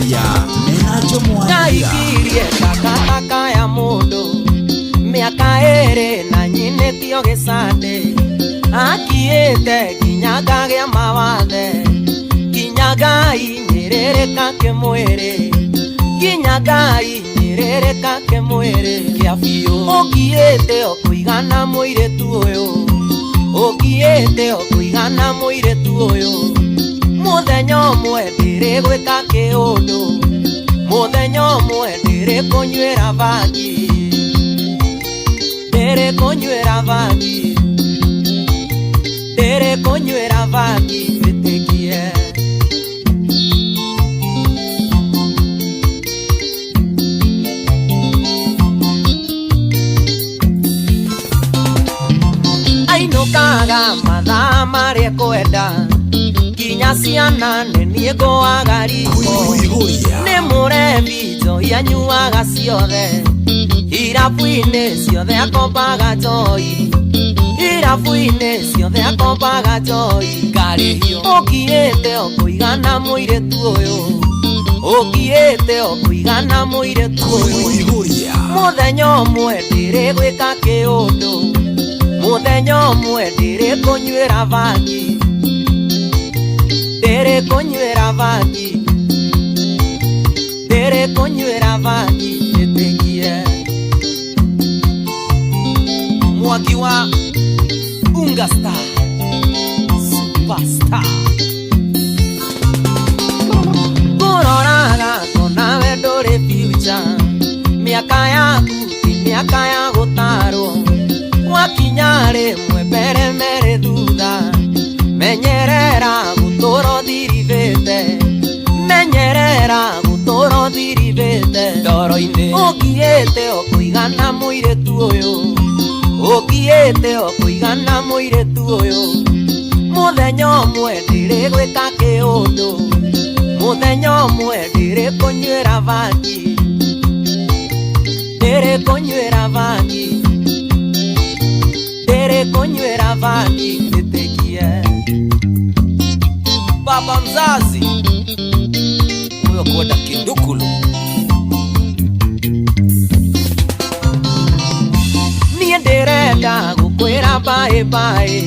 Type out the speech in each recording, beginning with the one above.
Kũihũria mena Njũmwanĩra. Ndaikirie takataka ya mũndũ mĩaka ĩrĩ na nyinĩtio gĩcandĩ, akiĩte nginya ngagĩa mawathe, nginya ngainyĩrĩrĩka kĩmwĩrĩ, nginya ngainyĩrĩrĩka kĩmwĩrĩ kĩa biũ. Ũngiĩte o kũigana mũirĩtu ũyũ, ũngiĩte o kũigana mũirĩtu ũyũ, mũthenya ũmwe ndĩrĩgwĩka kĩũndũ, mũthenya ũmwe ndĩrĩkũnywĩra bangi, ndĩrĩkũnywĩra bangi, ndĩrĩkũnywĩra bangi, ĩtĩkie. Ainũkaga mathaa marĩa kwenda, nginya ciana nĩ niĩ ngũaga riko. Kũihũria. Nĩ mũrebi njohi anyuaga ciothe, irabu-inĩ ciothe akombaga njohi, irabu-inĩ ciothe akombaga njohi. Ngarĩhio. Ũngiĩte o kũigana mũirĩtu ũyũ, ũngiĩte o kũigana mũirĩtu ũyũ, Kũihũria. Mũthenya ũmwe ndĩrĩgwĩka kĩũndũ, mũthenya ũmwe ndĩrĩkũnywĩra bangi, ndĩrĩkũnywĩra bangi, ndĩrĩkũnywĩra bangi, ĩtĩkie. Mwaki wa Unga Star Superstar. Ngũroraga ngona we ndũrĩ future, mĩaka yaku ti mĩaka ya gũtarwo, wakinya rĩmwe mbere merĩ thutha, menyerera gũtũra ũthiribĩte, menyerera gũtũra ũthiribĩte Ndoro-inĩ. Ũngiĩte o kũigana mũirĩtu ũyũ, ũngiĩte o kũigana mũirĩtu ũyũ, mũthenya ũmwe ndĩrĩgwĩka kĩũndũ, mũthenya ũmwe ndĩrĩkũnywĩra bangi, ndĩrĩkũnywĩra bangi, ndĩrĩkũnywĩra bangi, ĩtĩkie. Baba mzazi huyo kwenda kindukulu. Niĩ ndĩrenda gũkwĩra bye bye,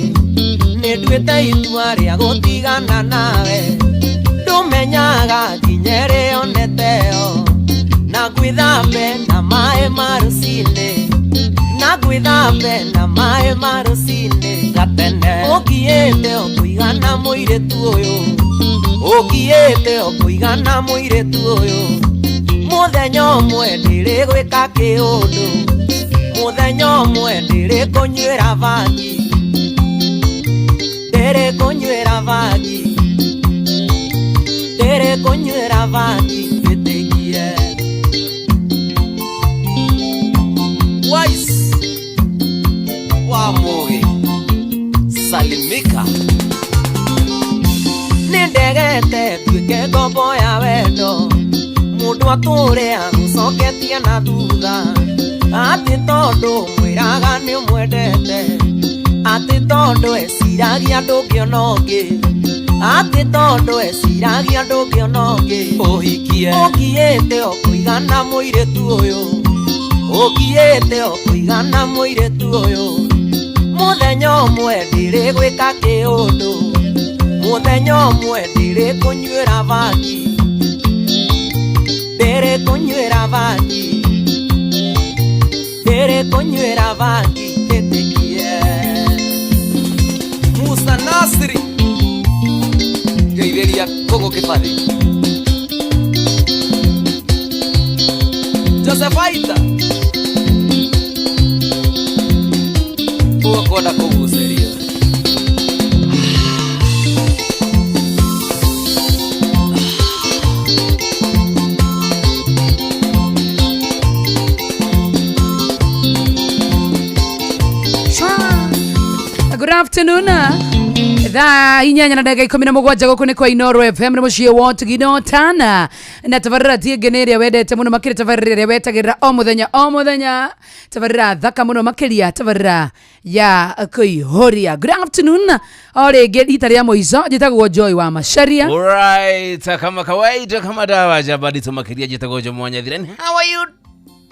nĩ nduĩte itua rĩa gũtigana nawe, ndũmenyaga nginya ĩrĩo neteo, na ngwĩthambe na maĩ ma rũcinĩ, na ngwĩthambe na maĩ ma rũcinĩ Gatene. Ũngiĩte o kũigana mũirĩtu ũyũ, ũngiĩte o kũigana mũirĩtu ũyũ, mũthenya ũmwe ndĩrĩgwĩka kĩũndũ, mũthenya ũmwe ndĩrĩkũnywĩra bangi, ndĩrĩkũnywĩra bangi, ndĩrĩkũnywĩra bangi, ĩtĩkie. Wise wa Mugi salimika. Nĩ ndegete nduĩke ngombo ya wendo, mũndũ atũre agũcoketie na thutha, atĩ tondũ mwĩraga nĩ ũmwendete, atĩ tondũ eciragia ndũngĩona ũngĩ, atĩ tondũ eciragia ndũngĩona ũngĩ. Ũhikie. Ũngiĩte o kũigana mũirĩtu ũyũ, ũngiĩte o kũigana mũirĩtu ũyũ, mũthenya ũmwe ndĩrĩgwĩka kĩũndũ, mũthenya ũmwe ndĩrĩkũnywĩra bangi, ndĩrĩkũnywĩra bangi, ndĩrĩkũnywĩra bangi, ĩtĩkie. Musa Nasri ngeithĩria Kũngũ Kĩbathi Joseph Aita ũgũkwenda kũgucĩrio. Good afternoon. Thaa 8 na ndagĩka 17 gũkũ nĩ kwa Inoro FM nĩ mũciĩ wa Tugino Tana na tabarĩra ti ĩngĩ nĩ ĩrĩa wendete mũno makĩria, tabarĩra ĩrĩa wetagĩrĩra o mũthenya o mũthenya, tabarĩra thaka mũno makĩria, tabarĩra ya kũihũria. Good afternoon o rĩngĩ rita rĩa mũico, njĩtagwo Joy wa Macharia. Alright, kama kawaida, kama dawa jabadi tumakiria jitagwo Jomo Nyathira. How are you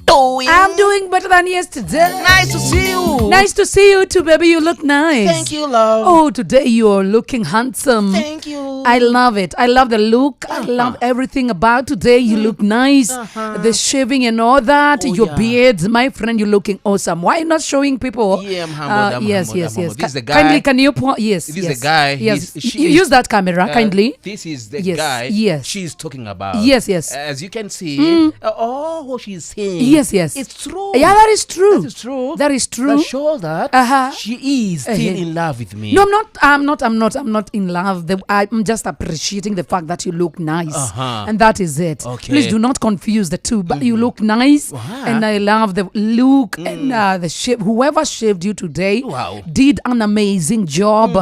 doing? I'm doing better than yesterday. Nice to see you. Nice to see you too, baby. You look nice. Thank you, love. Oh, today you're looking handsome. Thank you. I love it. I love the look. I love everything about today. You look nice. The shaving and all that. Oh, your yeah. beards, my friend, you're looking awesome. Why not showing people? Yeah, I'm humbled, I'm yes, humbled, yes, I'm yes. humbled. This is the guy. Kindly, can you point? Yes, This is yes. the guy. Yes. He's- she You is- use that camera, kindly. This is the Yes, guy yes. she's talking about. Yes, yes. As you can see, all what she's saying. Yes, yes. It's true. Yeah, that is true. That is true. That is true. That shows that she is still in love with me. No, I'm not. I'm not. I'm not. I'm not in love. I'm just appreciating the fact that you look nice, and that is it. Okay. Please do not confuse the two. But you look nice, and I love the look and the shape. Whoever shaved you today Wow. did an amazing job.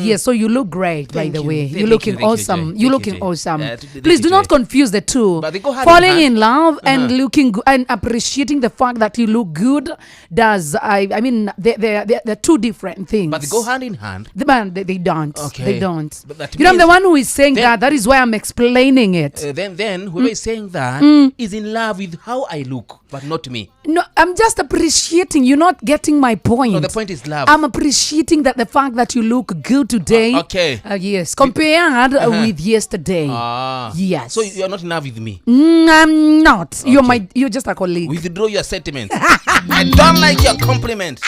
Yes, so you look great. By Thank the you. way, Thank you're you, looking thank you, awesome. Jay. You're Thank you, looking Jay. awesome. Thank Please you, do not Jay. confuse the two. But they go hand in Falling hand. in love and looking and appreciating the fact that you look good does I mean they're two different things. But they go hand in hand. The man, they don't. Okay. They don't. But that You know, I'm the means- one who is saying then- that. That is why I'm explaining it. Then whoever is saying that is in love with how I look, but not me. No, I'm just appreciating. You're not getting my point. No, the point is love. I'm appreciating that the fact that you look good today. Okay. Yes. Compared with yesterday. Ah. Yes. So you are not in love with me. I'm not. You're just a colleague. Withdraw your sentiments. I don't like your compliment.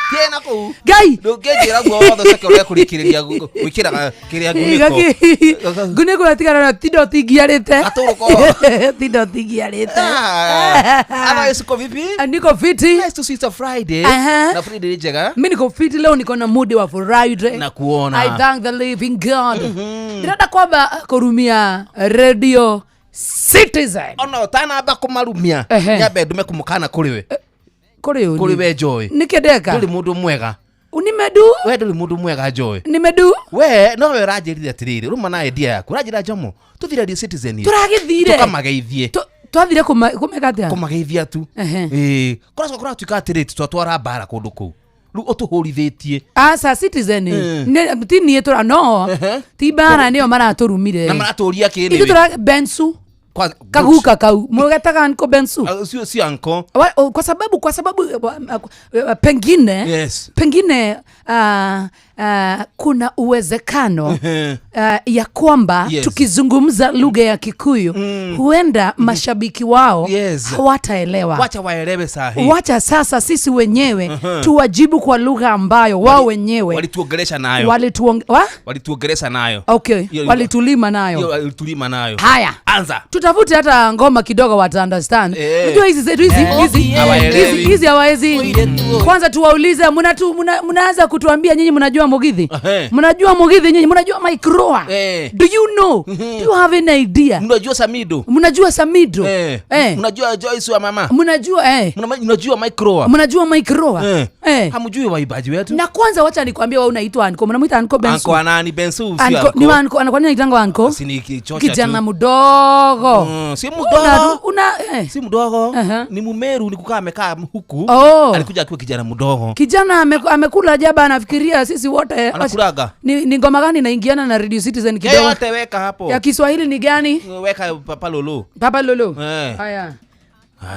Tena kuu. Guy. Ndũngĩnjĩra guo wothe ũcoke ũrĩa kũrĩkĩrĩria gwĩkĩra kĩrĩa ngunĩko. Ngunĩko yatigara na tindo tingiarĩte. Gatũrũ ko. Tindo tingiarĩte. Ah. Otherwise uko vipi? Niko fiti. Nice to see it's a Friday. Aha. Na Friday ni njega. Mi niko fiti leo, niko na mudi wa Friday. Na kuona. I thank the living God. Ndĩrenda kwamba kũrumia Radio Citizen. Ona ũtanamba kũmarumia Ehe. nyambe ndume kũmũkana kũrĩ we. Kũrĩ ũ Kũrĩ niĩ? we Joy. Nĩkĩ ndeka? Ndũrĩ mũndũ mwega. Nimedu? We ndũrĩ mũndũ mwega Joy. Nimedu? We no we ũranjĩrire atĩrĩrĩ rũma na idea yaku ũranjĩra Jomo tũthiĩ Radio Citizen ĩ. Tũragĩthire. Tũkamageithie. Twathire kũmeka atĩa? Kũmageithia tu. Ehe. Ĩĩ. Kũracoka kũratuĩka atĩrĩrĩ twatwara mbara kũndũ kũu. Rĩu ũtũhũrithĩtie. Aca Citizen ĩ. Ti niĩ tũra no. Ti mbara nĩo maratũrumire. Na maratũria kĩ Ithuĩ nĩwe? tũra Bensu. Kaguka kau. Mũgetaga nko Bensu. Sio anko. Kwa sababu pengine Yes. pengine kuna uwezekano ya kwamba Yes. tukizungumza lugha ya Kikuyu huenda mashabiki wao Yes. hawataelewa. Wacha waelewe sahi. Wacha sasa sisi wenyewe tuwajibu kwa lugha ambayo wao wenyewe Walituongelesha nayo. Walituongelesha nayo. Okay, Hiyo- walitulima nayo. Hiyo walitulima nayo. Haya. Anza. Tutafute hata ngoma kidogo wata understand. Unajua hizi zetu hizi hizi Hawaelewi. hizi hizi hawawezi. Kwanza tuwaulize, mnaanza kutuambia nyinyi mnajua Mugithi? Mnajua Mugithi nyinyi, mnajua Mike Roa? Do you know? Do you have any idea? Mnajua Samido? Mnajua Samido? Mnajua Joyce wa mama? Mnajua Mnajua Mike Roa? Mnajua Mike Roa? Hamjui waibaji wetu? Na kwanza wacha nikwambie wewe unaitwa Anko. Mnamuita Anko Bensu? Anko anani Bensu sio Anko, Anko. ni wa Anko, kwa nini anaitangwa Anko? Si ni kichocha Kijana tu. mdogo. Si mdogo. Si mdogo. Ni Mumeru, ni kukaa amekaa huku. Alikuja akiwa kijana mdogo. Kijana amekula jaba, anafikiria sisi wote. Anakulaga. Ni ngoma gani inaingiana na Radio Citizen kidogo? Yote weka hapo. Ya Kiswahili ni gani? Weka Papa Lolo. Papa Lolo. Haya. Haya.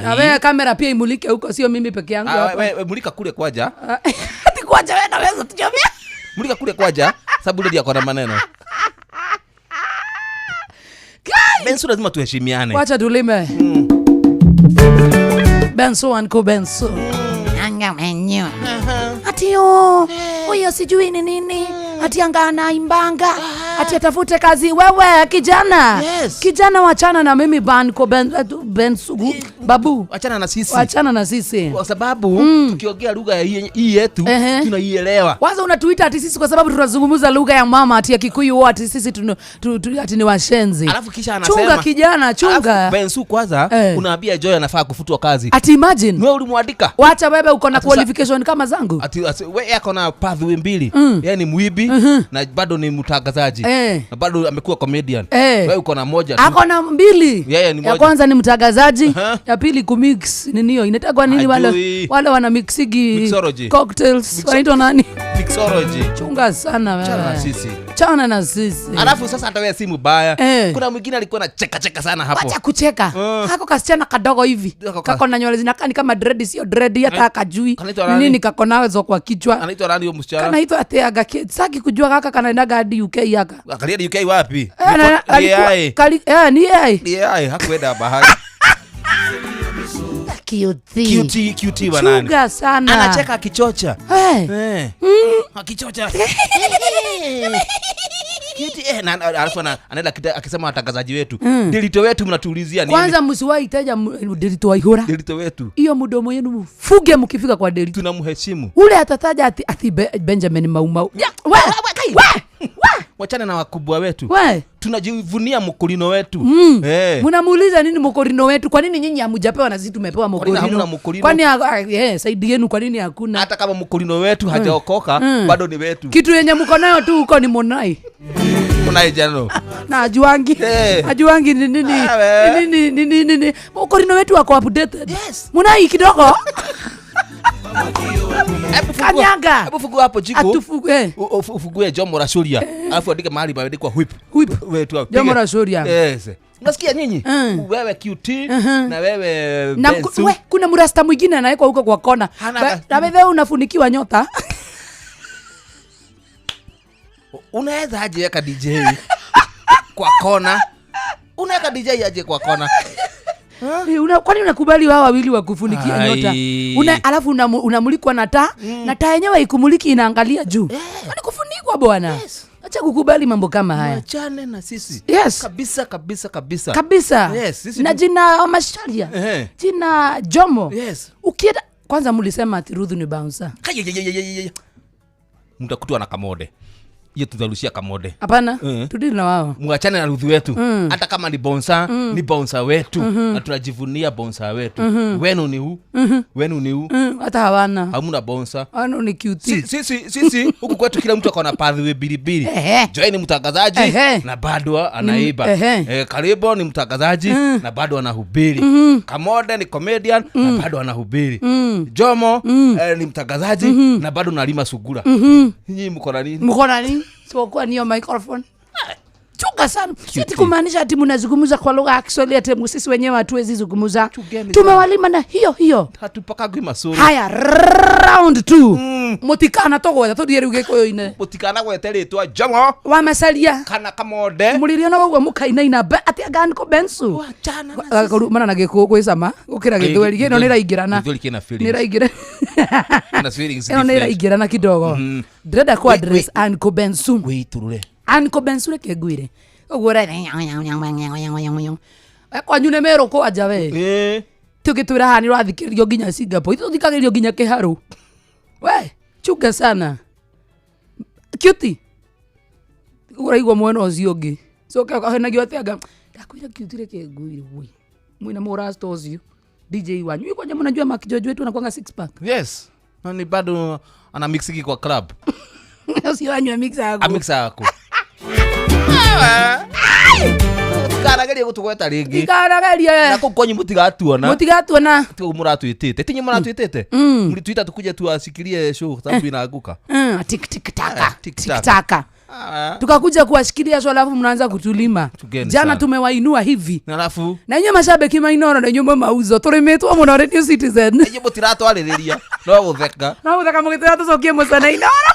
Na wewe kamera pia imulike huko, sio mimi peke yangu hapa. Wewe mulika kule kwaja. Ati kwaja wewe naweza tujamia. Mulika kule kwaja sababu ndio akona maneno. Bensu lazima tuheshimiane. Wacha tulime. Bensu anko Bensu. Anga menyo. Ati yo. Huyo sijui ni nini. Ati anga anaimbanga. Ati atafute kazi. Wewe kijana. Yes. Kijana, wachana na mimi Banko Ben Sugu Babu. Wachana na sisi. Wachana na sisi. Kwa sababu tukiongea lugha hii yetu tunaielewa. Kwanza unatuita ati sisi kwa sababu tunazungumza lugha ya mama ati ya Kikuyu, ati sisi ati ni washenzi. Alafu kisha anasema, chunga kijana, chunga. Alafu Bensu kwanza unaambia Joy anafaa kufutwa kazi. Ati imagine. Wewe ulimwandika. Wacha wewe uko na qualification kama zangu. Ati wewe yako na pathway mbili. Yeye ni mwibi na bado ni mtangazaji. Na bado amekuwa comedian. Wewe uko na moja tu. Ako na mbili. Yeye ni moja. Ya kwanza ni mtangazaji, ya pili kumix nini hiyo? Inaitwa nini wale wana mixigi cocktails wanaitwa nani? Mixology. Chunga sana wewe. Chana na sisi. Chana na sisi. Alafu sasa hata wewe si mbaya. Kuna mwingine alikuwa na cheka cheka sana hapo. Acha kucheka. Kako kasichana kadogo hivi. Kako na nywele zinakaa ni kama dread, sio dread hata akajui. Nini kako nazo kwa kichwa. Anaitwa nani huyo msichana? Kanaitwa Ateaga. Sitaki kujua kaka kanaendaga hadi UK yaka. Akalia UK wapi? Ni AI. Ni AI. Ni AI hakuenda bahari. QT wanani. Chunga sana. Anacheka akichocha. Akichocha. QT na alafu anaenda akisema watangazaji wetu. Delito wetu mnatuulizia nini? Kwanza msiwahi taja delito waihura. Delito wetu. Hiyo mdomo yenu mfuge mkifika kwa delito. Tunamheshimu. Ule atataja ati Benjamin Maumau. Wachana na wakubwa wetu. Tunajivunia mkorino wetu. Mnamuuliza nini mkorino wetu? Kwa nini nyinyi hamjapewa na sisi tumepewa mkorino? Kwani saidi yenu kwa nini hakuna? Hata kama mkorino wetu hajaokoka bado ni wetu. Kitu yenye mko nayo tu huko ni monai. Monai jano. Na ajuangi. Ajuangi ni nini? Nini nini? Mkorino wetu wako updated. Yes. Monai kidogo. Kanyaga. Hebu fungua hapo jiko. Ufungue Jomo Rashuria. Alafu andike mahali pameandikwa whip. Whip. Wetu hapo. Jomo Rashuria. Yes. Unasikia nyinyi? Wewe QT na wewe Bensu. Na kuna mrasta mwingine anawekwa huko kwa kona. Na wewe unafunikiwa nyota. Unaweza aje weka DJ kwa kona? Unaweka DJ aje kwa kona? Kwani unakubali wao wawili wa kufunikia nyota? Alafu unamulikwa na taa, na taa yenyewe ikumuliki inaangalia juu. Kwani kufunikwa bwana? Yes. Acha kukubali mambo kama haya. Achane na sisi. Yes. Kabisa kabisa kabisa. Kabisa. Yes, sisi na jina Masharia. Jina Jomo. Yes. Ukienda kwanza mlisema ati Ruth ni bouncer. Mtakutwa na Kamode. Hiyo tutarushia Kamode. Hapana, tudili na wao. Muachane na Ruth wetu. Hata kama ni bouncer, ni bouncer wetu. Na tunajivunia bouncer wetu. Wenu ni huu. Wenu ni huu. Hata hawana. Hamna bouncer. Ano ni QT. Sisi huku kwetu kila mtu akona pathway bilibili. Joy ni mtangazaji na bado anaiba. Karibo ni mtangazaji na bado anahubiri. Kamode ni comedian na bado anahubiri. Jomo ni mtangazaji na bado analima sugura. Nyinyi mko na nini? Mko na nini? Sio kwa niyo microphone. Chunga sana. Sisi kumaanisha ati mnazungumza kwa lugha ya Kiswahili ati sisi wenyewe hatuwezi zungumza. Tumewalima na hiyo hiyo. Hatupakagwi masuri. Haya round 2. Mutikana togwetha tuthie riu Gikuyu-ini. Mutikana gwete ritwa Jomo. Wamacaria. Kana Kamode. Muririona ũguo mukainaina ati anga niko Bensu. Wachana na sisi. Mana na Gikuyu gwicama gukira Githweri. Ĩno nĩraingĩrana. Githweri kina feelings. Nĩraingĩra. Kina feelings. Ĩno nĩraingĩrana kidogo. Ndĩrenda ku address Uncle Bensu. Wĩitũrũre. Uncle Bensu reke ngwire. Ũguo ũrera kwanyu nĩ Meru kwanja we. Tũgĩtwĩra haha nĩ ũrathikĩrĩrio nginya Singapore. Ithuĩ tũthikagĩrĩrio nginya Kĩharũ. We, chunga sana. Cutie. Ũraigua mwena ũcio ũngĩ. Coka ũkahenagio atĩ anga ndakwĩra cutie reke ngwire we. Mwĩna mũrasta ũcio. DJ wanyu. Kwanja mnajua Mark George wetu anakuanga six pack. Yes. Na ni bado ana mixigi kwa club. Ũcio wanyu mixer yaku. A mixer yaku. Mutikanagerie gutugweta ringi. Mutikanagerie. Na kuu kwanyu mutigatuona. Mutigatuona. Tigo muratwitite. Tinyi muratwitite. Mlituita tukuje tuashikilie show sababu inaanguka. Tik tik taka. Tik taka. Tukakuja kuwashikilia show alafu mnaanza kutulima. Jana tumewainua hivi. Na alafu na nyinyi mashabiki mainoro na nyumba mauzo tulimetwa muno Radio Citizen. Nyinyi mutiratwaririria. No gutheka. No gutheka mugitira tucokie mucana inoro.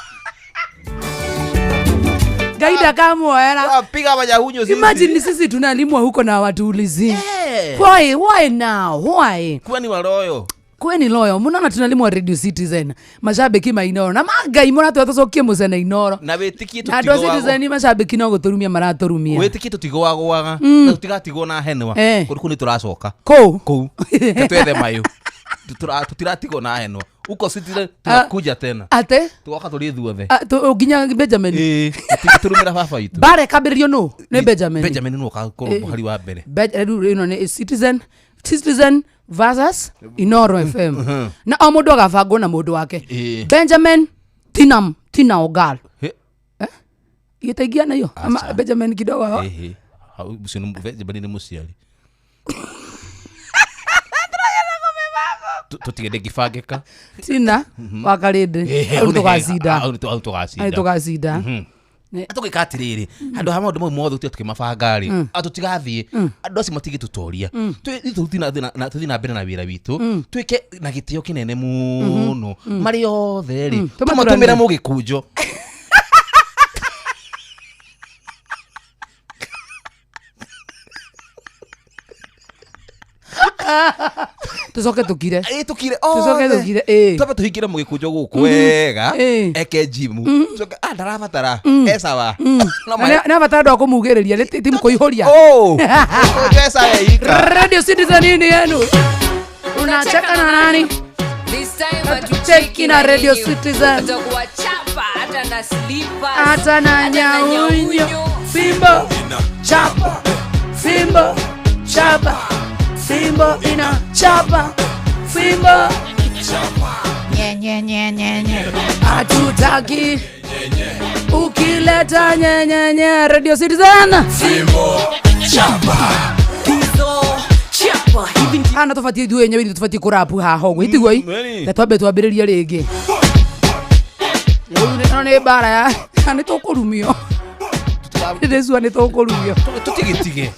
Gaida kamuoera. Piga majahunyo sisi. Imagine sisi tunalimwa huko na watu ulizi. Yeah. Why now? Why? Kwa ni waroyo. Kweni loyo munona tunalimwa Radio Citizen mashabiki mainoro na mangai muratwä tå mucene inoro Na wĩtĩkie na andå a tũtigũagwo. Citizen mashabiki no gå tå rumia maratå rumia. Wĩtĩkie tũtigũagũaga na tũtigatigwo na henwa. Kũndũ kũu nĩ tũracoka. Kå Kũu twethe mayũ. Tũtiratigwo na henwa uko Citizen, tunakuja tena. Atä Tugoka tũrĩ ithuothe. Nginya Benjamin. Ĩĩ, tũrũmĩra baba witũ. Mbara ĩkambĩrĩrio nũ? Nĩ Benjamin. Benjamin nĩwe ũgakorwo mũhari wa mbere. Rĩu ĩno nĩ Citizen versus Inoro FM na o mũndũ agabangwo na mũndũ wake. Benjamin Tinam Tina Ogal. He. Gĩtaingia nayo Ama Acha. Benjamin kidogo. Ĩhĩ. Hau, ũcio nĩ Benjamin nĩ mũciari. Tũtige ndĩngĩbangĩka. Tina wa Karĩndĩ. Hau tũgacinda. Hau tũgacinda. Hau tũgacinda. Tũgĩka atĩrĩrĩ, handũ ha maũndũ mau mothe tũtige tũkĩmabanga rĩ, tũtigathiĩ andũ acio matigĩtũtoria. Tũthiĩ na mbere na wĩra witũ, twĩke na gĩtĩo kĩnene mũno marĩ othe rĩ, Tũmatũranie. tũmatũmĩre mũgĩkunjo. Tũcoke tũkire. Ĩ, tũkire Tũcoke othe. tũkire, ĩ. Twambe tũhingĩre mũgĩkunjo gũkũ wega. Eke jimu. Coke, ndarabatara esawa. No Na nĩ abatara andũ a kũmugĩrĩria nĩ ti kũihũria. Oh, mũgĩkunjo esawa ika. Radio Citizen nini yenu unacheka na nani? This time Hatucheki na Radio Citizen. Tutakuwa chapa hata na slippers, Hata na nyaunyo. Fimbo chapa, fimbo chapa, fimbo ina chapa, fimbo nye nye nye nye nye. Hatutaki ukileta nye nye nye. Radio Citizen. Fimbo chapa. Hizo chapa hivi. Ana tũbatiĩ ithuĩ enyewe ithuĩ tũbatiĩ kũrapu haha ũguo itiguo i Ĩni. na twambe twambĩrĩrie rĩngĩ. Rĩu ĩno nĩ mbara ya nĩ tũkũrumio, ndĩcua nĩ tũkũrumio. Tũtigĩtige.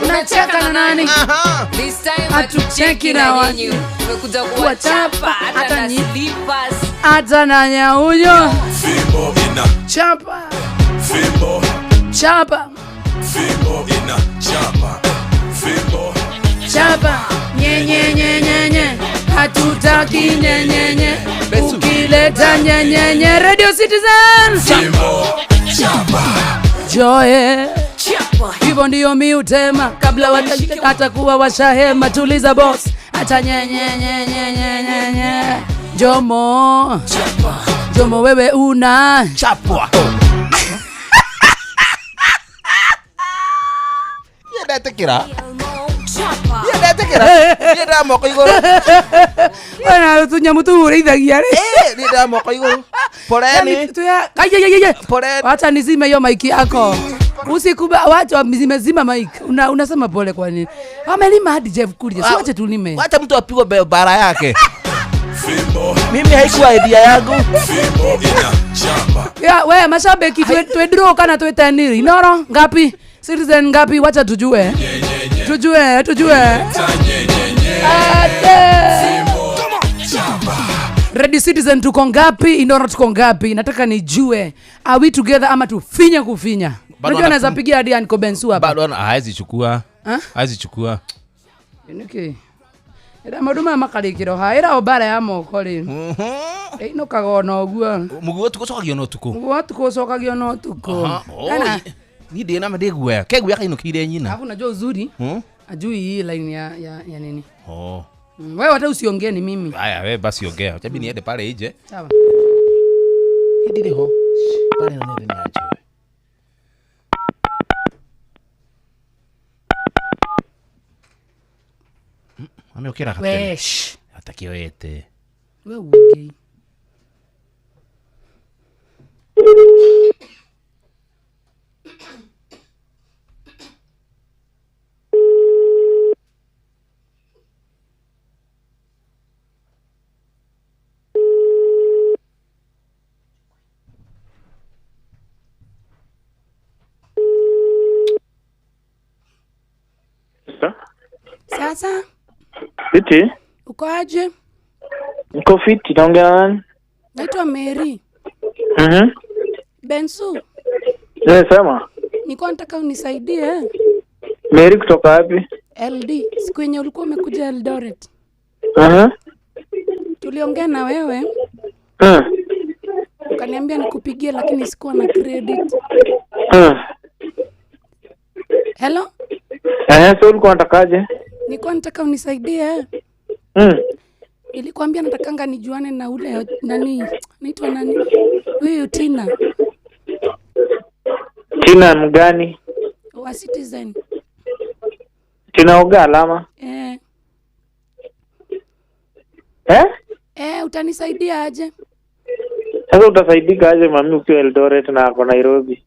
Unacheka na nani? This time Hatucheki hatucheki na na wa- nyinyi. Tumekuja kuwachapa hata na slippers. Hata na nyaunyo. Fimbo ina Chapa fimbo chapa fimbo ina chapa fimbo chapa nye nye nye nye nye. Hatutaki nye nye nye. Besu. Ukileta nye nye nye. Radio Citizen. Fimbo chapa. Joe Chapa. Hivyo ndio mi hutema kabla hata kuwa washahema. Tuliza boss hata nye nye nye nye nye nye nye. Jomo Jomo wewe una Chapwa. Niĩ ndetĩkĩra. Chapa. Niĩ ndetĩkĩra. Niĩ nda moko igũrũ. Wena tunyamu tu ũrĩithagia rĩ. Ĩ, niĩ nda moko igũrũ. Poleni. Poleni. Wacha nizime hiyo maiki yako. Usikuba wacha zimezima mic. Unasema pole kwa nini? Wamelima hadi Jeff Kuria. Si wache tulime. Wacha mtu apigwe bara yake. Fimbo Mimi haikuwa idea yangu. fimbo ina chapa. Ya, we mashabiki twe draw kana twe teniri. Inoro ngapi? Citizen ngapi? Wacha tujue. Tujue, tujue. Ta nye nye nye. Ate. Fimbo chapa. Radio Citizen tuko ngapi? Inoro tuko ngapi? Nataka nijue. Are we together ama tufinye kufinya? Bado Unajua naweza pigia hadi Anko Bensu hapa. Bado hawezi chukua. Ha? Hawezi chukua. Nĩkĩ? Ĩra maũndũ maya makarĩkĩrwo haha ĩra o mbara ya moko rĩ ĩinũkaga ona ũguo. Mũguo ũtukũ ũcokagio na ũtukũ. Mũguo ũtukũ ũcokagio na ũtukũ. Aha. Kana- Oi, niĩ ndĩ na ndĩ guoya. Ke guoya kainũkĩire nyina. Alafu unajua uzuri Hmm? ajui hii line ya nini. Oh. Wewe hata usiongee ni mimi. Haya, we basi ongea. Acha mimi niende pale nje. Sawa. Ndirĩ ho. Pale na nende niache. Ameokera gatene. We shh. Atakioete. We uongei. Sasa Fiti, uko aje? niko fiti, naongea na nani? Naitwa Mary Mhm. Bensu, Eh, sema. nilikuwa nataka unisaidie. Mary kutoka wapi? LD, siku yenye ulikuwa umekuja Eldoret. Aha. Tuliongea na wewe Mm. ukaniambia nikupigie, lakini sikuwa na credit. Mm. Hello, Eh, so ulikuwa unatakaje? nilikuwa nataka unisaidie. Mm. Nilikwambia natakanga nijuane na ule nani, naitwa nani huyu Tina Tina mgani? wa Citizen. Tina Ogala ama? Eh, Eh? eh, utanisaidia aje? Sasa utasaidika aje mami ukiwa Eldoret na ako Nairobi?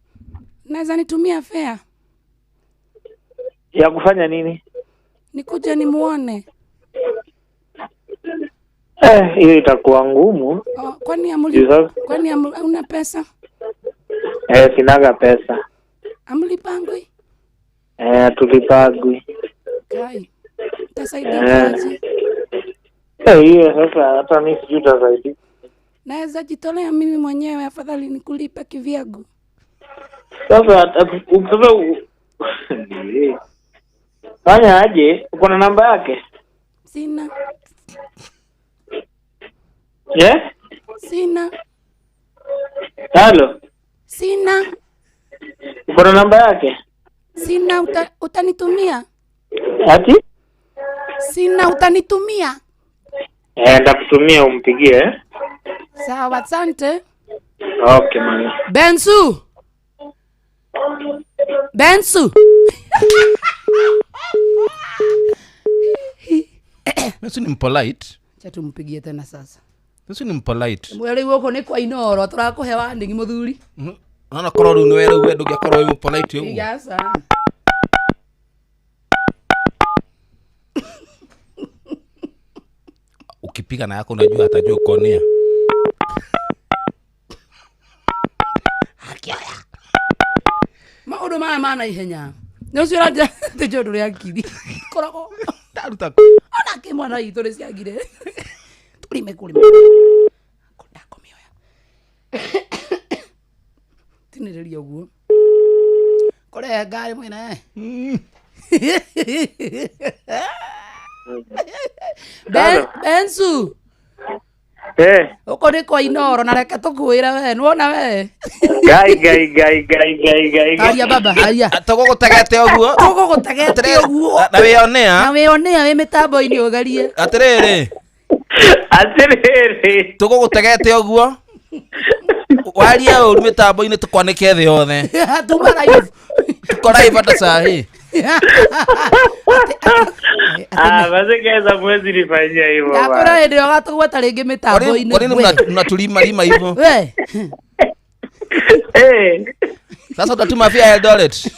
Naweza nitumia fare Ya kufanya nini? nikuje nimuone? Eh, hiyo itakuwa ngumu. Oh, kwani Juu amuli, sasa kwani hauna pesa? eh, sinaga pesa. Amlipangwi Eh, tulipagwi. kai, utasaidika Eh. aje? Eh, hiyo sasa hata mimi sijui utasaidika. Naweza jitolea mimi mwenyewe, afadhali nikulipe kivyangu. Sasa sasa fanya aje? Uko na namba yake? Sina, Yeah? sina, Halo. sina, Uko na namba yake? sina. Utanitumia? Ati? Sina, utanitumia? Eh, nitakutumia umpigie. Eh? Sawa, asante. Okay, mami. Bensu. Bensu. Yesu ni mpolite. Acha tumpigie tena sasa. Yesu ni mpolite. Mwere guoko nĩ kwa Inoro tũrakũhe warning mũthuri. Naona korwo rĩu nĩwe rĩu we ndũngĩakorwo wĩ mpolite ũguo. Igaca. Ukipiga na yako unajua atajua uko nia. Maũndũ maya ma naihenya. Nĩ ũcio ũranjĩra atĩ njũĩ ndũrĩ akiri. Koragwo Ndaruta onake mwana witũ nĩ ciagire. Tũrime kũrĩma. Ndakũmĩoya. Tinĩrĩria ũguo. Kũrehe ngari mwĩna. Bensu. Eh, Ũkũ nĩ kwa Inoro na reke tũkwĩre we nĩwona we. gai gai gai gai gai gai. gai. Aria baba aria. Tũgũgũtegete ũguo. Tũgũgũtegete ũguo. Na wĩonea. Na wĩonea wĩ mĩtambo-inĩ ũgerie. Atĩrĩrĩ, Atĩrĩrĩ. tũgũgũtegete ũguo. Waria ũru mĩtambo-inĩ tũkwanĩke thĩ yothe. Tuma live. Tuko live hata saa hii. Ah, basi kesa mwezi nifanyia hivyo. Ndakwĩra bwana. hĩndĩ ĩyo ũgatũgweta rĩngĩ Kwa nini mĩtambo-inĩ. mnatulima lima hivyo? We. Eh. Sasa utatuma via Eldoret.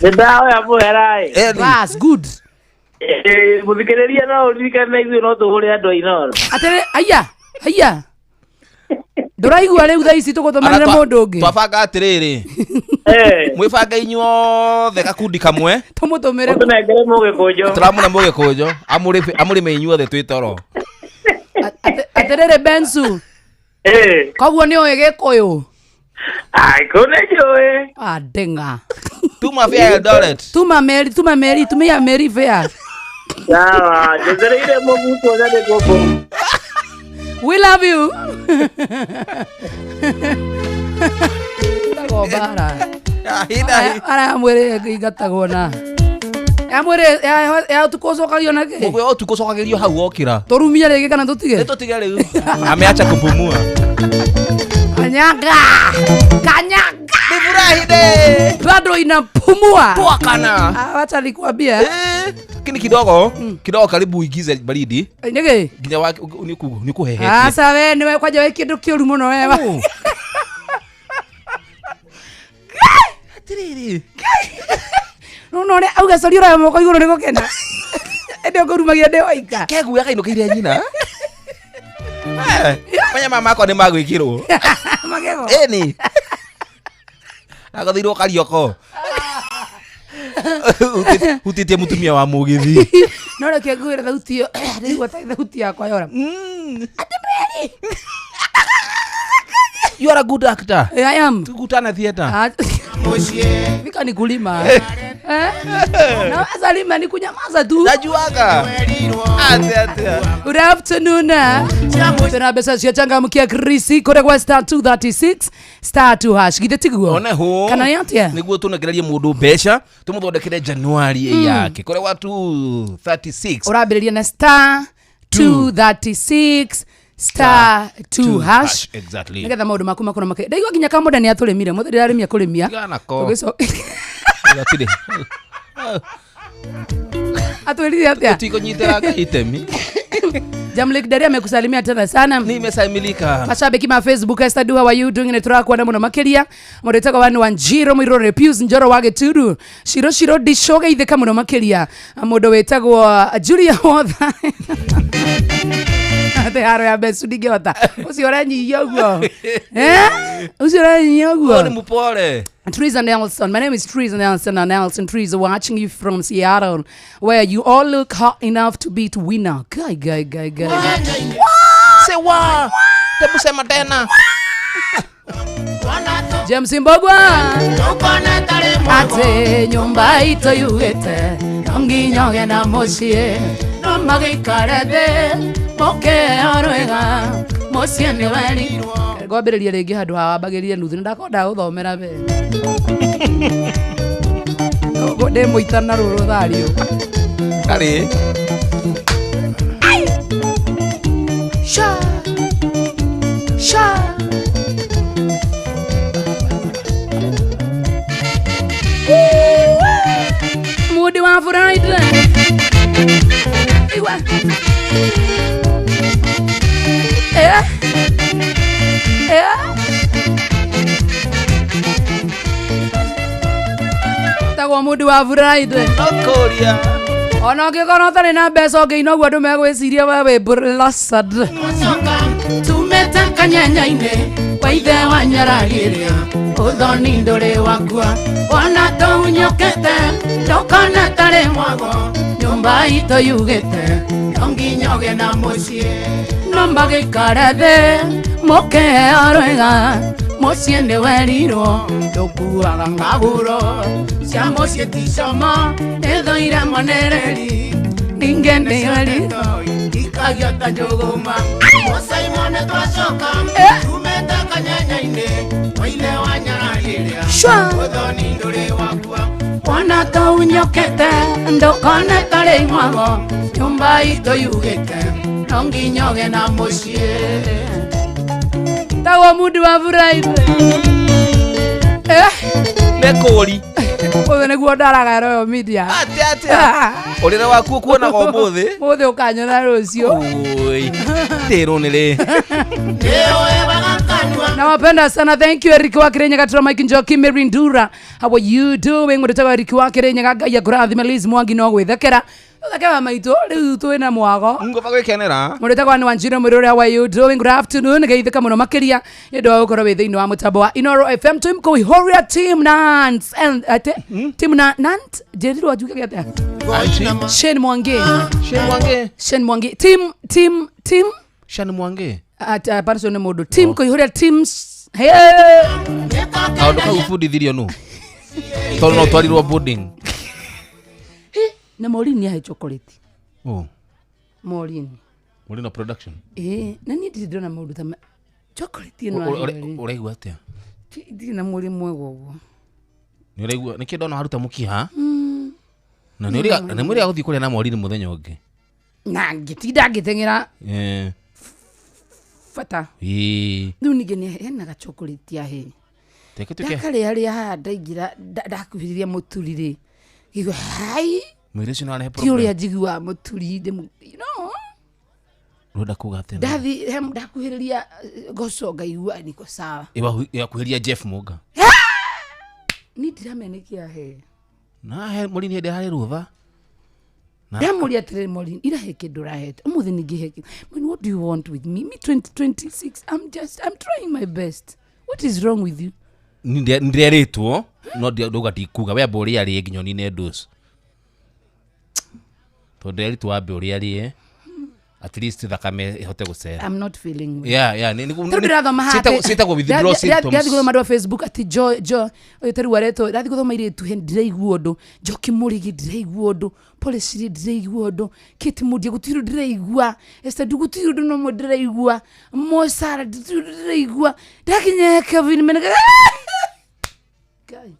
Nĩndahoya mũhera ĩ. Eli. Bas, good. Eh, mũthikĩrĩria no ũririkane ithuĩ no tũhũre andũ a Inoro. Atĩrĩ, aya, aya. Ndũraigua rĩu thaa ici tũgũtũmanĩre mũndũ ũngĩ. Twabanga atĩrĩrĩ, Eh, mwĩbange inyuothe gakundi kamwe, Tũmũtũmĩre. mũtũnengere mũgĩkũnjo. tũramũne mũgĩkũnjo, amũrĩme inyuothe twĩ toro. Atĩrĩrĩ Bensu, Eh, koguo nĩ ũĩ Gĩkũyũ. ai kũu nĩ njũĩ. Ah, ndĩng'a. Tuma via Eldoret. Tuma meri, tuma meri, tumia meri fare. Sawa, njetereire mũbuto na nĩngũkũ. We love you. Tagwo mbara. Ara mwĩrĩ ingatagwo na. Ya mwĩrĩ ya ũtukũ ũcokagio na kĩ? Mũgwe ũtukũ ũcokagĩrio hau wokĩra. Tũrumie rĩngĩ kana tũtige? Nĩ tũtige rĩu. Ameacha kupumua. Kanyaga. Kanyaga. Nifurahi de. Bado inapumua. Poa kana. Ah, wacha nikwambie. Eh, lakini kidogo kidogo karibu uigize baridi Nĩkĩ? nginya wa nikuhehetie. Aca we nĩwe kwanja wĩ kĩndũ kĩũru mũno we. Atĩrĩrĩ. Nona ũrĩa auga cori ũroya moko igũrũ nĩ gũkena. Ĩndĩ ũkũrumagia ndĩ waika. Keguya kainũkĩire nyina. Eh, manya mama akwa nĩ magwĩkĩrwo. Magego. Ĩni. Agathirwo karioko. Hutĩtie mũtumia wa mũgithi. No reke ngwĩre thauti ĩyo ndĩraigua ta thauti yakwa yora. You are a good actor. I am. Tukutane theater. Ah, Fika ni kulima. Eh? Naweza lima ni kunyamaza tu. Najuaga. Atia atia. Good afternoon. Tena mbeca cia changamkia Chris kore kwa star 236 star 2 hash. Githe tiguo? One ho. Kana nĩ atia? Niguo tunegererie mundu mbeca tumuthondekere Januari yake kore wa 236. Ũrambĩrĩria na star 236 star 2 hash. Exactly. Nĩgetha maũndũ maku makorwo makĩ. Ndaigua nginya kamũnda nĩ atũrĩmire. Mũthĩ ndĩrarĩmia kũrĩmia. Tigana ko. Gatirĩ. Atwĩrire atĩa? Tikunyitĩra Ngai itemi. Jamlik Daria amekusalimia tena sana. Nimesaimilika. Mashabiki ma Facebook Esther Du, how are you doing? Niturakuona muno makiria muretagwo wanu wa Njiro Mwirore Pius Njoro wa Gituru Shiro Shiro Dishoge itheka muno makiria mundu wetagwo Julia Wotha ate haro ya besu ndingĩhota ucio ũrenyihia ũguo eh ucio ũrenyihia Huo ni ũguo mpole. Teresa Nelson. My name is Teresa Nelson, and Nelson Teresa watching you from Seattle, where you all look hot enough to beat winner. Guy, guy, guy, guy. Sewa. Hebu sema tena. James Mbogwa. Ate nyumba ito yugete no nginya ũgĩe na mũciĩ no magĩikare thĩ mũkĩo rwĩga mũciĩ nĩ werirwo ngwambĩrĩria rĩngĩ handũ ha wambagĩrĩrie nuthu nĩ ndakorwo ndagũthomera we Ũguo ndĩ mũitana rũrũ thario Kari. Sha sha Mudi wa Friday. Igua. Eh. Eh. Tagwo mudi wa Friday. Okoria. Ona ũngĩkorwo ũtarĩ na mbeca ũngĩina ũguo andũ megwĩciria we wĩ blessed. Tumĩte kanyenya-inĩ wa ithe wa nyaragĩria ũthoni ndũrĩ wakua ona tũhunyũkĩte ndũkone tarĩ mwago nyũmba itũ yugĩte no nginya ũgĩe na mũciĩ no magĩikare thĩ mũkĩheo rwĩga mũciĩ nĩ werirwo ndũkuaga ngagũro cia mũciĩ ti cama nĩthũire monereri ningĩ nĩ werirwo Ikagio ta njũgũma Mũcaimone twacoka Tumĩte kanyenya-inĩ Waithe wa nyaragĩria Shwa. Ũthoni ndũrĩ wakua Wona tũhunyũkĩte ndũkone tarĩ mwago nyũmba itũ yugĩte no nginya ũgĩe na mũciĩ tagwo mundu wa Friday eh Nekori. ũyũ nĩguo ndaraga Royal Media Atia atia. Ũrĩre waku ũkuonaga ũmũthĩ. mũthĩ ũkanyona rũciũ Oi. Ndĩrwo nĩ rĩ. Nĩũĩ bagakanua Nawapenda sana. Thank you Eric wa Kirinyaga Tura Mike Njoki Mary Ndura. How are you doing? Mũndũ Eric wa Kirinyaga Ngai akũrathime Liz Mwangi no gwĩthekera. Thekera maitũ rĩu twĩna mwago. Ngoba gwĩkenera. Mũndũ wĩtagwo Anne Wanjiru Mũirũrĩ, how are you doing? Good afternoon. Geithĩka mũno makĩria nĩ ũndũ wa gũkorwo wĩ thĩinĩ wa mũtambo wa Inoro FM team Kũihũria team Nance and ate team na Nant njĩrirwo njuge atĩa? Shane Mwangi. Shane Mwangi. Shane Mwangi team team team Shane Mwangi. at apana nĩ mũndũ team Kũihũria teams hey Kaũndũ kau bundithirio nũ? Tondũ no twarirwo boarding. na Maureen nĩ ahe chocolate Oh. Maureen Mũrĩ production. ĩĩ na niĩ ndirĩ ndona maũndũ ta chocolate ĩno ahe Ũraigua atĩa? ndirĩ na mwĩrĩ mwega ũguo Nĩ ũraigua nĩkĩo ndona waruta mũkiha? Na nĩ ũrĩa nĩ mũrĩa gũthiĩ kũrĩa na Maureen mũthenya ũngĩ. na ngĩtinda ngĩteng'era Eh. bata Ĩĩ. rĩu ningĩ nĩ hena gachocolate ahe Reke tuke. ndakarĩa rĩa haha ndaingĩra ndakuhĩrĩria mũturi rĩ ngĩigua hai Mwĩrĩ ũcio no arehe ti ũrĩa problem. njiguaga mũturi ndĩmũ you know Ũrenda kuga atĩa? ndathi ndakuhĩrĩria ngoco ngaigua niko sawa Ĩwakuhĩria Jeff Mũnga. ni ndiramenya nĩkĩ ahe Na he Maureen hĩndĩ harĩ rũtha. Na ndamũria atĩrĩrĩ Maureen ira he kĩndũ ũrahete ũmũthĩ ningĩ he kĩndũ Maureen, what do you want with me me 2026 I'm trying my best what is wrong with you ndirerĩtwo no ndauga ndikuga we amba ũrĩa rĩe nginya ũnine ndos tondũ nderĩtwo wambe ũrĩa rĩe At least thakame ihote gucera. I'm not feeling well. Yeah, ni Tondũ ndĩrathoma haha ciĩtagwo withdrawal symptoms. Ndĩrathiĩ gũthoma andũ a Facebook atĩ jo ũyũ tarĩu aretwo ndathiĩ gũthoma irĩtu he ndĩraigua ũndũ Njoki Mũrigi ndĩraigua ũndũ Polishiri ndĩraigua ũndũ Kate Mũndie gũtirĩ ũndũ ndĩraigua Esther Ndu gũtirĩ ũndũ nomwe ndĩraigua Mosara gũtirĩ ũndũ ndĩraigua ndakinya Kevin Menega. Ngai.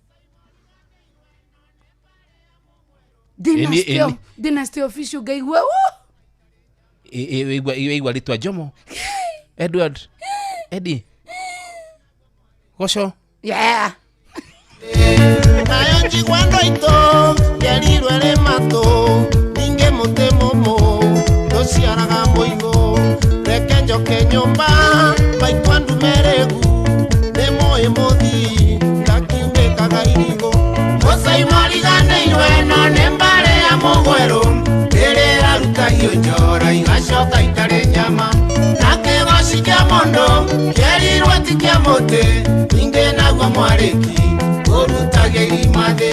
Dynasty Dynasty official ngaigua Igua ritwa Jomo Edward Eddie Gosho. Yeah. Nayo njigua ito yerirwe rĩ matũ ningĩ mũtĩ mũmũ ndũciaraga mũigũ reke njoke nyũmba maitwa ndume rĩgu nĩ mũĩ mũthii ndakiunĩkaga irigũ mũcaimoriganĩirwe no nĩ mbarĩ ya mũgwerũ rĩrĩraruta hiũ njora igacoka itarĩ nyama na kĩgoci kĩa mũndũ kĩerirwo ti kĩa mũtĩ ningĩ naguo mwarĩki ũrutage irima thĩ.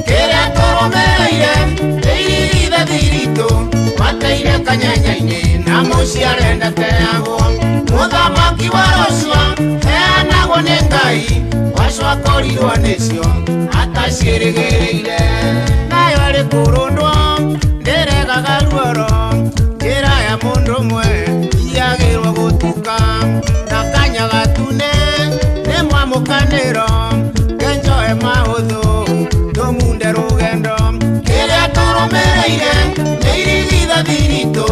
Kĩrĩa tũrũmĩrĩire nĩ irithe thiritũ mateire kanyanya-inĩ na mũciĩ arenda teagwo mũthamaki wa rũcua heanagwo nĩ Ngai wacokorirwo nĩcio ataciĩrĩgĩrĩire nayo ĩrĩ kũrũndwo ndĩregaga ruoro njĩra ya mũndũ ũmwe iyagĩrwo gũtuka na kanya gatune nĩ mwamũkanĩro kenjoe mahũthũ tũmunde rũgendo kĩrĩa tũrũmĩrĩire nĩ irigitha thiritũ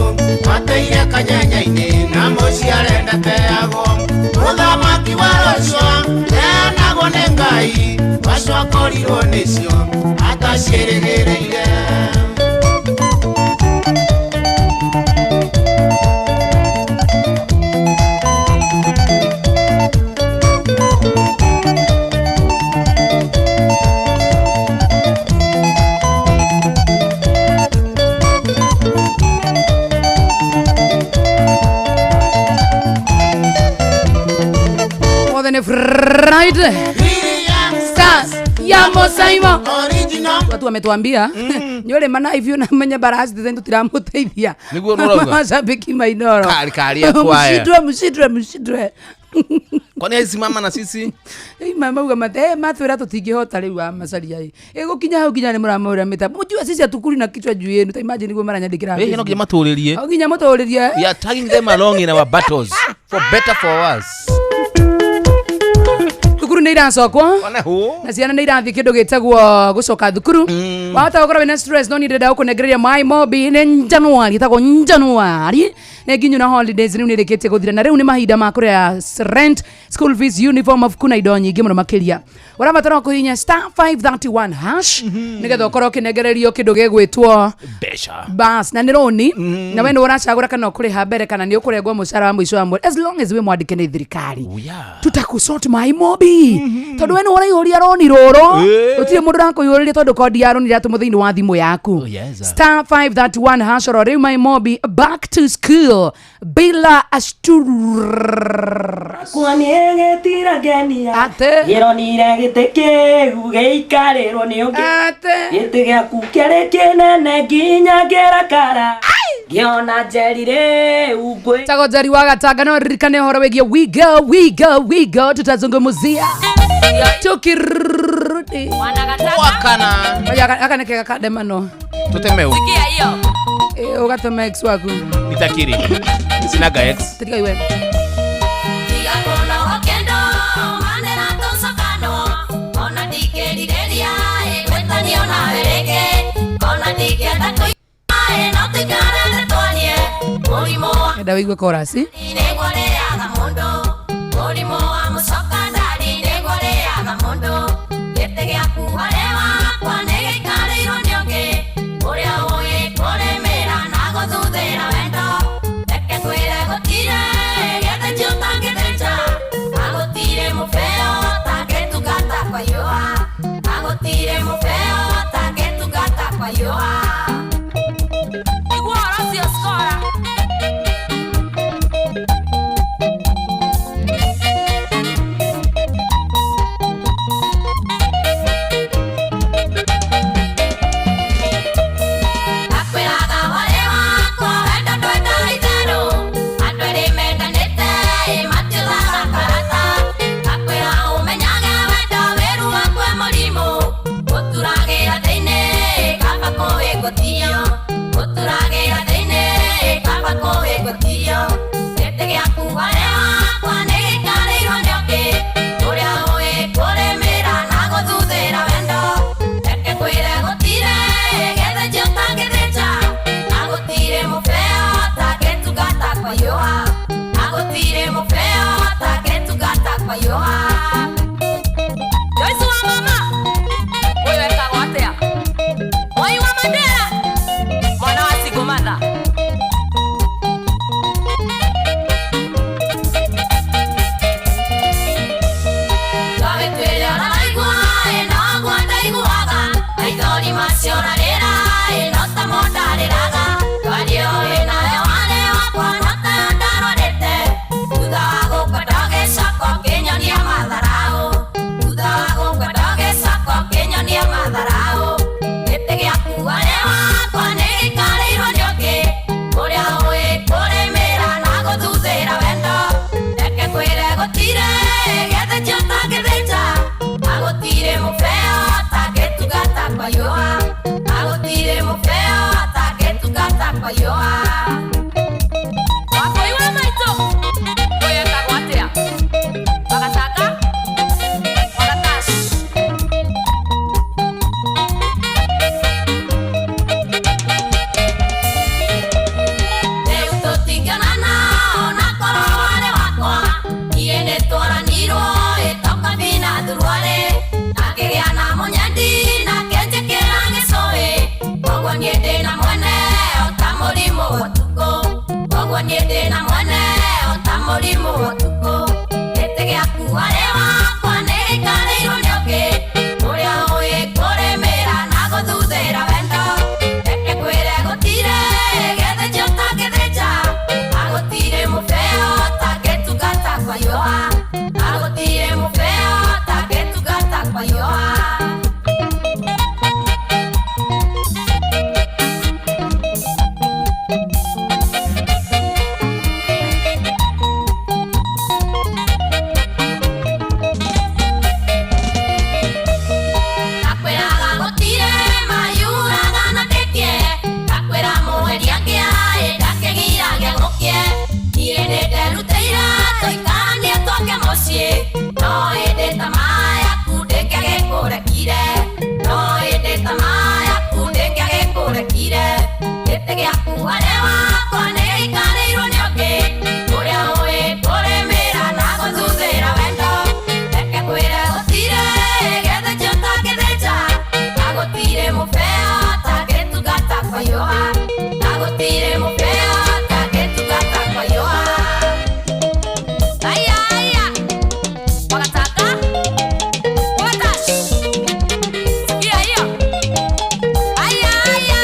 mateire kanyanya-inĩ na mũciĩ arenda teagwo mũthamaki wa rũcua heanagwo nĩ Ngai wacokorirwo nĩcio ataciĩrĩgĩrĩire. Mothe nĩ Friday. Stars ya Mosaimo. Watu wametuambia nyore mana hivyo na menya barasi tena tutiramuteithia. Niguo nurauga. Mashabiki mainoro. Kari kari ya kwaya. Mshidwe mshidwe. Kwani aisimama na sisi? Mama uga mate matwira tutingihota riu amacaria ĩ. Ĩgũkinya hau nginya nĩ mũramũra mĩtambo. Mũjua sisi atukuri na kichwa juu yenu. Ta imagine niguo maranyandĩkĩra. Ĩ no nginya matũrĩrie. Nginya mũtũrĩrie. We are tagging them along in our battles for better for worse. Thukuru nĩ iracokwo na ciana nĩ irathiĩ kĩndũ gĩtagwo gũcoka thukuru. Wahota gũkorwo wĩna stress no niĩ ndĩrenda gũkũnengereria my mobi nĩ January ĩtagwo January nĩ nginyu na holidays rĩu nĩ ĩrĩkĩtie gũthira na rĩu nĩ mahinda ma kũrĩha rent, school fees, uniform, mabuku na indo nyingĩ mũno makĩria. Ũrabatara kũhihinya star 531 hash nĩgetha ũkorwo ũkĩnengererio kĩndũ gĩgwĩtwo mbeca bas na nĩ roni na we nĩ ũracagũra kana ũkũrĩha mbere kana nĩ ũkũrengwo mũcara wa mũico wa mweri as long as wĩ mwandĩke nĩ thirikari. Tutakusort my mobi tondu we nĩ ũraihũria roni rũrũ gũtirĩ mũndũ ũrakũihũrĩria tondũ kondi ya roni iratũmwo thĩinĩ wa thimũ yaku. Star 531 hash oro rĩu my mobi back to school bila astur ate gĩronire gĩtĩ kĩu gĩikarĩrwo nĩ ũngĩ gĩtĩ gĩaku kĩarĩ kĩnene nginya ngĩrakara ngĩona Njeri rĩu ngwĩ Tago Njeri wa Gatanga no ririkane ũhoro wĩgiĩ we go we go we go tutazungumzia tukirudi wakana aka nĩ kega kademano tutemeu ũgatema ex waku nitakiri sinaga ex tiga iwe enda wĩigue korasi Igual, así es, kũhĩngũtio Gũturagĩra thĩinĩ kaba kũhĩngũtio Gĩtĩ gĩaku harĩ wakwa nĩ gĩikarĩirwo nĩ ũngĩ Ũrĩa ũĩ kũrĩmĩra na gũthuthĩra wendo Reke kwĩre gũtirĩ gĩthĩnji ũtangĩthĩnja Na gũtirĩ mũbeo ũtangĩtungata kũhiũha Na gũtirĩ mũbeo ũtangĩtungata kũhiũha Joyce wa mama ũyũ etagwo atĩa Moi wa Mandela mwana wa Sigomana Twagĩtuĩre ũraraigua ĩ noguo ndaiguaga maithori macio ũrarĩra ĩ no tamo ndarĩraga Twario ĩ nawe warĩ wakwa no tayo ndarorete Thutha wa gũkwenda ũgĩcoka ũkĩnyonia matharaũ Thutha wa gũkwenda ũgĩcoka ũkĩnyonia matharaũ Gĩtĩ gĩaku harĩ wakwa nĩ gĩikarĩirwo nĩ ũngĩ Ũrĩa ũĩ kũrĩmĩra na gũthuthĩra wendo Reke kwĩre gũtirĩ gĩthĩnji ũtangĩthĩnja Na gũtirĩ mũbeo ũtangĩtungata kũhiũha Na gũtirĩ mũbeo ũtangĩtungata kũhiũha Wakũi wa maitũ ũyũ etagwo atĩa Wagatanga Wagatash Rĩu tũtingĩonana ona korwo warĩ wakwa Niĩ nĩtwaranirwo ĩtoka bina thuruarĩ Ndakĩgĩa na mũnyendi nake njĩkĩra gĩcũhĩ Koguo niĩ ndĩna mwene ota mũrimũ wa ũtukũ Koguo niĩ ndĩna mwene ota mũrimũ wa ũtukũ Gĩtĩ gĩaku harĩ wakwa nĩ gĩikarĩirwo nĩ ũngĩ Ũrĩa ũĩ kũrĩmĩra na gũthuthĩra wendo Reke kwĩre gũtirĩ gĩthĩnji ũtangĩthĩnja Na gũtirĩ mũbeo ũtangĩtungata kũhiũha Na gũtirĩ mũbeo ũtangĩtungata kũhiũha Ndakwĩraga gũtirĩ mayuraga na ndĩkie Ndakwĩra mũweria ngĩa ĩ ndakĩgiragia gũkĩe Niĩ nĩnderutĩire tũikaranie twake mũciĩ No ĩndĩ tamaa yaku ndĩngĩagĩkũrekire No ĩndĩ tamaa yaku ndĩngĩagĩkũrekire Gĩtĩ gĩaku harĩ wakwa nĩ gĩikarĩirwo nĩ ũngĩ Ũrĩa ũĩ kũrĩmĩra na gũthuthĩra wendo Reke kwĩre gũtirĩ gĩthĩnji ũtangĩthĩnja Na gũtirĩ mũbeo ũtangĩtungata kũhiũha Na gũtirĩ mũbeo ũtangĩtungata kũhiũha Aya aya Wagataka Wagatash Sikia hiyo Aya aya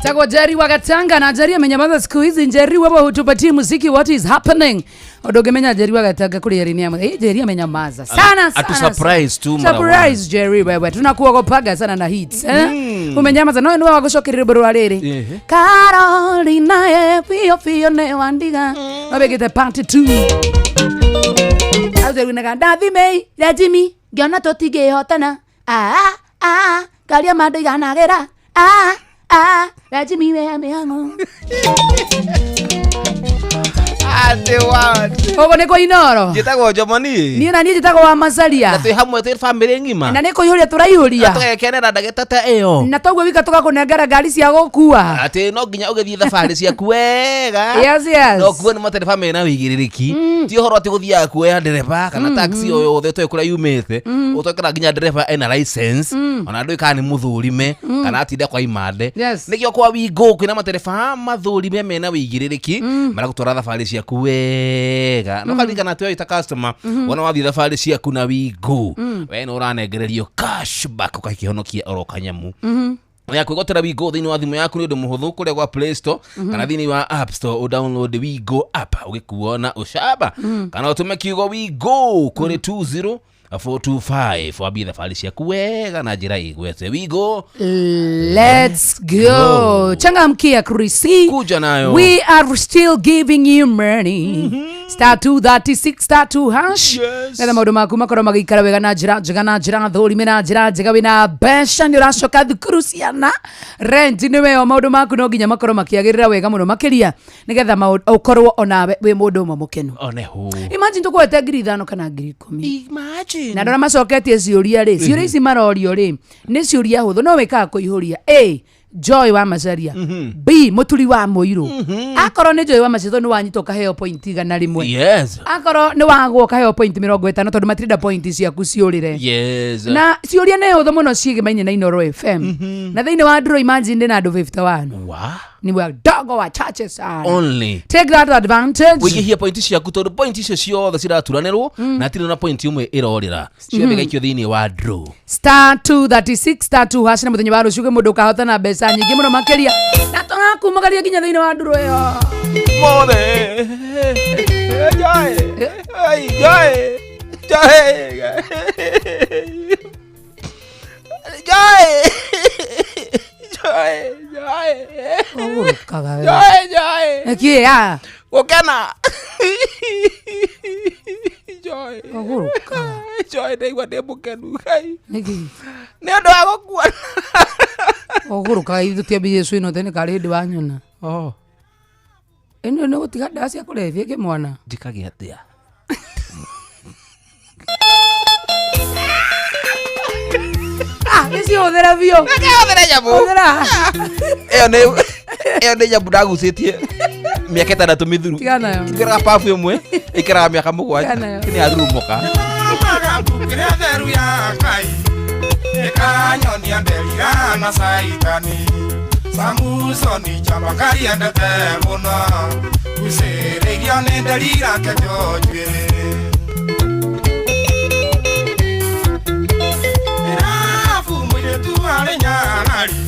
Tagwa Jerry wa Gatanga na Jerry amenyamaza siku hizi. Jerry wewe hutupatie muziki, what is happening? Odogemenya Jerry wa Gatanga kule Jerry ni Jerry amenyamaza sana sana. Atu surprise tu mara Surprise Jerry wewe. Tunakuogopaga sana na hits eh? Umenyamaza no niwe wagucokeria rwimbo rwa riri. Ehe. Carolina e fio fio ne wandiga. Wabegete part 2. Auzerunaga ndathimei ya Jimmy ngiona tũtingĩhotana ah ah ngaria ma ndaiganagĩra ah ah ya Jimmy we mĩhang'o Ate what? ũguo nĩ kwa Inoro Njĩtagwo Njomoni. niĩ na niĩ njĩtagwo wa Macaria Na twĩ hamwe twĩ family ng'ima. na nĩ kũihũria tũraihũria Tũgekenera ndagĩka ta ĩyo. na toguo wika tũgakũnengera ngari cia gũkua Atĩ no nginya ũgĩthiĩ thabarĩ ciaku wega. Yes, yes. No kuo nĩ matereba mena wĩigĩrĩrĩki. Ti ũhoro atĩ gũthiaga kuoya ndereba kana taxi o yothe ũtoĩ kũrĩa yumĩte. Ũtoĩ nginya ndereba ena license. Ona ndũĩ kana nĩ mũthũrime kana atinda kwa imande. Yes. Nĩkĩo kwa Wingo kwĩna matereba mathũrime mena wĩigĩrĩrĩki maragũtwara thabarĩ ciaku wega. No karirikana atĩ we ta customer wona wathiĩ thabarĩ ciaku na Wingo we nĩ ũranengererio cashback ũgakĩhonokia oro kanyamu ya kwĩgwatĩra Wingo thĩinĩ wa thimũ yaku nĩ ũndũ mũhũthũ kũrĩa gwa Play Store kana thĩinĩ wa App Store ũdownload Wingo app ũgĩkuo na ũcamba kana ũtũme kiugo Wingo kũrĩ 20425 wambie thabarĩ ciaku wega na njĩra ĩgwete Wingo Let's go. Changamkia Chrissy. Kuja nayo. We are still giving you money. Star 236 star 2 hash. Ngetha maũndũ maku makorwo magĩikara wega na njĩra njega na njĩra thũrime na njĩra njega wĩna mbeca nĩ ũracoka thukuru ciana rent nĩ weo maũndũ maku no nginya makorwo makĩagĩrĩra wega mũno makĩria nĩgetha ũkorwo onawe wĩ mũndũ ũmwe mũkenu. One hu. Imagine tũkwete 5,000 kana 10,000. Imagine. Na ndona macoketie ciũria rĩ, ciũria ici marorio rĩ nĩ ciũria hũthũ no wĩkaga kũihũria. A, Joy wa Macharia. B, Mũturi wa Mũirũ. Akorwo nĩ Joy wa Macharia nĩ wanyita ũkaheo point 100. Yes. Akorwo nĩ wagwo ũkaheo point 50 tondũ matirenda point ciaku ciũrĩre. Yes. Na ciũria nĩ hũthũ mũno ciĩgĩmainie na Inoro FM. Na thĩinĩ wa draw imagine ndĩ na andũ 51. Wa? Ni wadogo wachache sana. Only. Take that advantage. Wĩingĩhie point ciaku tondũ point icio ciothe ciraturanĩrwo na hatirĩ na point ĩmwe ĩrorĩra. Ciothe igaikio thĩinĩ wa draw. Star 236 star 2 hash na mũthenya wa rũciũ kwĩ mũndũ ũkahotana mbeca nyingĩ mũno makĩria na tũrakumagaria nginya thĩinĩ wa nduro ĩyo. Mothe. Joy. Ai, Joy. Joy. Joy. Joy. Joy. Ũgũrũkaga we. Joy, Joy. Nĩkĩ ya? Gũkena. Joy. Ũgũrũkaga. Joy, ndaigua ndĩ mũkenu Ngai. Nĩkĩ? Nĩ ũndũ wa gũkuona. Ũgũrũkaga ithuĩ tũtiambirie cwino tene karĩ hĩndĩ wanyona. Oh. Ĩno nĩ gũtiga ndawa cia kũrebia kĩmwana. Njĩkage atĩa? Ah, nĩcihũthĩra biũ. Hũthĩra nyamũ. Hũthĩra. Ĩyo nĩ nyamũ ndagucĩtie mĩaka 6 mĩthiru. Tiga nayo. Ikĩraga babu ĩmwe, ĩikaraga mĩaka 7. Tiga nayo. Nĩ yathurumũka. Kĩrĩa theru ya Ngai ĩkanyonia nderira na Caitani. Samusoni njamba Ngai endete mũno gucĩrĩirio nĩ nderira kenjo njuĩrĩ. Irabu mũirĩtu arĩ nyarari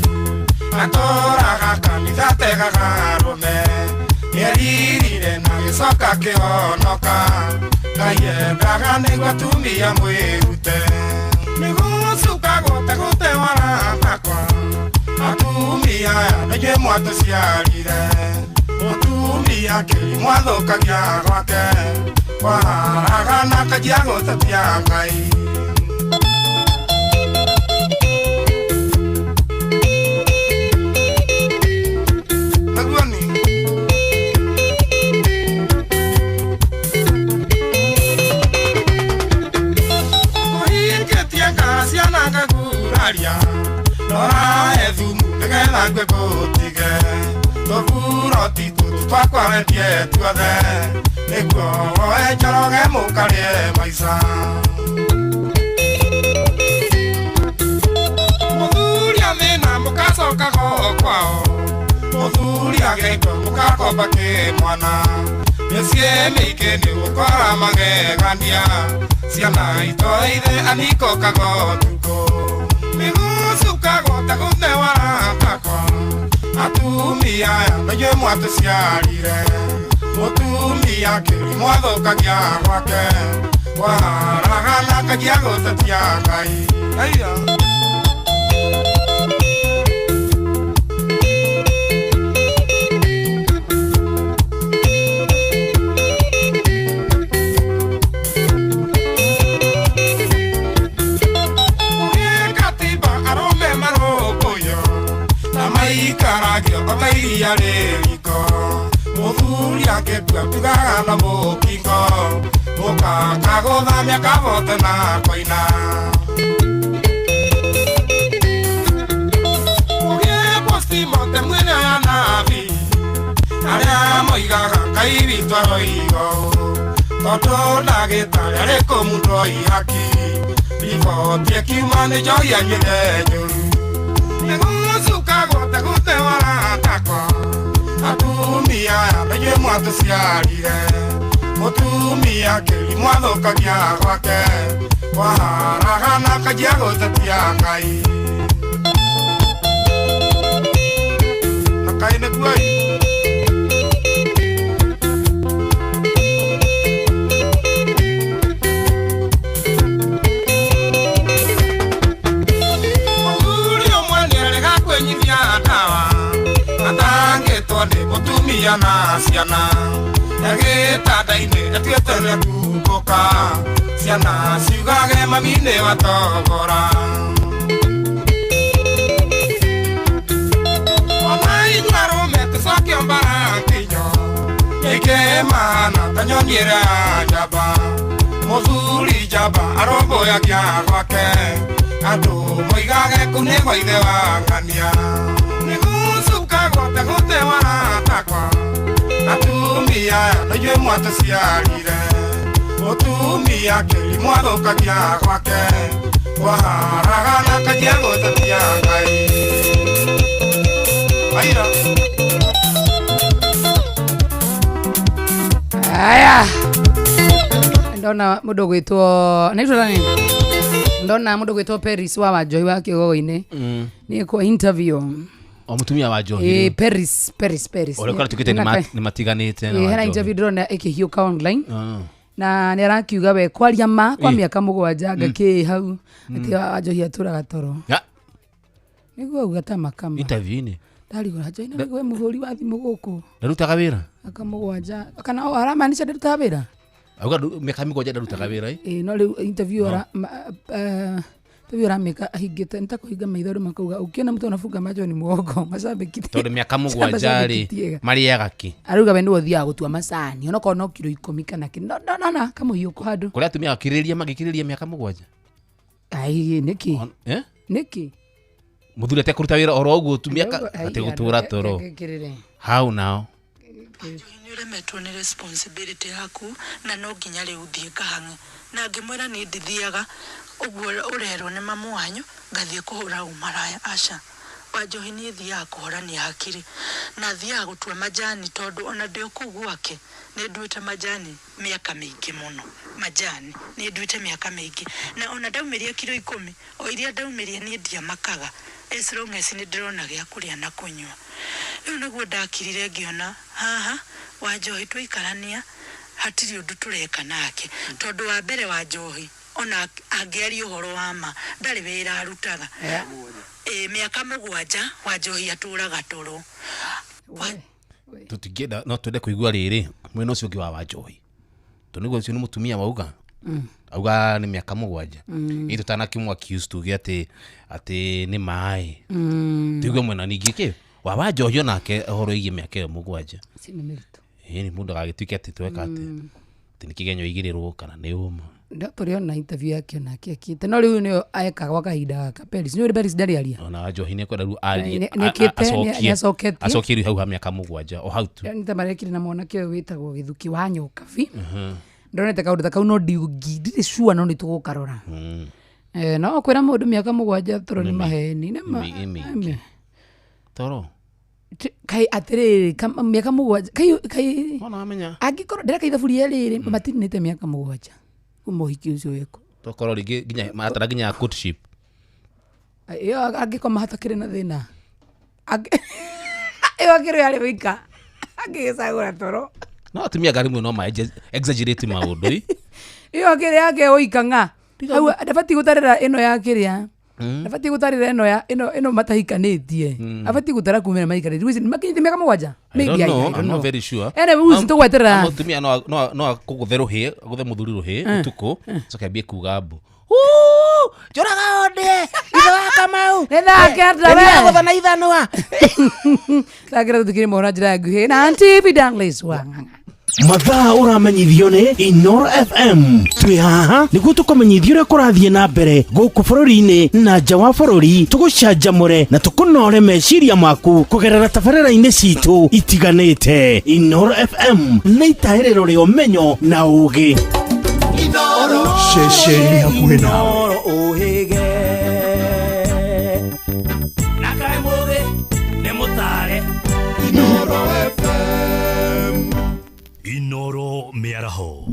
atũraga kanitha tegaga arũme nĩeririre na gĩcoka kĩhonoka. Ngai endaga nĩguo atumia mwĩrute nĩgũcuka gũte gũte waratakwa atumia aya nĩinyuĩ mwatũciarire mũtumia kĩrimũ athũkagia gwake waragana akanjia gũtetia Ngai. Nora ethumu nĩgetha ngue ngũtige tũburoti tũtũ twakwa wendie tuothe nĩguo woe Njoroge mũkarĩe maica. Mũthuri athĩna mũgacokago kwao mũthuri agĩtwo mũgakomba kĩmwana mĩciĩ mĩingĩ nĩgũkora magegania ciana itoeire anikokago ũtukũ nĩgũcuka gũte gũte waratakwa atumia aya nĩinyuĩ mwatũciarire mũtumia kĩrimũ athũkagia gwake waragana akanjia gũtetia Ngai. Aya. Ikaragio ota iria rĩ riko mũthuri angĩkua tugaga na mũkingo mũkakagũthamia kabote na koina. Mũgĩe postimote mwĩrĩ aya nabi arĩa moigaga Ngai witũ aroiga ũũ tondũ ndagĩtarĩ arĩ kũmundwo ihaki riboti ĩkiuma nĩ njohi anyuĩte njũru nĩgũcuka gũte gũte waratakwa atumia aya nĩinyuĩ mwatũciarire mũtumia kĩrimũ athũkagia gwake waragana akanjia gũtetia Ngai. Na Ngai nĩguo ĩ. Nĩ mũtumia na ciana Gĩtanda-inĩ atuĩte nĩ kumbũka ciana ciugage mami nĩ watogora ona inyuĩ arũme tũcoke mbara nginyo ĩkĩmana ta nyoni ĩrĩa njamba mũthuri njamba arũmbũyagia gwake andũ moigage kũu nĩ gwa ithe wa ng'ania nĩgũcukagwo ta gũte waratakwa atumia na inyuĩ mwatũciarire mũtumia kĩrimũ athũkagia gwake kwaharagana kanjia gũtetia Ngai aira. Aya, ndona mũndũ gwĩtwo naitwo nani, ndona mũndũ gwĩtwo Paris wa Wanjohi wa Kĩgogo-inĩ nĩ kwa interview O mutumia wa Njohi. Eh, Paris Paris Paris Ũrĩa ũratuĩkĩte nĩ matiganĩte na hena Wanjohi. interview ndĩrona ĩkĩhiũka online na nĩ arakiuga we kwaria ma kwa mĩaka mũgwanja ngakĩ hau atĩ Wanjohi atũraga toro nĩguo auga ta makama interview-inĩ ndarigwo Wanjohi na we mũhũri wa thimũ gũkũ ndarutaga wĩra aka mũgwanja kana o aramaanisha ndarutaga wĩra auga mĩaka mĩgwanja ndarutaga wĩra. Ĩ no rĩu interview ara interview aramĩka ahingĩte nĩtakũhinga maitho rĩu makauga ũkĩona mtu anafunga macho ni mwongo macambĩki tondũ mĩaka mũgwanja rĩ marĩaga kĩ arauga we nĩwe ũthiaga gũtua macani onokorwo no kiro 10 kana kĩ no no no kamũhiũko handũ kũrĩa atumia akirĩrĩria magĩkirĩrĩria mĩaka mũgwanja. Ai nĩkĩ nĩkĩ mũthuri atekũruta wĩra oro ũguo tu mĩaka ategũtũra toro hau nao nĩũremetwo nĩ responsibility yaku na no nginya rĩu thiĩ ngahang'e na ngĩmwĩra niĩ ndithiaga ũguo ũrerwo nĩ mamu wanyu ngathiĩ kũhũra ũmaraya aca Wanjohi niĩ thiaga kũhorania hakiri na thiaga gũtua majani tondũ ona ndĩ o kũu gwake nĩ nduĩte majani mĩaka mĩingĩ mũno majani nĩ nduĩte mĩaka mĩingĩ na ona ndaumĩria kiro 10 o iria ndaumĩria niĩ ndiamakaga as long as nĩ ndĩrona gĩa kũrĩa na kũnyua rĩu nĩguo ndakirire ngĩona haha Wanjohi twaikarania hatirĩ ũndũ tũreka nake tondũ wa mbere Wanjohi ona angĩaria ũhoro wa ma ndarĩ wĩra arutaga mĩaka mũgwanja Wanjohi atũraga toro. Tũtingĩenda no twende kũigua rĩrĩ mwena ũcio ũngĩ wa Wanjohi tondũ nĩguo ũcio nĩ mũtumia wauga auga nĩ mĩaka mũgwanja ĩ tũtanakĩmũ accuse tuge atĩ nĩ maĩ tuigue mwena ningĩ kĩ wa Wanjohi onake ũhoro wĩgiĩ mĩaka ĩyo mũgwanja ĩ nĩ mũndũ agagĩtuĩke atĩ tweka atĩ nĩ kĩgenyo igĩrĩrwo kana nĩ ũma ndo tũrĩona interview yake onake akĩte no rĩu nĩyo ekaga gwa kahinda gaka Paris nĩ ũrĩ Paris ndarĩ aria ona Wanjohi nĩ ekwenda rĩu arie nĩacoketie acokie rĩu hau ha mĩaka mũgwanja o hau tu nĩ ta marekire na mwanake ũyũ wĩtagwo Gĩthuki wa Nyokabi ndonete kaũndũ ta kau no ndirĩ sure no nĩ tũgũkarora no kwĩra mũndũ mĩaka mũgwanja toro nĩ maheni nĩ toro kai atĩrĩrĩ mĩaka mũgwanja kai angĩkorwo ndĩreka ithaburia rĩrĩ matirinĩte mĩaka mũgwanja kuma ũhiki ũcio wĩkwo tokorwo rĩngĩ nginya maratara nginya courtship ĩyo angĩkorwo mahatakĩrĩ na thĩna ĩyo akĩrĩ yarĩ wika angĩgĩcagũra toro no atumia ngari rĩmwe no ma exaggerate maũndũ ĩyo akĩrĩ yake ũika ng'a hau ndabatiĩ gũtarĩra ĩno ya kĩrĩa ndabatiĩ gũtarĩra ĩno ya ĩno matahikanĩtie abatiĩ gũtara kumĩra mahikanĩtie which makinyĩte mĩaka mũgwanja maybe I don't know I'm not very sure ene rĩu tũgweterera mũtumia no akũgũthe rũhĩ agũthe mũthuri rũhĩ ũtukũ acoke ambie kuga mbu njoraga onde ithe wa Kamau nĩ thaa kenda we nĩagũtha na ithanwa thaa kenda tũthikĩrĩrie mohoro na njĩra ya nguhĩ na TV Douglas wa Ng'ang'a Mathaa ũramenyithio nĩ Inoro FM twĩ haha nĩguo tũkũmenyithia ũrĩa kũrathiĩ na mbere gũkũ bũrũri-inĩ na nja wa bũrũri tũgũcanjamũre na tũkũnore meciria maku kũgerera tabarĩra-inĩ citũ itiganĩte. Inoro FM nĩ itahĩrĩro rĩa ũmenyo na ũũgĩ. Ceceni hakuhĩ nawe. Inoro mĩaraho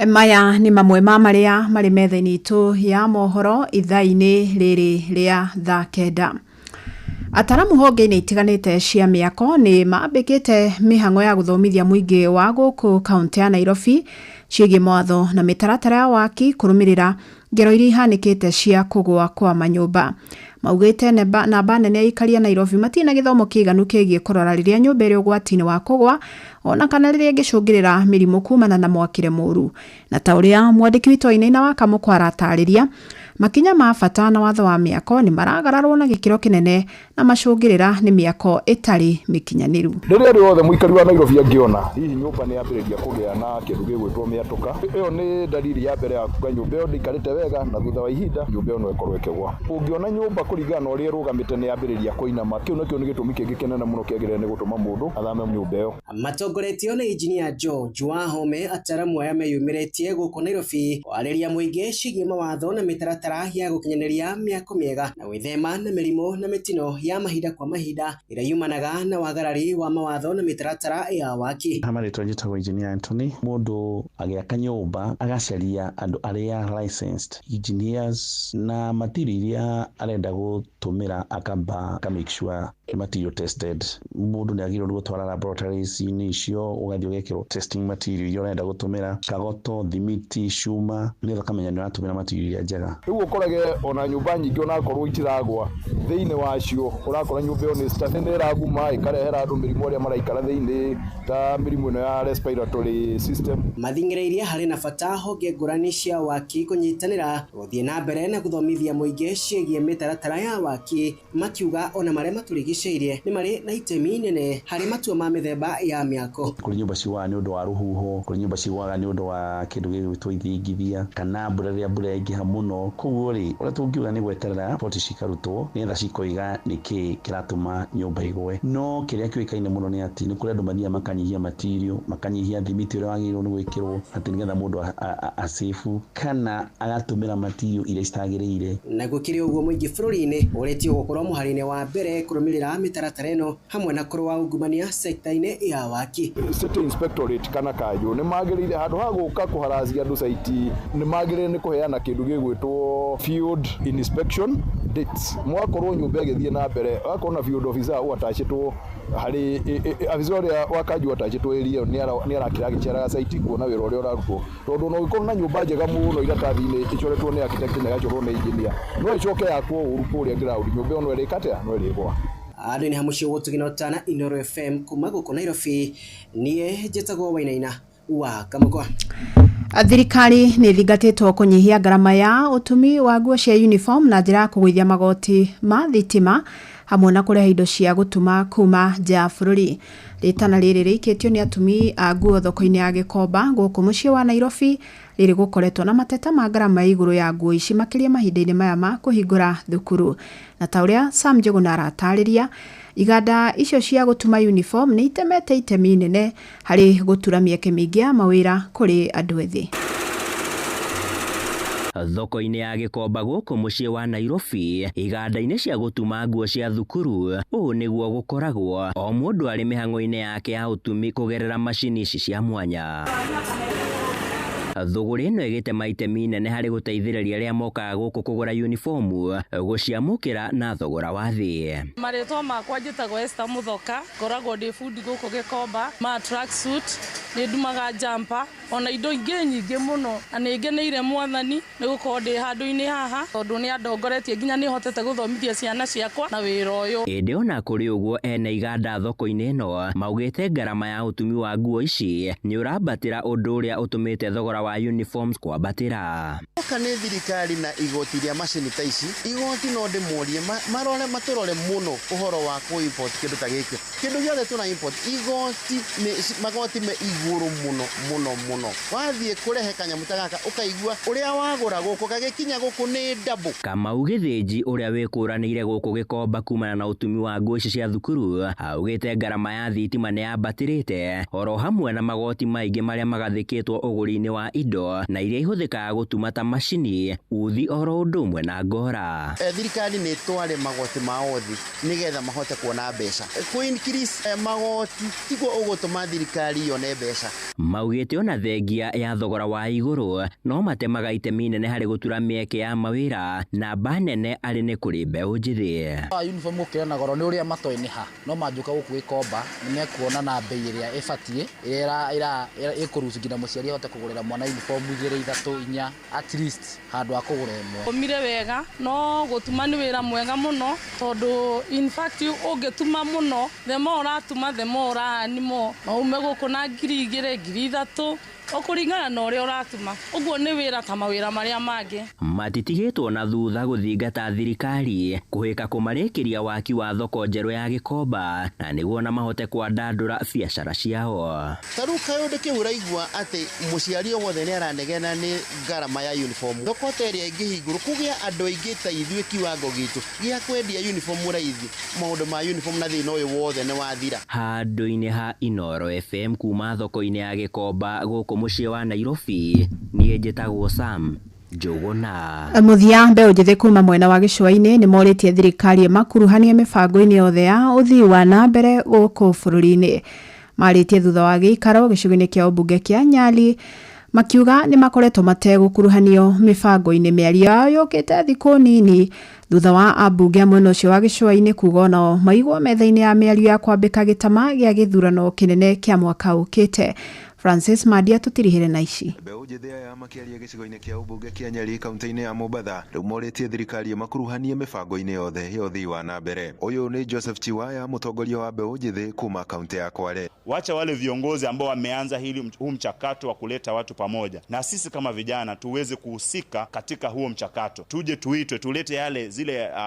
Maya nĩ mamwe ma marĩa marĩ metha-inĩ itũ ya mohoro ithaa-inĩ rĩrĩ rĩa thaa kenda. Ataramu honge-inĩ itiganĩte cia mĩako nĩ mambĩkĩte mĩhang'o ya gũthomithia mũingĩ wa gũkũ kaunti ya Nairobi ciĩgiĩ mawatho na mĩtaratara ya waki kũrũmĩrĩra ngero iria ihanĩkĩte cia kũgũa kwa manyũmba. Maugĩte namba nene ya aikari a Nairobi matirĩ na gĩthomo kĩiganu kĩgiĩ kũrora rĩrĩa nyũmba ĩrĩ ũgwati-inĩ wa kũgwa ona kana rĩrĩa ĩngĩcũngĩrĩra mĩrimũ kumana na mwakĩre mũru. Na ta ũrĩa mwandĩki witũ Wainaina wa Kamũkwa aratarĩria, makinya ma bata na watho wa mĩako nĩ maragararwo na gĩkĩro kĩnene na macũngĩrĩra nĩ mĩako ĩtarĩ mĩkinyanĩru. Rĩrĩa rĩothe mũikari wa Nairobi angĩona hihi nyũmba nĩ yambĩrĩria kũgĩa na kĩndũ gĩgwĩtwo mĩatũka, ĩyo nĩ dalili ya mbere ya kuga nyũmba ĩyo ndĩikarĩte wega, na thutha wa ihinda nyũmba ĩyo no ĩkorwo ĩkĩgwa. Ũngĩona nyũmba kũringana na ũrĩa ĩrũgamĩte nĩ yambĩrĩria kũinama, kĩu nakĩo nĩ gĩtũmi kĩngĩ kĩnene mũno kĩagĩrĩire nĩ gũtũma mũndũ athame nyũmba ĩyo. Matongoretio nĩ injinia George Wahome, ataramu aya meyumĩrĩtie gũkũ Nairobi kwarĩria mũingĩ ciĩgiĩ mawatho na mĩtaratara ya gũkinyanĩria mĩako mĩega na gwĩthema na mĩrimũ na mĩtino ya mahinda kwa mahinda ĩrĩa yumanaga na wagarari wa mawatho na mĩtaratara ya waki. Marĩtwa njĩtagwo engineer Anthony. Mũndũ agĩaka nyũmba agacaria andũ arĩa licensed engineers na material iria arenda gũtũmĩra akamba aka make sure nĩ material tested. Mũndũ nĩ agĩrĩirwo nĩ gũtwara laboratories-inĩ icio, ũgathiĩ ũgekĩrwo testing material iria ũrenda gũtũmĩra, kagoto, thimiti, cuma, nĩgetha ũkamenya nĩ ũratũmĩra material iria njega. Rĩu ũkorage ona nyũmba nyingĩ onakorwo itiragwa thĩinĩ wacio, ũrakora nyũmba ĩyo nĩ ĩraguma ĩkarehera andũ mĩrimũ arĩa maraikara thĩinĩ ta mĩrimũ ĩno ya respiratory system. Mathing'ĩrĩirie harĩ na bata honge ngũrani cia waki kũnyitanĩra gũthiĩ na mbere na gũthomithia mũingĩ ciĩgiĩ mĩtaratara ya waki, makiuga ona marĩa matũrigicĩirie nĩ marĩ na itemi inene harĩ matua ma mĩthemba ya mĩako. Kũrĩ nyũmba cigũaga nĩ ũndũ wa rũhuho, kũrĩ nyũmba cigũaga nĩ ũndũ wa kĩndũ gĩgwĩtwo ithingithia kana mbura rĩrĩa mbura yaingĩha mũno. Koguo rĩ, ũrĩa tũngiuga nĩ gweterera riboti cikarutwo nĩgetha cikoiga nĩkĩ kĩratũma nyũmba ĩgwe. No kĩrĩa kĩũĩkaine mũno nĩ atĩ nĩ kũrĩ andũ mathiaga makanyihia material, makanyihia thimiti ũrĩa wagĩrĩirwo nĩ gwĩkĩrwo atĩ nĩgetha mũndũ acĩbu kana agatũmĩra material iria citagĩrĩire. Na gũkĩrĩ ũguo mũingĩ bũrũri-inĩ ũrĩtio gũkorwo mũhari-inĩ wa mbere kũrũmĩrĩra mĩtaratara ĩno hamwe na kũrũa ungumania sekta-inĩ ya waki. City Inspectorate kana kanjũ nĩ magĩrĩire handũ ha gũka kũharacia andũ saiti, nĩ magĩrĩire nĩ kũheana kĩndũ gĩgwĩtwo field inspection dates. Mwakorwo nyũmba ĩgĩthiĩ na mbere, wakorwo na field officer ũatachĩtwo harĩ afisa ũrĩa wa kanjũ atachĩtwo area ĩyo nĩ arakĩra agĩceraga saiti kuona wĩra ũrĩa ũrarutwo, tondũ no ũngĩkorwo na nyũmba njega mũno iratathi-inĩ ĩcoretwo nĩ architect na ĩgacorwo nĩ engineer, no ĩcoke yakwo ũru kũrĩa ground, nyũmba ĩyo no ĩrĩka atĩa, no ĩrĩgwa. Andũ nĩ hamuciĩ gũtugina ũtana Inooro FM kuma gũkũ Nairobi, niĩ njĩtagwo Wainaina wa Kamũkwa. Thirikari nĩ ĩthingatĩtwo kũnyihia ngarama ya ũtumi wa nguo cia uniform na njĩra ya kũgũithia magoti ma thitima hamwe na kũrehe indo cia gũtuma kuma nja ya bũrũri. Rĩtana rĩrĩ rĩikĩtio nĩ atumi a nguo thoko-inĩ ya Gĩkomba gũkũ mũciĩ wa Nairobi, rĩrĩ gũkoretwo na mateta ma ngarama ya igũrũ ya nguo ici makĩria mahinda-inĩ maya ma kũhingũra thukuru. Na ta ũrĩa Sam Njũgũna aratarĩria, iganda icio cia gũtuma uniform nĩ itemete itemi inene harĩ gũtura mĩeke mĩingĩ ya mawĩra kũrĩ andũ ethĩ. Thoko-inĩ ya Gĩkomba gũkũ mũciĩ wa Nairobi, iganda-inĩ cia gũtuma nguo cia thukuru, ũũ nĩguo gũkoragwo o mũndũ arĩ mĩhang'o-inĩ yake ya ũtumi kũgerera macini ici cia mwanya. Thũgũrĩ ĩno ĩgĩtema itemi inene harĩ gũteithĩrĩria arĩa mokaga gũkũ kũgũra uniformu gũciamũkĩra na thogora wa thĩ. Marĩtwa makwa njĩtagwo Esther Mũthoka, ngoragwo ndĩ bundi gũkũ Gĩkomba, ma tracksuit, nĩ ndumaga jumper, ona indo ingĩ nyingĩ mũno, na nĩ ngeneire Mwathani nĩ gũkorwo ndĩ handũ-inĩ haha, tondũ nĩ andongoretie nginya nĩ hotete gũthomithia ciana ciakwa na wĩra ũyũ. Ĩndĩ ona kũrĩ ũguo ene iganda thoko-inĩ ĩno maugĩte ngarama ya ũtumi wa nguo ici nĩ ũrambatĩra, ũndũ ũrĩa ũtũmĩte thogora wa uniforms kwambatĩra. Oka nĩ thirikari na igoti rĩa macini ta ici, igoti no ndĩmorie marore matũrore mũno ũhoro wa kũ import kĩndũ ta gĩkĩ. Kĩndũ gĩothe tũra import, igoti nĩ magoti me igũrũ mũno mũno mũno. Wathiĩ kũrehe kanyamũ ta gaka ũkaigua ũrĩa wagũra gũkũ gagĩkinya gũkũ nĩ double. Kamau Gĩthĩnji ũrĩa wĩkũranĩire gũkũ Gĩkomba kumana na ũtumi wa nguo ici cia thukuru augĩte ngarama ya thitima nĩ yambatĩrĩte oro hamwe na magoti maingĩ marĩa magathĩkĩtwo ũgũri-inĩ wa indo na iria ihũthĩkaga gũtuma ta macini, uthi oro ũndũ ũmwe na ngora. Thirikari nĩ ĩtware magoti ma othi nĩgetha mahote kuona mbeca. Kũ increase magoti tiguo ũgũtũma thirikari yone mbeca. Maugĩte ona thengia ya thogora wa igũrũ no matemaga itemi inene harĩ gũtura mĩeke ya mawĩra, namba nene arĩ nĩ kũrĩ mbeũ njĩthĩ. Uniform gũkĩra na goro nĩ ũrĩa matoĩ nĩ ha, no manjũka gũkũ Gĩkomba nĩ mekuona na bei ĩrĩa ĩbatiĩ ĩrĩa ĩkũruhusu nginya mũciari ahote kũgũrĩra mwana uniform igĩrĩ, ithatũ, inya, at least handũ ha kũgũra ĩmwe. Ũmire wega no gũtuma nĩ wĩra mwega mũno tondũ in fact ũngĩtuma mũno, the more ũratuma the more ũra more, no ume gũkũ na 2,000, 3,000 ũkũringana na ũrĩa ũratuma. Ũguo nĩ wĩra ta mawĩra marĩa mangĩ. Matitigĩtwo na thutha gũthingata thirikari kũhĩka kũmarĩkĩria waki wa thoko njerũ ya Gĩkomba na nĩguo na mahote kwandandũra biacara ciao. Ta rĩu kaũndũ kĩu ũraigua atĩ mũciari o wothe nĩ aranegena nĩ ngarama ya uniform. Thoko ta ĩrĩa ĩngĩhingũrwo kũgĩa andũ aingĩ ta ithuĩ kiwango gitũ gĩa kwendia uniform raithi, maũndũ ma uniform na thĩna ũyũ wothe nĩ wathira. Handũ-inĩ ha Inooro FM kuma thoko-inĩ ya Gĩkomba gũkũ mũciĩ wa Nairobi, niĩ njĩtagwo Sam Njũgũna. Mũthia mbeũ njĩthĩ kuma mwena wa gĩcũa-inĩ nĩ morĩtie thirikari ĩmakuruhanie mĩbango-inĩ yothe ya ũthii wa na mbere gũkũ bũrũri-inĩ. Marĩtie thutha wa gĩikaro gĩcigo-inĩ kĩa ũmbunge kĩa Nyali makiuga nĩ makoretwo mategũkuruhanio mĩbango-inĩ. Mĩario yao yũkĩte thikũ nini thutha wa ambunge a mwena ũcio wa gĩcũa-inĩ kuga onao maigwo metha-inĩ ya mĩario ya kwambĩka gĩtama gĩa gĩthurano kĩnene kĩa mwaka ũkĩte. Francis Madia tũtirihĩre na ici. Mbeũ njĩthĩ aya makĩaria gĩcigo-inĩ kĩa ũmbunge kĩa Nyeri kaunti-inĩ ya Mombatha rĩu morĩtie thirikari ĩmakuruhanie mĩbango-inĩ yothe ya ũthii wa na mbere. Ũyũ nĩ Joseph Chiwaya, mũtongoria wa mbeũ njĩthĩ kuma kaunti ya Kwale. Wacha wale viongozi ambao wameanza huu mchakato wa kuleta watu pamoja, na sisi kama vijana tuweze kuhusika katika huo mchakato, tuje tuitwe, tulete yale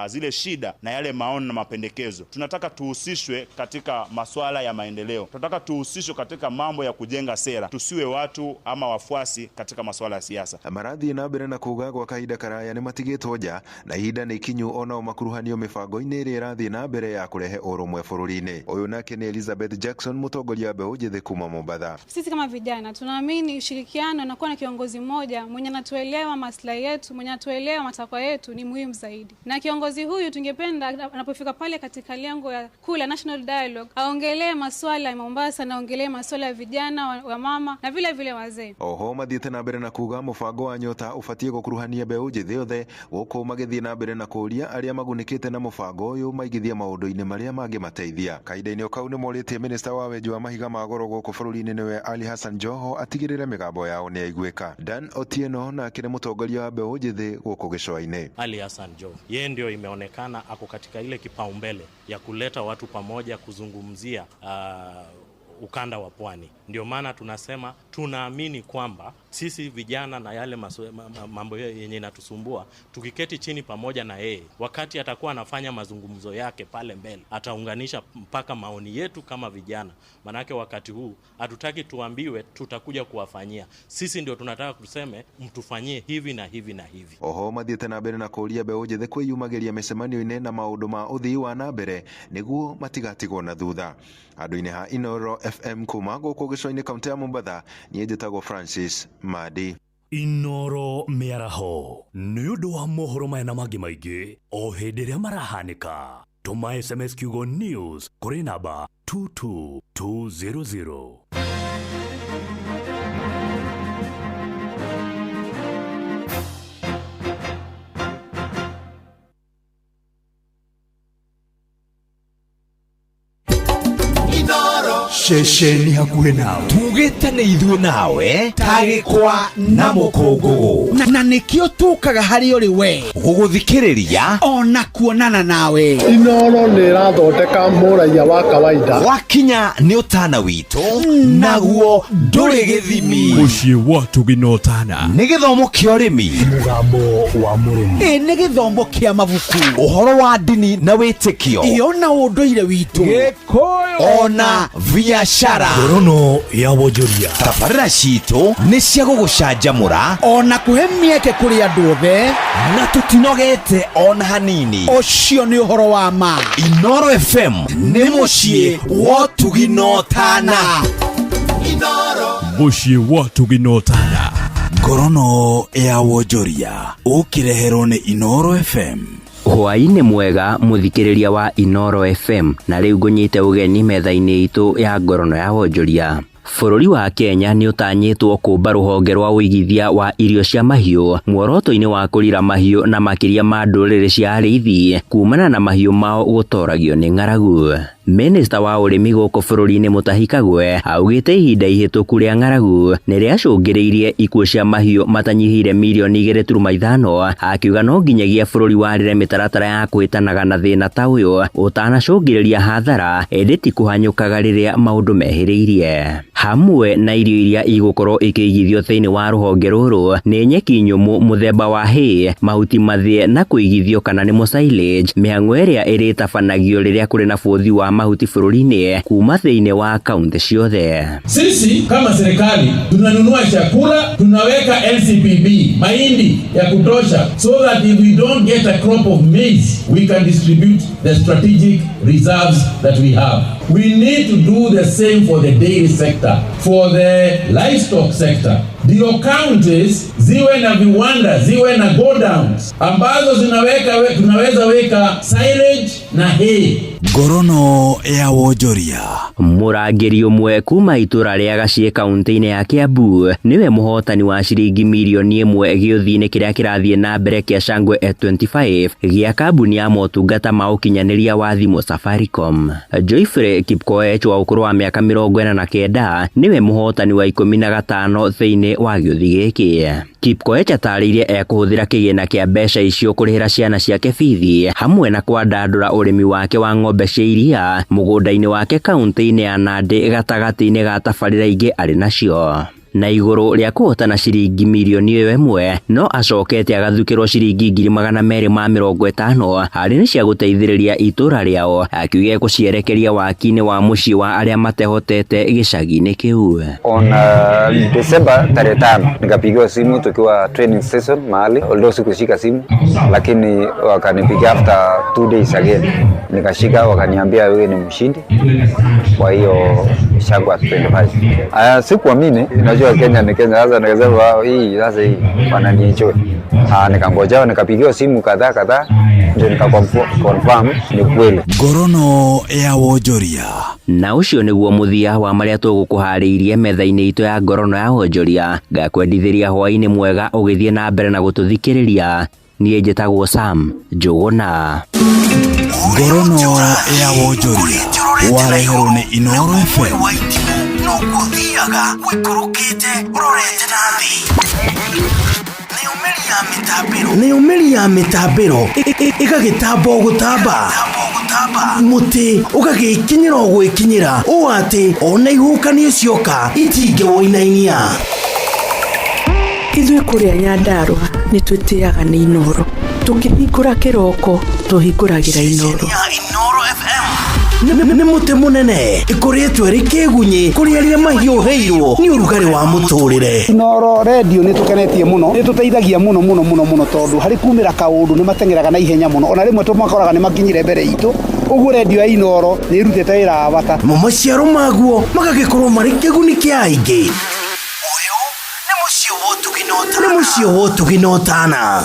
zile shida na yale maono na mapendekezo. Tunataka tuhusishwe katika masuala ya maendeleo, tunataka tuhusishwe katika mambo ya kujenga sera, tusiwe watu ama wafuasi katika masuala ya siasa. Marathiĩ na mbere na kuga gwa kahinda karaya nĩ matigĩtwo nja na ihinda nĩ ikinyu onao makuruhanio mĩbango-inĩ ĩrĩa ĩrathiĩ na mbere ya kũrehe ũrũmwe bũrũri-inĩ. Ũyũ nake nĩ Elizabeth Jackson, mũtongoria wa mbeũ njĩthĩ kuma Mombatha. Sisi kama vijana tunaamini ushirikiano na kuwa na kiongozi mmoja mwenye anatuelewa maslahi yetu, mwenye anatuelewa matakwa yetu ni muhimu zaidi. Na kiongozi huyu tungependa anapofika pale katika lengo ya kula National Dialogue aongelee masuala ya Mombasa na aongelee masuala ya vijana, wa mama na vile vile wazee. Oho mathiĩte na mbere na kuga mũbango wa Nyota ũbatiĩ gũkuruhania mbeũ njĩthĩ othe gũkũ magĩthiĩ na mbere na kũũria arĩa magunĩkĩte na mũbango ũyũ maigithie maũndũ-inĩ marĩa mangĩmateithia. Kahinda-inĩ kau nĩ morĩtie minista wa wenji wa mahiga ma goro gũkũ bũrũri-inĩ nĩwe Ali Hassan Joho atigĩrĩre mĩgambo yao nĩ yaiguĩka. Dan Otieno nake nĩ mũtongoria wa mbeũ njĩthĩ gũkũ gĩcũa-inĩ. Ali Hassan Joho yeye ndio imeonekana ako katika ile kipaumbele ya kuleta watu pamoja kuzungumzia ukanda wa pwani. Ndio maana tunasema tunaamini kwamba sisi vijana na yale mambo yenye inatusumbua, tukiketi chini pamoja na yeye, wakati atakuwa anafanya mazungumzo yake pale mbele, ataunganisha mpaka maoni yetu kama vijana. Manake wakati huu hatutaki tuambiwe tutakuja kuwafanyia. Sisi ndio tunataka tuseme mtufanyie hivi na hivi na hivi. Oho mathiĩte na mbere na kũũria mbeũ njĩthĩ kwĩyumagĩria mĩcemanio-inĩ na maũndũ ma ũthii wa na mbere nĩguo matigatigwo na thutha. Handũ-inĩ ha Inooro FM kuma gũkũ gĩcũa-inĩ kaunti ya Mombatha, niĩ njĩtagwo Francis Madi. Inooro mĩaraho nĩ ũndũ wa mohoro maya na mangĩ maingĩ o hĩndĩ ĩrĩa marahanĩka. Tũma SMS kiugo news kũrĩ namba 22200. Ceceni hakuhĩ nawe tugĩte nĩ ithuĩ nawe tagĩkwa na mũkũngũgũ na nĩkĩo tũkaga harĩ ũrĩ we gũgũthikĩrĩria ona kuonana nawe. Inooro nĩ ĩrathondeka mũraiya wa kawaida. Wakinya nĩ ũtana witũ naguo ndũrĩ gĩthimi. Mũciĩ wa Tũgina Ũtana nĩ gĩthomo kĩa ũrĩmi, mũgambo wa mũrĩmi, ĩ nĩ gĩthomo kĩa mabuku, ũhoro wa ndini na wĩtĩkio, ĩ ona ũndũire witũ, Gĩkũyũ ona biashara. Ngorono ya wonjoria. Tabarĩra citũ nĩ cia gũgũcanjamũra ona kũhe mĩeke kũrĩ andũ othe, na tũtinogete ona hanini. Ũcio nĩ ũhoro wa ma. Inooro FM nĩ mũciĩ wa ũtugi na ũtana. Mũciĩ wa ũtugi na ũtana. Ngorono ya wonjoria ũkĩreherwo nĩ Inooro FM. Hwaĩ-inĩ mwega mũthikĩrĩria wa Inooro FM, na rĩu ngũnyite ũgeni metha-inĩ itũ ya ngorono ya wonjoria. Bũrũri wa Kenya nĩ ũtanyĩtwo kũmba rũhonge rwa ũigithia wa irio cia mahiũ muoroto-inĩ wa kũrira mahiũ na makĩria ma ndũrĩrĩ cia arĩithi kumana na mahiũ mao gũtoragio nĩ ng'aragu. Minista wa ũrĩmi gũkũ bũrũri-inĩ Mutahi Kagwe augĩte ihinda ihĩtũku rĩa ng'aragu nĩ rĩacũngĩrĩirie ikuũ cia mahiũ matanyihĩire mirioni 2.5, akiuga no nginyagia bũrũri warĩre mĩtaratara ya kwĩtanaga na thĩna ta ũyũ ũtanacũngĩrĩria hathara, ĩndĩ ti kũhanyũkaga rĩrĩa maũndũ mehĩrĩirie. Hamwe na irio iria igũkorwo ikĩigithio thĩinĩ wa rũhonge rũrũ nĩ nyeki nyũmũ mũthemba wa hay, mahuti mathĩe na kũigithio kana nĩmo silage, mĩhang'o ĩrĩa ĩrĩtabanagio rĩrĩa kũrĩ na bũthi wa mahuti bũrũri-inĩ kuma thĩinĩ wa kaunti ciothe. Sisi kama serikali tunanunua chakula, tunaweka LCPB mahindi ya kutosha, so that if we don't get a crop of maize we can distribute the strategic reserves that we have. We need to do the same for the dairy sector, for the livestock sector. Ndio counties ziwe na viwanda, ziwe na godowns ambazo tunaweza weka silage na hay. Ngorono ya wonjoria. Mũrangĩri ũmwe kuma itũra rĩa Gaciĩ kaunti-inĩ ya Kiambu nĩwe mũhotani wa ciringi mirioni 1 gĩũthi-inĩ kĩrĩa kĩrathiĩ na mbere kĩa Shangwe 25 gĩa kambuni ya motungata ma ũkinyanĩria wa thimũ Safaricom. Joyfrey Kipkoech wa ũkũrũ wa mĩaka 49 nĩwe mũhotani wa 15 thĩinĩ wa gĩũthi gĩkĩ. Kipkoech atarĩirie ekũhũthĩra kĩgĩna kĩa mbeca icio kũrĩhĩra ciana ciake bithi hamwe na kwandandũra ũrĩmi wake wa ng'ombe cia iria mũgũnda-inĩ wake kaunti-inĩ ya Nandi gatagatĩ-inĩ ga tabarĩra ingĩ arĩ nacio. Na igũrũ rĩa kũhotana ciringi mirioni ĩyo ĩmwe no acokete agathukĩrwo ciringi 250,000 harĩ nĩ cia gũteithĩrĩria itũra rĩao, akiuga ekũcierekeria waki-inĩ wa mũciĩ wa arĩa matehotete gĩcagi-inĩ kĩu. On December tarehe 5 nikapigiwa simu tukiwa training session mahali, although sikushika simu lakini wakanipigia after 2 days again, nikashika, wakaniambia wewe ni mshindi kwa hiyo Shangwe 25. Sikuamini, unajua Kenya ni Kenya. Sasa nikasema hii sasa hii wananienjoy. Nikangoja nikapigiwa simu kadhaa ndio nikaconfirm ni kweli. Ngorono ya wonjoria. Na ucio niguo muthia wa maria tũgũkũharĩirie metha-inĩ itũ ya Ngorono ya wonjoria. Ngakwendithĩria hwaĩ-inĩ mwega ũgĩthiĩ na mbere na gũtũthikĩrĩria. Niĩ njĩtagwo Sam Njũgũna. Ngorono ya wonjoria wareherwo nĩ Inooro FM. Nũgũthiaga ũikũrũkĩte ũrorete na thĩ. Nĩyũmĩri ya mĩtambĩro ĩgagĩtamba gũtamba mũtĩ ũgagĩkinyĩra o gwĩkinyĩra ũũ atĩ ona ihuhũkanio cioka itingĩwũinainia. Ithuĩ kũrĩa Nyandarũa nĩ twĩtĩaga nĩ Inooro. Tũkĩhingũra kĩroko tũhingũragĩra Inooro. Nĩ mũtĩ mũnene ĩkũrĩtwo ĩrĩ kĩgunyĩ kũrĩ arĩa mahiũhĩirwo nĩ ũrugarĩ wa mũtũrĩre. Inooro radio nĩ tũkenetie mũno, nĩ tũteithagia mũno mũno mũno mũno tondũ harĩ kumĩra kaũndũ nĩ mateng'eraga na ihenya mũno, ona rĩmwe tũmakoraga nĩ makinyire mbere itũ. Ũguo radio ya Inooro nĩ ĩrutĩte wĩra wa bata. Mo maciaro maguo magagĩkorwo marĩ kĩguni kĩa aingĩ. Ũyũ nĩ mũciĩ wa ũtugi na ũtana.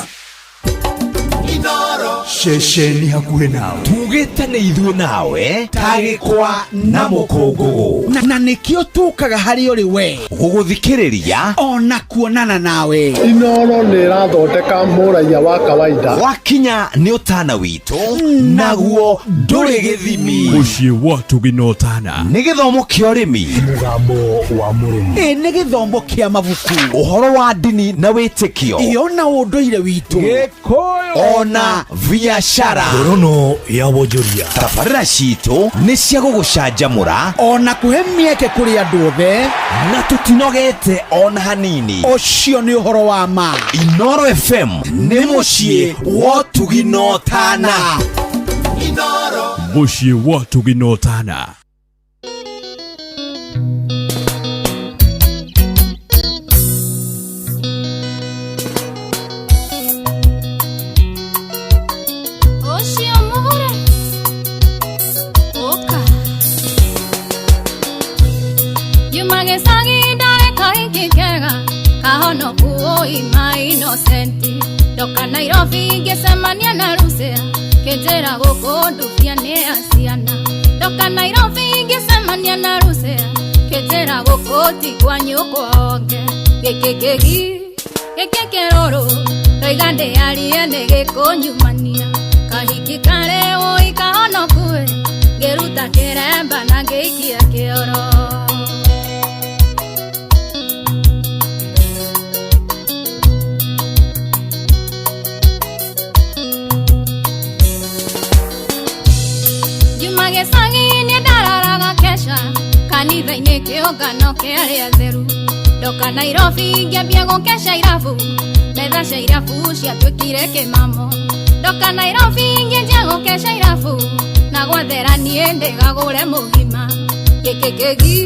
Ceceni hakuhĩ nawe tugĩte nĩ ithuĩ nawe tagĩkwa na mũkũngũgũ, na nĩkĩo tũkaga harĩ ũrĩ we gũgũthikĩrĩria ona kuonana nawe. Inooro nĩ ĩrathondeka mũraiya wa kawaida. Wakinya nĩ ũtana witũ naguo ndũrĩ gĩthimi. Mũciĩ wa ũtugi na ũtana nĩ gĩthomo kĩa ũrĩmi, mũgambo wa mũrĩmi, nĩ gĩthomo kĩa mabuku, ũhoro wa ndini na wĩtĩkio, ĩyo na ũndũire witũ, Gĩkũyũ ona biashara. Ngorono ya wonjoria. Tabarĩra citũ nĩ cia gũgũcanjamũra ona kũhe mĩeke kũrĩ andũ othe, na tũtinogete ona hanini. Ũcio nĩ ũhoro wa ma. Inooro FM nĩ mũciĩ wa ũtugi na ũtana. Mũciĩ wa ũtugi na ũtana. Ndoka Nairobi ngĩcemania na Rusea kĩnjĩra gũkũ ndubia nĩ ya ciana. Ndoka Nairobi ngĩcemania na Rusea kĩnjĩra gũkũ ti kwa nyũkwa onge. Gĩkĩ kĩgi gĩkĩ kĩrũrũ ndoiga ndĩarie nĩ gĩkũnyumania. Kahiki karĩ ũi kahonokue Ngĩruta kĩremba na ngĩikia kĩoro. Njuma gĩcagi-inĩ ndararaga kesha, kanitha-inĩ kĩũngano kĩa arĩa atheru. Ndoka Nairobi ngĩambia gũkesha irabu, metha cia irabu ciatuĩkire kĩmamo. Ndoka Nairobi ngĩanjia gũkesha irabu, na gwathera niĩ ndĩgagũre mũgima. Gĩkĩ kĩgi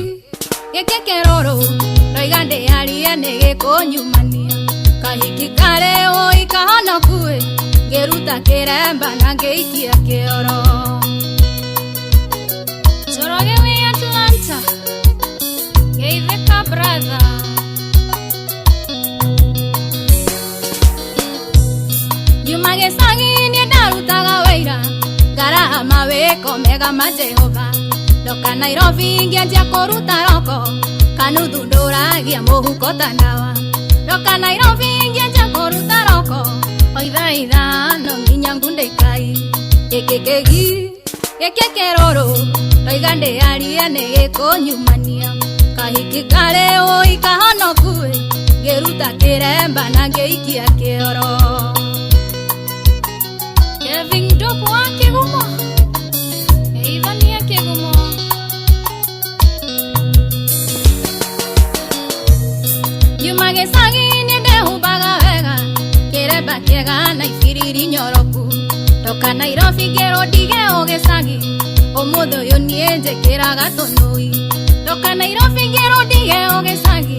gĩkĩ kĩrũrũ, ndoiga ndĩarie nĩ gĩkũnyumania. Kahiki karĩ ũi kahonoku-ĩ, ngĩruta kĩremba na ngĩikia kĩoro. Njoroge wĩ Atlanta, geithĩka brother. Nyuma gĩcagi-inĩ ndarutaga wĩira, ngaraha mawĩko mega ma Jehova. Ndoka Nairobi ngĩanjia kũruta roko, kanuthu ndũragia mũhuko ta ndawa. Ndoka Nairobi ngĩanjia kũruta roko, o ithaa ithano nginya ngunde ikai. Gĩkĩ kĩgi gĩkĩ kĩrũrũ, ndoiga ndĩarie nĩ gĩkũnyumania. Kahiki karĩ ũi kahonoku-ĩ, ngĩruta kĩremba na ngĩikia kĩoro. Kevin Nduku wa Kĩgumo, geithania Kĩgumo. Nyuma gĩcagi-inĩ ndehumbaga wega, kĩremba kĩega na ibiriri nyoroku. Ndoka Nairobi ngĩrwo ndige o gĩcagi, ũmũthĩ ũyũ niĩ njĩkĩraga tũnũi. Ndoka Nairobi ngĩrwo ndige o gĩcagi,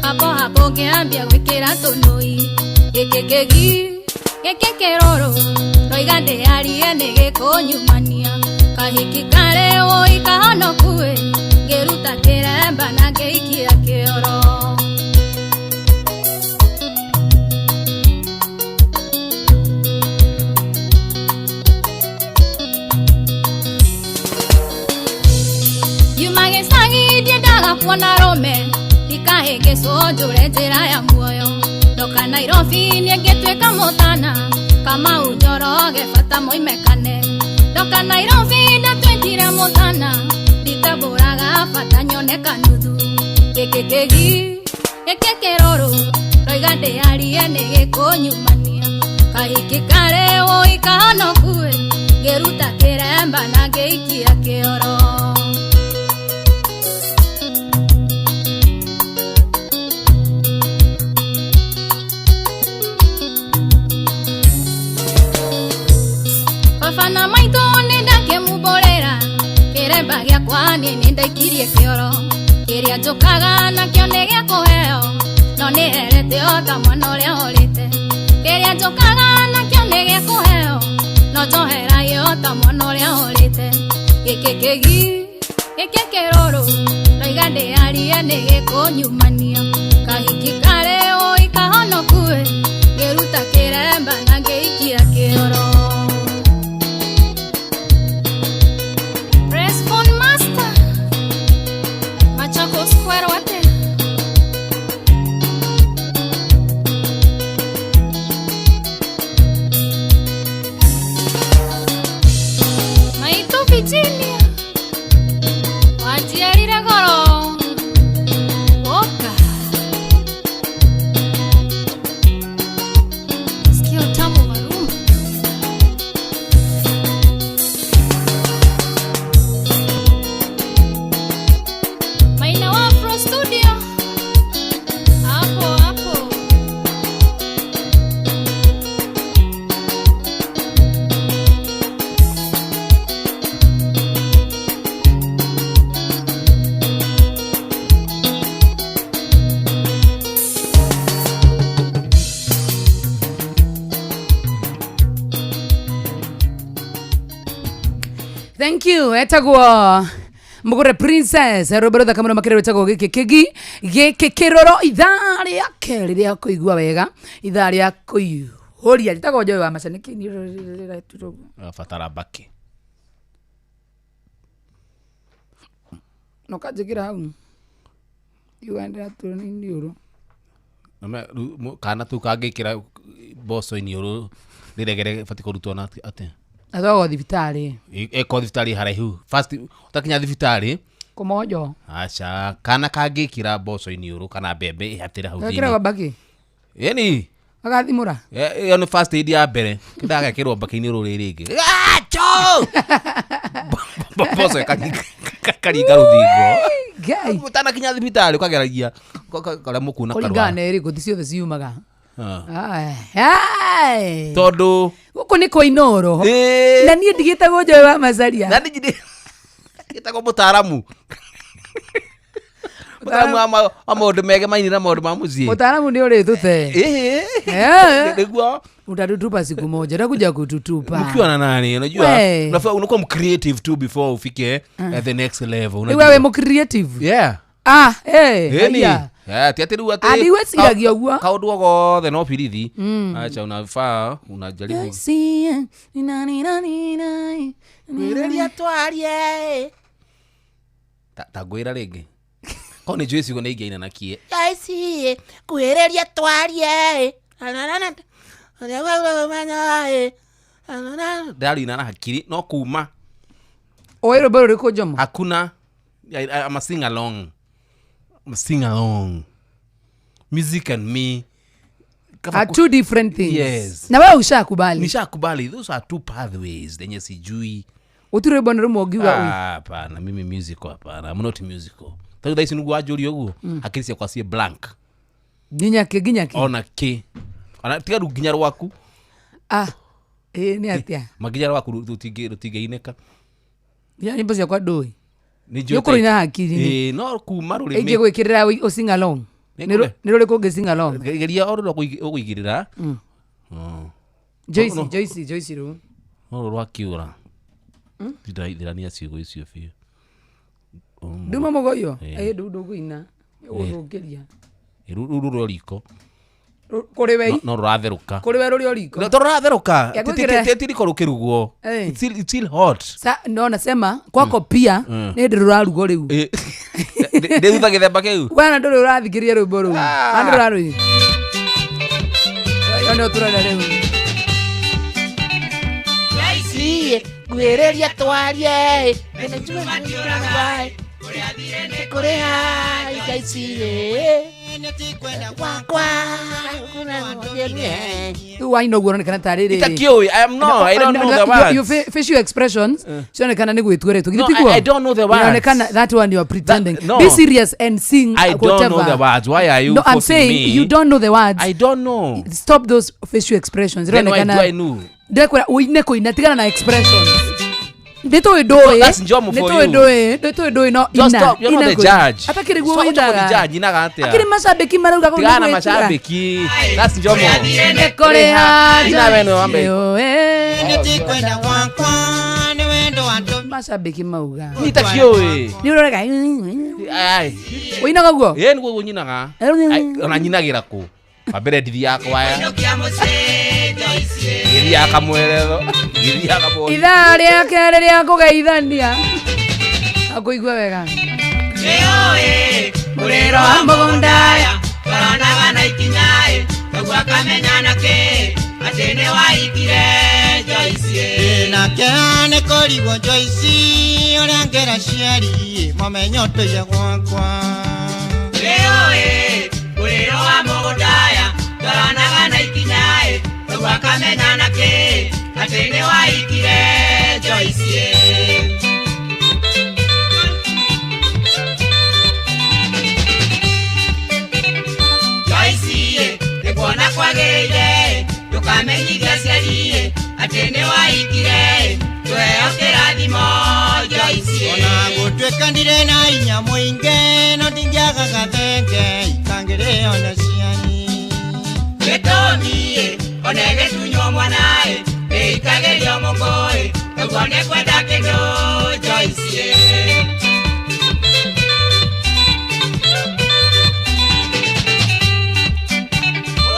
hapo hapo ngĩambia gwĩkĩra tũnũi. Gĩkĩ kĩgi gĩkĩ kĩrũrũ, ndoiga ndĩarie nĩ gĩkũnyumania. Kahiki karĩ ũi kahonoku-ĩ, ngĩruta kĩremba na ngĩikia kĩoro. Nyuma gĩcagi ndiendaga kuona rũme, ndikahĩngĩcwo njũre njĩra ya muoyo. Ndoka Nairobi niĩ ngĩtuĩka mũtana, Kamau Njoroge bata moimekane. Ndoka Nairobi ndatuĩkire mũtana, nditambũraga bata nyone kanuthu. Gĩkĩ kĩgi gĩkĩ kĩrũrũ, ndoiga ndĩarie nĩ gĩkũnyumania. Kahiki karĩ ũi kahonoku-ĩ, ngĩruta kĩremba na ngĩikia kĩoro. Baba na maitũ nĩ ndakĩmumbũrĩra, kĩremba gĩakwa niĩ nĩ ndaikirie kĩoro. Kĩrĩa njũkaga nakĩo nĩ gĩa kũheo, no nĩ herete o ta mwana ũrĩa ũrĩte. Kĩrĩa njũkaga nakĩo nĩ gĩa kũheo, no njoheragia o ta mwana ũrĩa ũrĩte. Gĩkĩ kĩgi gĩkĩ kĩrũrũ, ndoiga ndĩarie nĩ gĩkũnyumania. Kahiki karĩ ũi kahonoku-ĩ, ngĩruta kĩremba na ngĩikia kĩoro. Response Master, Machakos Square wate. Maitũ Virginia, wanjiarire goro. Woka. Sikia utamu wa rumba. Maina wa Afro Studio. Hapo hapo. Thank you. Etagwo Mugure Princess rwĩmbo rũthaka mũno makĩria rwĩtagwo gĩkĩ kĩgi gĩkĩ kĩrũrũ ithaa rĩa kerĩ rĩa kũigua wega, ithaa rĩa kũihũria. Njĩtagwo Joy wa Macha, nĩkĩ niĩ rĩretirwo ũguo? Batara mbakĩ. Na ũkanjĩkĩra hau iuga ndĩraturwo nĩ iniũrũ. Kana tu kangĩkĩra mboco iniũrũ rĩregere batiĩ kũrutwo na atĩa? Atwaragwo thibitarĩ. Eko thibitarĩ haraihu first utakinya thibitarĩ. Kũmonjo. Aca, kana kangĩkĩra mboco iniũrũ kana mbembe ĩhatĩre hau Gekĩragwo thĩinĩ. mbakĩ. Ĩni. Agathimũra. Ĩyo nĩ first aid ya mbere, kĩndagekĩrwo mbakĩ-inĩ rũrĩ rĩngĩ. Acho! Mboco ĩkaringa rũthingo. Ngai. Ũtanakinya thibitarĩ ũkageragia karĩa mũkuona Kũringana karwara. na ĩrĩkũ ti ciothe ciumaga. Ah. Ai, ai. Tondũ Gũkũ nĩ kwa Inooro. Na niĩ ndigĩtagwo Joy wa Macaria. Na niĩ ndigĩtagwo mũtaaramu. Mũtaaramu wa maũndũ megemaine na maũndũ ma mũciĩ. Mũtaaramu nĩ ũrĩtũte. Ĩĩ. Nĩguo. Utatutupa siku moja, utakuja kututupa. Mkiwa na nani unajua We. unafaa unakuwa mcreative tu before ufike at the next level. Rĩu wewe mũ-creative? Yeah. Ah, eh, Ĩni. haiya. Yeah, ti atĩ rĩu atĩ Andi weciragia ũguo. Kaũndũ o gothe no birithi. Mm. Acha unafaa unajaribu. Ngwĩrĩria twarie. Ta ngwĩra rĩngĩ. Korwo nĩ njũĩ ciugo nĩ ingĩaina na kie. Aici, kuhĩrĩria twarie. Ndarina na hakiri no kuma. Oĩ rwĩmbo rũrĩkũ Njomo? Hakuna. I'm a sing along. I'm a sing along. Music and me. Are two different things. Yes. Na wewe ushakubali. Nishakubali. Those are two pathways zenye sijui. Gũtirĩ rwĩmbo na rũmwe ũngiuga Ah, hapana, mimi musical hapana. I'm not musical. Tondũ thaa ici nĩguo wanjũria ũguo, hakiri ciakwa ciĩ blank. Nginya kĩ nginya kĩ? Ona kĩ. Ona tiga rĩu nginya rwaku. Ah, ĩĩ nĩ atĩa? Maginya rwaku rũtingĩinĩka. Nginya nyĩmbo ciakwa ndũĩ. Nĩ njũĩ Nĩ ũkũrũina hakiri-inĩ. Ĩĩ, no kuma rũrĩmĩ. Ingĩgwĩkĩrĩra ũ sing along. Nĩ Nĩ rũrĩkũ ũngĩ sing along? Geria o rũrĩa ũkũigĩrĩra. Oh. Joyce, No, no. Joyce, Joyce rĩu. No rũrũ rwakiũra. Ndiraithĩrania ciugo icio biũ. Nduma mũgoyo? Ĩĩ. Ĩĩ ndũ ndũkũina. Ũgũthũkĩria. Rũu rũrĩ o riko. Kũrĩ we? No rũratherũka. Kũrĩ we rũrĩ o riko? No, to rũratherũka. Ya gwĩkĩra- Ti riko rũkĩrugwo. Ĩĩ. It's still hot. Sa, no nasema kwako pia nĩ ndĩ rũrarugwo rĩu. Ndĩ thutha gĩthemba kĩu. Wana ndũrĩ ũrathikĩrĩria rwĩmbo rũu. Wana ndũrĩ ũrarũi. Ĩyo nĩyo tũrenda rĩu. Aici, kuhĩrĩria twarie. Kũrĩha ici. Rĩu waina ũguo ũronekana tarĩ rĩrĩ. Itakĩũĩ, I am not, I don't know the words. Your facial expressions cionekana nĩ gwĩtua rĩtwa. No, Githĩ tiguo? I don't know the words. Inaonekana that one you are pretending. no. Be serious and sing I don't whatever. know the words. Why are you No, I'm forcing saying me? you don't know the words. I don't know. Stop those facial expressions. Then why Ironekana do I know? Ndekwĩra ũine kũina tigana na expressions. Ndĩtũĩ ndũĩ. No, that's Njomo for Ndĩtũĩ you. ndũĩ. Ndĩtũĩ ndũĩ no Just ina. stop. You're not Ina the kũina. judge. Atakĩrĩ guo Stop ũinaga. kũnijudge, inaga atĩa? Akĩrĩ macambĩki marauga kũu Tigana nĩ na gwĩtura. macambĩki. That's Njomo. Nĩkũrĩha Ina we nĩwe wambe. Macambĩki mauga. Itakĩũĩ. Nĩ ũrorega. Ai. Ũinaga ũguo? Ĩĩ nĩguo nyinaga. Ai, ona nyinagĩra kũ? Wa mbere ndithiaga kwaya. Ngĩthiaga kamweretho. Ngĩthiaga boni. Ithaa rĩa kerĩ rĩa kũgeithania. Akũigua wega. Mũrĩro wa mũgũnda twaronaga na ikinya koguo akamenya na kĩ atĩ nĩ waikire Joyce. Nake nĩ kũrigwo Joyce ũrĩa ngera ciari mamenye ũtũire gwakwa. Nĩũĩ mũrĩro wa mũgũnda twaronaga na ikinya koguo akamenya na kĩ atĩ nĩ waikire Joyce. Joyce nĩkuona kwagĩrĩire ndũkamenyithia aciari atĩ nĩ waikire tũheo kĩrathimo Joyce. Ona gũtuĩka ndirĩ na hinya mũingĩ no ndingĩaga gathenge ikangĩrĩo nĩ ciari. Gĩtũmi ona ĩgĩtunywo mwana ĩikagĩrio mũkũĩ ũguo nĩ kwenda kĩndũ Joyce.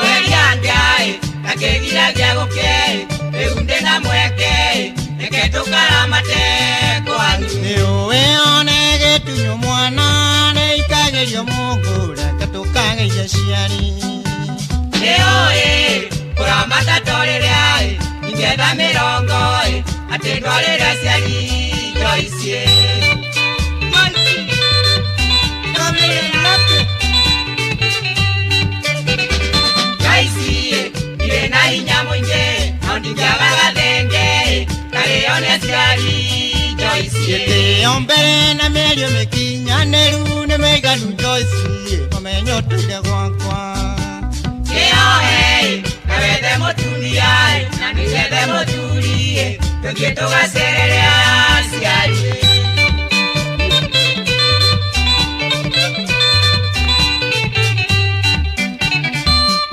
Weria ndai akĩgiragia gũkĩ rĩu ndĩ na mweke reke tũkaramate kwanyu. Nĩũĩ ona ĩgĩtunywo mwana nĩikagĩrio mũngũ reke tũkageithia ciari. Nĩũĩ kũramata to rĩrĩa ingĩetha mĩrongo Atĩ ndwarĩre aciari Joyce. Joyce, ndirĩ na hinya mũingĩ no ndingĩaga gathenge karĩo nĩ aciari Joyce. Gĩtĩo mbere na mĩario mĩkinyanĩru nĩ mĩiganu Joyce, ũmenyo ũtũire gwakwa. Kĩohe na wethe mũtumia na nĩgethe mũthuri tũthiĩ tũgacerere aciari.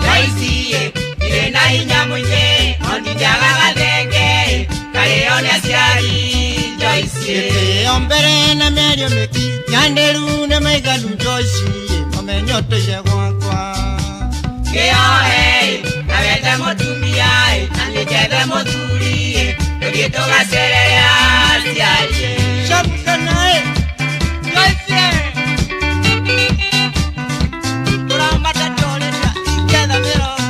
Joyce, ndirĩ na hinya mũingĩ no ndingĩaga gathenge karĩo nĩ aciari Joyce. Gĩtĩo mbere na mĩario mĩkinyanĩru nĩ mĩiganu Joyce, ũmenyo ũtũire gwakwa. Kĩohe na wethe mũtumia na nĩnjethe mũthuri tũthiĩ tũgacerere aciari. Shamkanae, Joyce, tũramata tũrĩra iketha mĩrongo.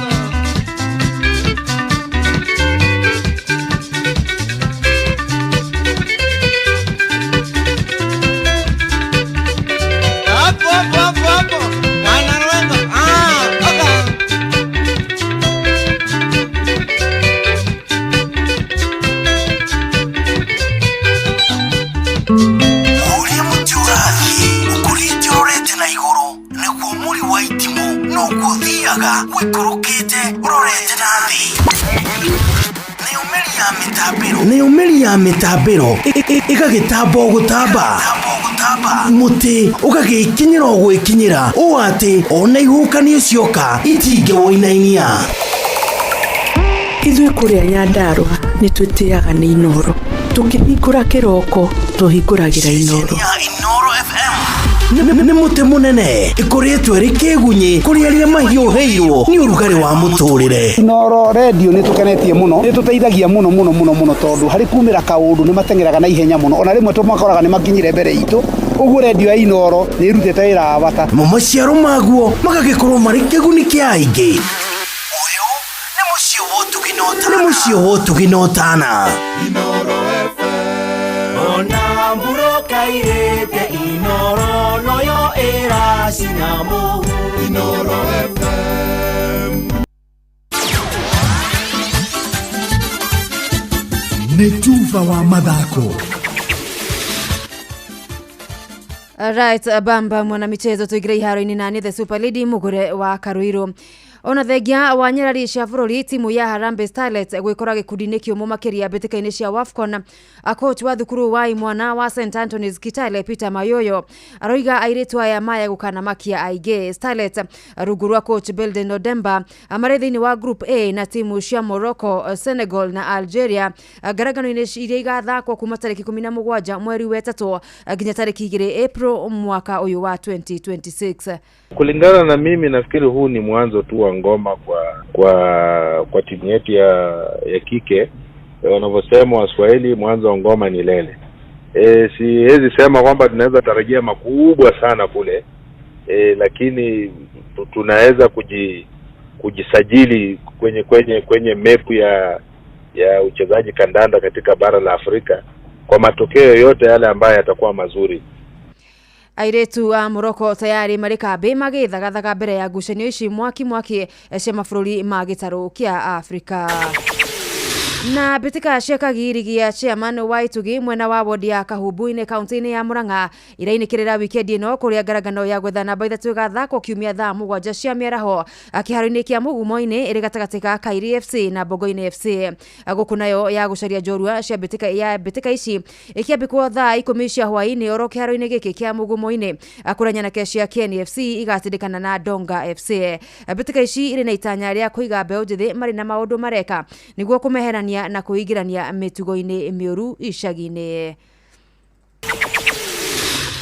Hapo hapo hapo hapo, mwana rwembo, ah, oka. Ũrĩa mũtĩ ũrathiĩ ũkũrĩte ũrorete na igũrũ nĩguo mũri wa itimũ noguo ũthiaga ũikũrũkĩte ũrorete na thĩ. Nayo mĩri ya mĩtambĩro Nayo mĩri ya mĩtambĩro ĩgagĩtamba o gũtamba, mũtĩ ũgagĩkinyĩra o gwĩkinyĩra ũũ atĩ ona ihuhũkanio cioka itingĩwũinainia. Ithuĩ kũrĩa Nyandarũa nĩ twĩtĩaga nĩ Inooro. Tũkĩhingũra kĩroko tũhingũragĩra Inooro. Nĩ mũtĩ mũnene ĩkoretwo ĩrĩ kĩgunyĩ kũrĩ arĩa mahiũhĩirwo nĩ ũrugarĩ wa mũtũrĩre. Inooro redio nĩ tũkenetie mũno, nĩ tũteithagia mũno mũno mũno mũno tondũ harĩ kumĩra kaũndũ nĩ mateng'eraga na ihenya mũno, ona rĩmwe tũmakoraga nĩ makinyire mbere itũ. Ũguo redio ya Inooro nĩ ĩrutĩte wĩra wa bata. Namo maciaro maguo magagĩkorwo marĩ kĩguni kĩa aingĩ. Nĩ mũciĩ wa ũtugi na ũtana. Ona mburoka irĩte Inoro noyo ĩracina mũhu. Inoro FM. Nĩ tuba wa mathako. Right, bamba mwanamichezo tuingire iharo-inĩ na nĩ the super lady mugure wa Karuiru. Ona thengia wa nyarari cia bũrũri, timu ya Harambee Starlets gwĩkora gĩkundi-inĩ kĩũmũ makĩria mbĩtĩka-inĩ cia WAFCON. Coach wa thukuru wa imwana wa St Anthony's Kitale Peter Mayoyo aroiga airĩtu aya maya gũkanamakia aingĩ. Starlets rungu rwa coach Belden Odemba marĩ thĩinĩ wa group A na timu cia Morocco, Senegal na Algeria ngarangano-inĩ iria igathakwo kuma tarĩki 17 mweri wa ĩtatũ nginya tarĩki 2 April mwaka ũyũ wa 2026. Kulingana na mimi nafikiri huu ni mwanzo tu wa ngoma kwa timu yetu ya kike. Wanavyosema Waswahili, mwanzo wa ngoma ni lele. Siwezi sema kwamba tunaweza tarajia makubwa sana kule, lakini tunaweza kujisajili kwenye mepu ya uchezaji kandanda katika bara la Afrika kwa matokeo yote yale ambayo yatakuwa mazuri. Airĩtu a Morocco tayari marĩ kambĩ magĩthagathaga mbere ya ngucanio ici mwaki mwaki cia mabũrũri ma gĩtarũ kĩa Afrika. Na mbĩtĩka cia kagiri gĩa chairman wa Itugi mwena wa wodi ya Kahubu-inĩ kaunti-inĩ ya Murang'a irainĩkĩrĩra wikendi ĩno kũrĩa ngarangano ya gwetha namba 3 ĩgathakwo kiumia thaa 7 cia mĩaraho kĩharo-inĩ kĩa Mũgumo-inĩ ĩrĩ gatagatĩ ka Kairi FC na Mbogo-inĩ FC. Gũkũ nayo ya gũcaria njorua cia mbĩtĩka ici ĩkĩambĩkwo thaa 10 cia hwaĩ-inĩ oro kĩharo-inĩ gĩkĩ kĩa Mũgumo-inĩ kũrĩa nyanake cia Kieni FC igatindĩkana na Donga FC. Mbĩtĩka ici irĩ na itanya rĩa kũiga mbeũ njĩthĩ marĩ na maũndũ mareka nĩguo kũmeherania na kwĩingĩrania mĩtugo-inĩ mĩũru icagi-inĩ.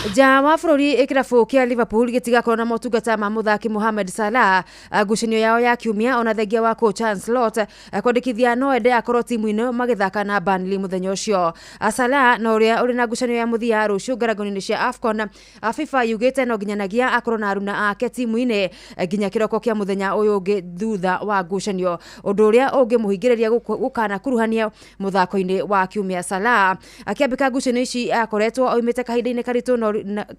Nja wa bũrũri kĩrabu kĩa Liverpool gĩtigakorwo na motungata ma mũthaki Mohamed Salah ngucanio yao ya kiumia ona thengia wa coach Arne Slot kwandĩkithia no ende akorwo timu-inĩ magĩthaka na Burnley mũthenya ũcio. Salah na ũrĩa ũrĩ na ngucanio ya mũthia rũciũ ngarangoni-inĩ cia AFCON, FIFA yugĩte no nginyanagia akorwo na aruna ake timu-inĩ nginya kĩroko kĩa mũthenya ũyũ ũngĩ thutha wa ngucanio, ũndũ ũrĩa ũngĩmũhingĩrĩria gũkanakuruhania mũthako-inĩ wa kiumia. Salah akĩambĩka ngucanio ici akoretwo oimĩte kahinda-inĩ karitũ no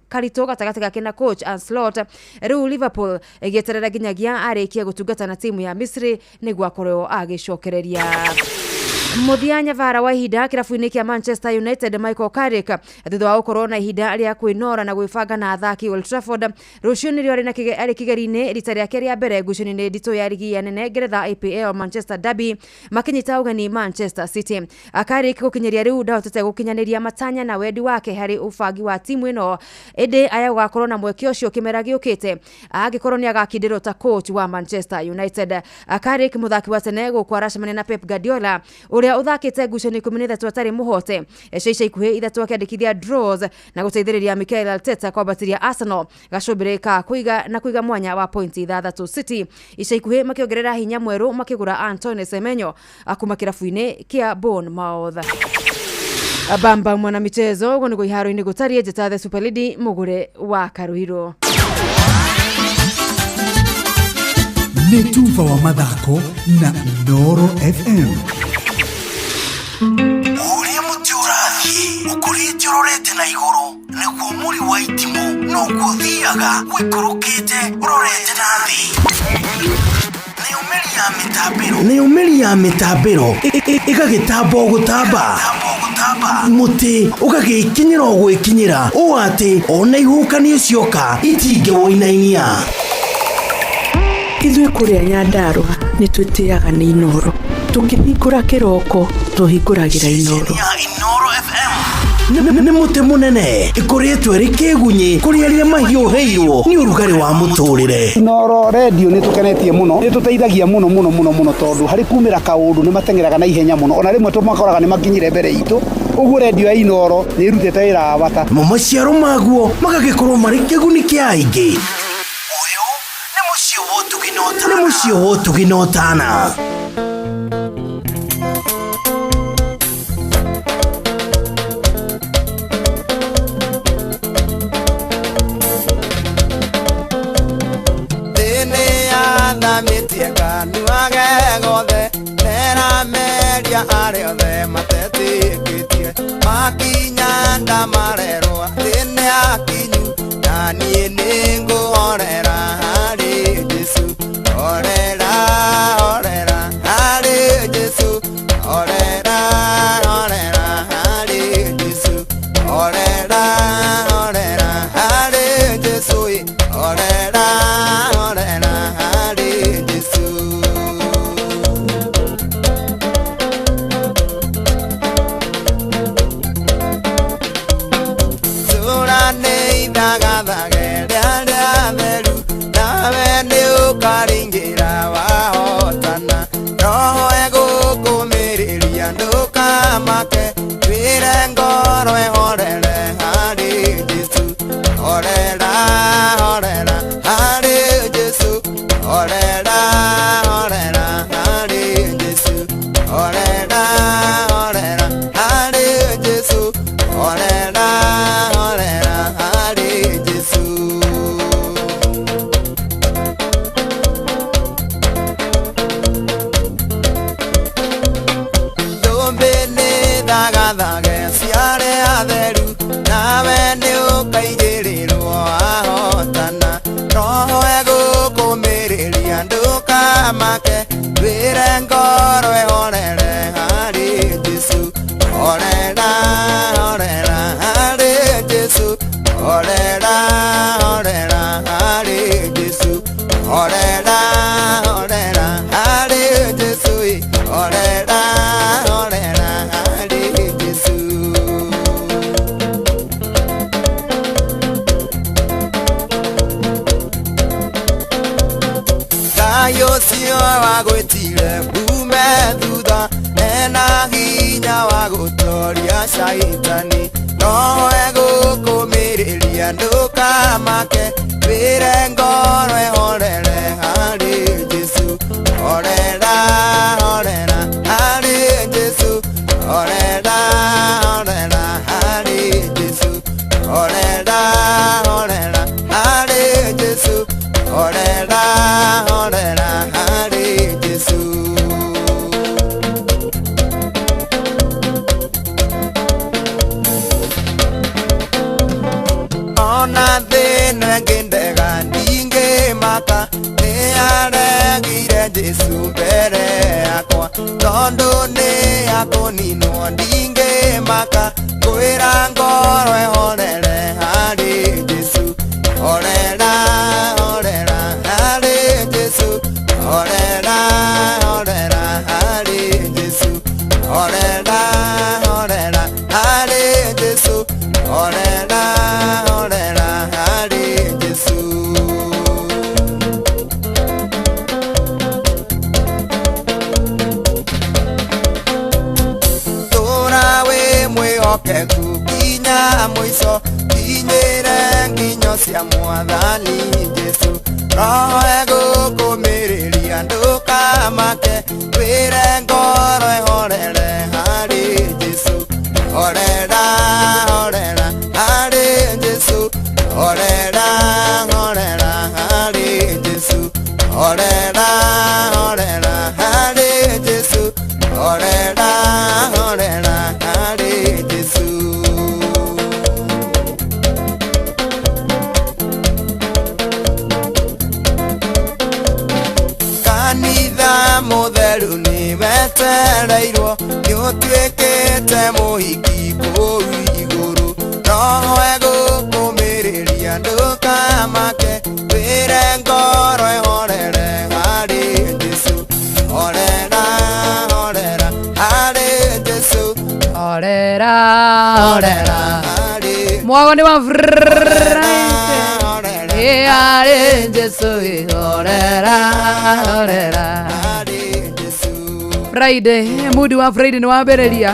karitũ gatagatĩ gake na coach Arne Slot. Rĩu Liverpool ĩgĩeterera nginyagia arĩkie gũtungata na timu ya Misri nĩguo akorwo agĩcokereria. Mũthia nyabara wa ihinda kĩrabu-inĩ kĩa Manchester United Michael Carrick thutha wa gũkorwo na ihinda rĩa kwĩnora na gwĩbanga na athaki Old Trafford rũciũ nĩrĩo arĩ na arĩ kĩgeri-inĩ rita rĩake rĩa mbere ngucanio-inĩ nditũ ya rigi ya nene Ngeretha EPL Manchester Derby makĩnyita ũgeni Manchester City. Carrick gũkinyĩria rĩu ndahotete gũkinyanĩria matanya na wendi wake harĩ ũbangi wa timu ĩno, ĩndĩ aya gũgakorwo na mweke ũcio kĩmera gĩũkĩte angĩkorwo nĩ agakindĩrwo ta coach wa Manchester United. Carrick mũthaki wa tene gũkũ aracemania na Pep Guardiola ũrĩa ũthakĩte ngucanio 13 atarĩ mũhote cia ica ikuhĩ ithatũ akĩandĩkithia draws na gũteithĩrĩria Mikel Arteta kwambatĩria Arsenal gacũmbĩrĩ ka kũiga na kũiga mwanya wa pointi 6. City ica ikuhĩ makĩongerera hinya mwerũ makĩgũra Antoine Semenyo kuma kĩrabu-inĩ kĩa Bournemouth. Bamba mwana michezo ũguo nĩguo iharo-inĩ gũtariĩ. Njĩta The Super Lady mũgũre wa Karuhiro. Nĩ tuba wa mathako na Inooro FM. Ũrĩa mũtĩ ũrathiĩ ũkũrĩte ũrorete na igũrũ nĩguo mũri wa itimũ noguo ũthiaga ũikũrũkĩte ũrorete na thĩ. Nayo mĩri ya mĩtambĩro Nayo mĩri ya mĩtambĩro ĩgagĩtamba o gũtamba, mũtĩ ũgagĩkinyĩra o gwĩkinyĩra ũũ atĩ ona ihuhũkanio cioka itingĩwũinainia. Ithuĩ kũrĩa Nyandarũa nĩ twĩtĩaga nĩ Inooro. Tũkĩhingũra kĩroko tũhingũragĩra Inooro. Inooro FM. Nĩ mũtĩ mũnene ĩkũrĩtwo ĩrĩ kĩgunyĩ kũrĩ arĩa mahiũhĩirwo nĩ ũrugarĩ wa mũtũrĩre. Inooro redio nĩ tũkenetie mũno, nĩ tũteithagia mũno mũno mũno mũno tondũ harĩ kumĩra kaũndũ nĩ mateng'eraga na ihenya mũno, ona rĩmwe tũmakoraga nĩ makinyire mbere itũ. Ũguo redio ya Inooro nĩ ĩrutĩte wĩra wa bata. Mo maciaro maguo magagĩkorwo marĩ kĩguni kĩa aingĩ. Nĩ mũciĩ wa ũtugi na ũtana. Thĩ nĩ yathamĩtie kanua ge gothe nerameria arĩa othe matetĩkĩtie makinya ndamarerwo thĩ nĩ akinyu na niĩ nĩngũhorera harĩ Jesũ, horera horera harĩ Jesũ, horera horera harĩ Jesũ, horera horera harĩ Jesũ, horera horera harĩ Jesũ. Cũra nĩ ithagathage rĩarĩa theru nawe nĩ ũkaringĩra wahotana roho ĩgũkũmĩrĩria ndũkamake wĩre ngoro ĩhorere harĩ Jesũ, horera horera harĩ Jesũ, horera horera harĩ Jesũ, horera horera harĩ Jesũ, horera horera harĩ Jesũ. Thũmbĩ nĩ thagathage ciarĩ atheru nawe nĩ ũkaigĩrĩrwo wahotana roho ĩgũkũmĩrĩria ndũkamake wĩre ngoro ĩhorere harĩ Jesũ, horera horera harĩ Jesũ, horera horera harĩ Jesũ, horera horera harĩ Jesũ, horera horera harĩ Jesũ. Ngai ũcio wagwĩtire ume thutha ena hinya wa gũtoria caitani roho ĩgũkũmĩrĩria Ndũkamake wĩre ngoro ĩhorere harĩ Jesũ. Horera horera harĩ Jesũ. Horera horera harĩ Jesũ. Horera horera harĩ Jesũ. Horera horera harĩ Jesũ. Ona thĩna ngĩndega ndingĩmaka nĩaregire Jesũ mbere yakwa tondũ nĩakũninwo ndingĩmaka ngwĩra ngoro ĩhorere harĩ Jesũ. Horera horera harĩ Jesũ. Horera horera harĩ Jesũ. Horera horera harĩ Jesũ. Horera horera harĩ Jesũ. Tũra wĩ mwĩhokeku nginya mũico kinyĩre nginyo cia mwathani Jesũ. Roho egũkũmĩrĩria ndũkamake wĩre ngoro ĩhorere harĩ Jesũ. Horera horera harĩ Jesũ. Horera horera harĩ Jesũ. Horera horera harĩ Jesũ. Horera horera harĩ Jesũ. Kanitha mũtheru nĩwetereirwo nĩũtuĩkĩte mũhiki kũu igũrũ. Roho egũkũmĩrĩria ndũkamake wĩre ngoro ĩhorere harĩ Jesũ. Horera horera harĩ Jesũ. Horera horera mwago nĩ wa harĩ Jesũ. Horera horera Friday mudi wa Friday nĩ wambĩrĩria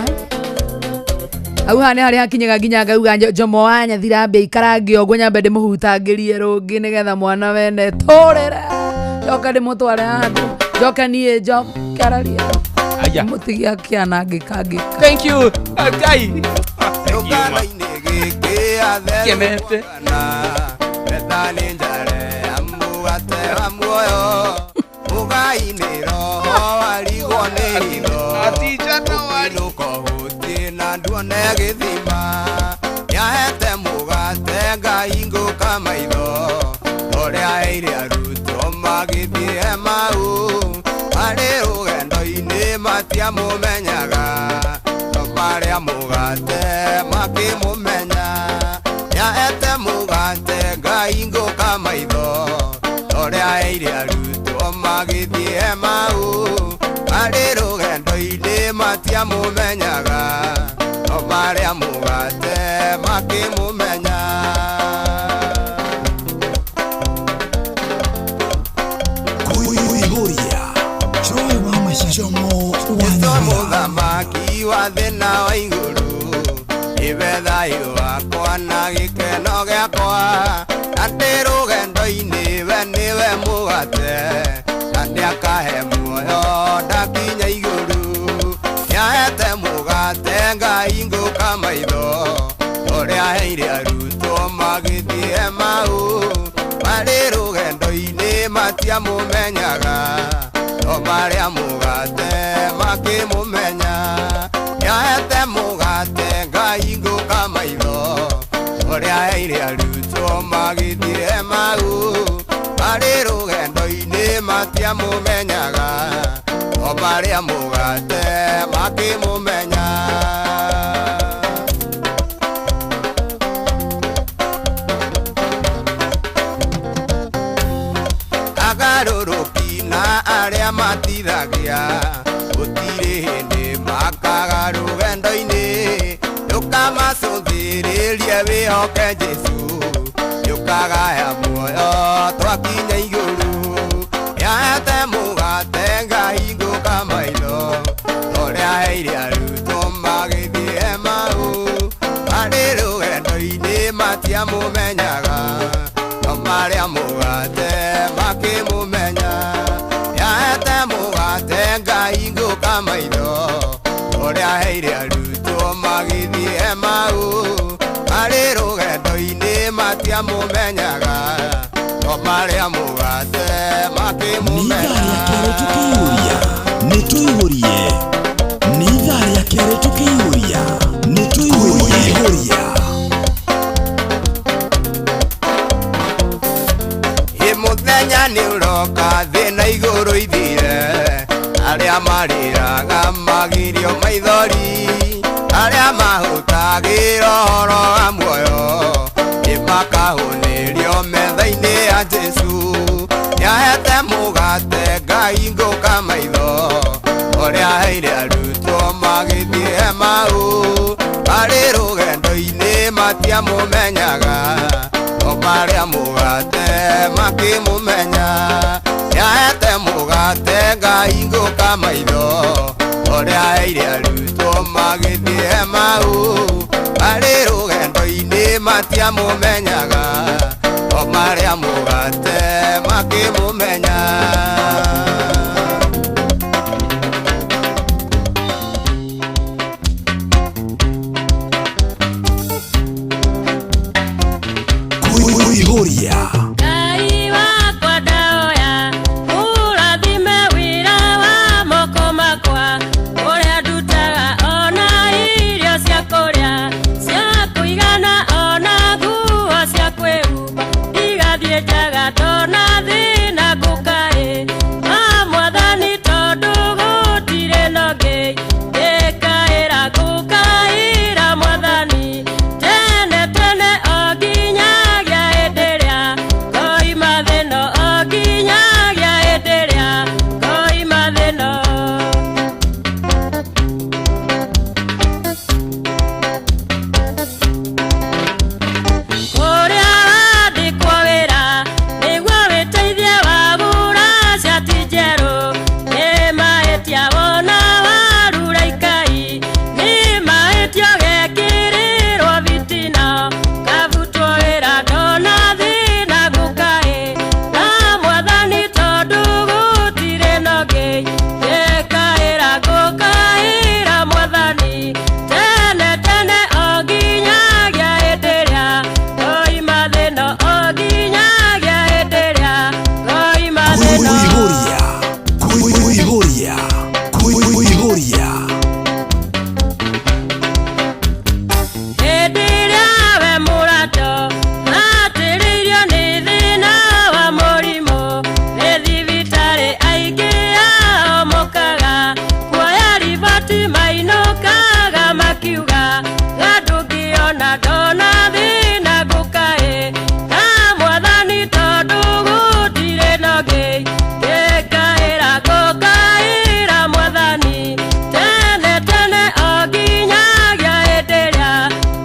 hau haha nĩ harĩa hakinyaga nginya ngauga Jomo wa nyathira mbia ikarange ũguo nyambe ndĩmũhutangĩrie rũngĩ nĩgetha mwana wene tũrĩre njoke ndĩmũtware handũ njoke niĩ njoke araria Aya. mũtige akĩanangĩkangĩka. Thank you. Ngai. Ndũkanaine gĩkĩ atheru Kemete. Methani njare amũgate wa muoyo mũgai-inĩ roho arigwo nĩ hitho ũkĩnũka ũhũtiĩ na nduone gĩthima nĩahete mũgate ngahingũka maitho ũrĩa aheire arutwo magĩthiĩ Emau marĩ rũgendo-inĩ matiamũmenyaga no marĩa mũgate makĩmũmenya nĩahete mũgate ngahingũka maitho ũrĩa aheire arutwo magĩthiĩ Emau marĩ rũgendo-inĩ matiamũmenyaga no marĩa mũgate makĩmũmenya. Kuihuria Joy wa Jomo Jesũ mũthamaki wa thĩ na wa igũrũ nĩwe thayũ wakwa na gĩkeno gĩakwa na ndĩ rũgendo-inĩ we nĩwe mũgate na nĩakahe muoyo ndakinya igũrũ nĩahete mũgate ngahingũka maitho ũrĩa aheire arutwo magĩthiĩ Emau marĩ rũgendo-inĩ matiamũmenyaga no marĩa mũgate makĩmũmenya nĩahete mũgate ngahingũka maitho ũrĩa aheire arutwo magĩthiĩ Emau marĩ rũgendo-inĩ matiamũmenyaga no marĩa mũgate makĩmũmenya. Agarũrũki na arĩa matithagia gũtirĩ hĩndĩ makaga rũgendo-inĩ ndũkamacũthĩrĩrie wĩhoke Jesũ nĩũkagaya muoyo twakinya igũrũ nĩahete mũgate ngahingũka maitho ũrĩa aheire arutwo magĩthiĩ Emau marĩ rũgendo-inĩ matiamũmenyaga. marĩa mũgate makĩmũmenya yahete mũgate ngahingũka maitho ũrĩa aheire arutwo magĩthiĩ Emau marĩ rũgendo-inĩ matiamũmenyaga no marĩa mũgate makĩmũmenya. Nĩ tũihũrie nĩ ithaa rĩa kerĩ tũkĩihũria nĩ tũihũrie. Ĩ mũthenya nĩ ũroka thĩ na igũrũ ithire arĩa marĩraga magirio maithori arĩa mahũtagĩra ũhoro wa muoyo nĩ makahũnĩrio metha-inĩ ya Jesũ nĩahete mũgate ngahingũka maitho ũrĩa aheire arutwo magĩthiĩ Emau marĩ rũgendo-inĩ matiamũmenyaga no marĩa mũgate makĩmũmenya nĩahete mũgate ngahingũka maitho ũrĩa aheire arutwo magĩthiĩ Emau marĩ rũgendo-inĩ matiamũmenyaga no marĩa mũgate makĩmũmenya. Kũihũria. Ngai wakwa ndahoya ũrathime wĩra wa moko makwa ũrĩa ndutaga ona irio cia kũrĩa cia kũigana ona nguo cia kwĩhumba ndigathiĩ njaga ndona thĩna ngũkaĩ ma mwathani tondũ gũtirĩ na ũngĩ ngĩkaĩra ngũkaĩra mwathani tene tene o nginyagia hĩndĩ ĩrĩa ngoima thĩno o nginyagia hĩndĩ ĩrĩa ngoima thĩno. Kũrĩa wandĩkwo wĩra nĩguo wĩteithie wagũra cati njerũ nĩ mahĩtia wona warura ikai nĩ mahĩtia ũgekĩrĩrwo bitina kavutwo wĩra ndona thĩna ngũkaĩ na mwathani tondũ gũtirĩ na ũngĩ ngĩkaĩra ngũkaĩra mwathani tene tene o nginyagia hĩndĩ ĩrĩa ngoima thĩno o nginyagia hĩndĩ ĩrĩa ngoima thĩno. Kũihũria. Kũihũria. Kũihũria. Hĩndĩ ĩrĩa we mũrato atĩrĩirio nĩ thĩna wa mũrimũ nĩ thibitarĩ aingĩ ao mokaga kuoya riboti mainũkaga makiuga gandũngĩona ndona thĩna ngũkaĩ na mwathani tondũ gũtirĩ na ũngĩ ngĩkaĩra ngũkaĩra mwathani tene tene o nginyagia hĩndĩ ĩrĩa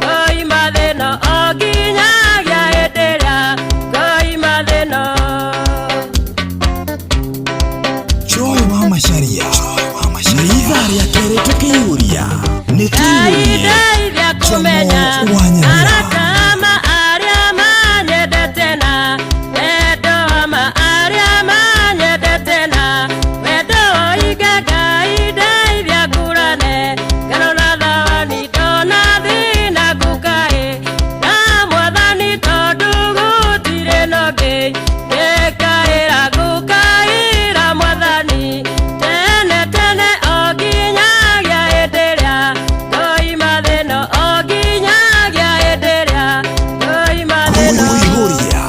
ngoima thĩno o nginyagia hĩndĩ ĩrĩa ngoima thĩno. Joy wa Macharia nĩ ithaa rĩa kerĩ tũkĩihũria nĩ Ngai tũihũrie. ndeithia kũmenya Jomo wa Nyamira. arata ama arĩa manyendete na wendo ama arĩa manyendete na wendo woige Ngai ndeithia ngũrane ngano na thawani ndona thĩna ngũkaĩ na mwathani tondũ gũtirĩ na ũngĩ ngĩkaĩra ngũkaĩra mwathani tene tene o nginyagia hĩndĩ ĩrĩa ngoima thĩno o nginyagia hĩndĩ ĩrĩa ngoima thĩno. Kũihũria.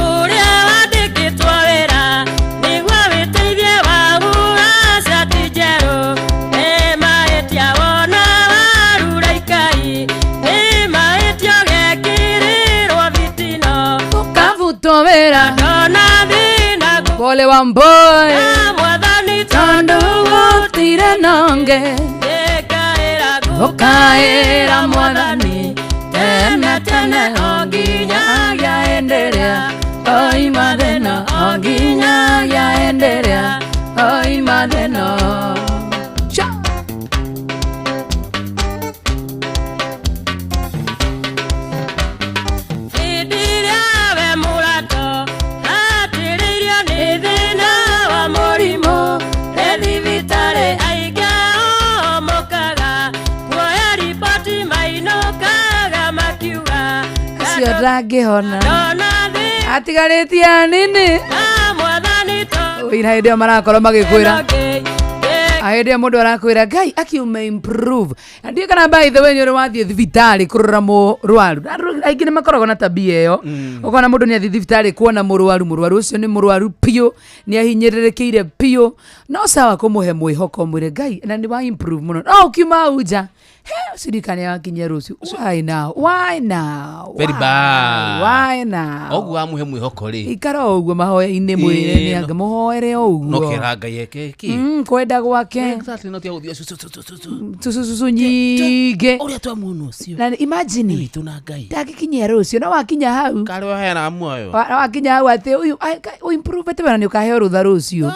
Ũrĩa wandĩkĩtwo wĩra nĩguo wĩteithie wagũra cati njerũ nĩ mahĩtia wona warura ikai nĩ mahĩtia ũgekĩrĩrwo bitino Kavutwo wĩra ndona thĩna pole wa mboy na mwathani tondũ gũtirĩ na ũngĩ ngĩkaĩra ngũkaĩra mwathani tene tene o nginyagia hĩndĩ ĩrĩa oima thĩna o nginyagia hĩndĩ ĩrĩa oima thĩno. Sha. Ndangĩhona atigarĩtie anini ina hĩndĩ ĩyo marakorwo magĩkwĩra hĩndĩ ĩyo mũndũ arakwĩra ngai akiume improve. Na ndiũĩ kana by the way nĩ ũrĩ wathiĩ thibitarĩ kũrora mũrwaru. Na andũ aingĩ nĩ makoragwo na tabia ĩyo, ũkona mũndũ nĩ athiĩ thibitarĩ kuona mũrwaru, mũrwaru ũcio nĩ mũrwaru biũ, nĩ ahinyĩrĩrĩkĩire biũ, no sawa kũmũhe mwĩhoko mwĩre ngai na nĩ wa improve mũno, no ũkiuma hau nja he cirikani yakinyia rũciũ. Why now? Why now? Very bad. Why now? Oguo wamũhe mwĩhoko rĩ, ikara o ũguo mahoya-inĩ, mwĩre Ĩĩ, nĩ no. angĩmũhoere o no ũguo kĩra ngai eke kĩ kwenda gwake. Exactly, no tiga gũthiĩ cu, cu, cu, cu, cu. Tucucucu nyingĩ ũrĩa twamuona ũcio na imagine witũ na ngai ndangĩkinyia rũciũ, no wakinya hau karĩ waheana muoyo. Wakinya hau atĩ ũyũ ũimprovete wena nĩ ũkaheo rũtha rũciũ,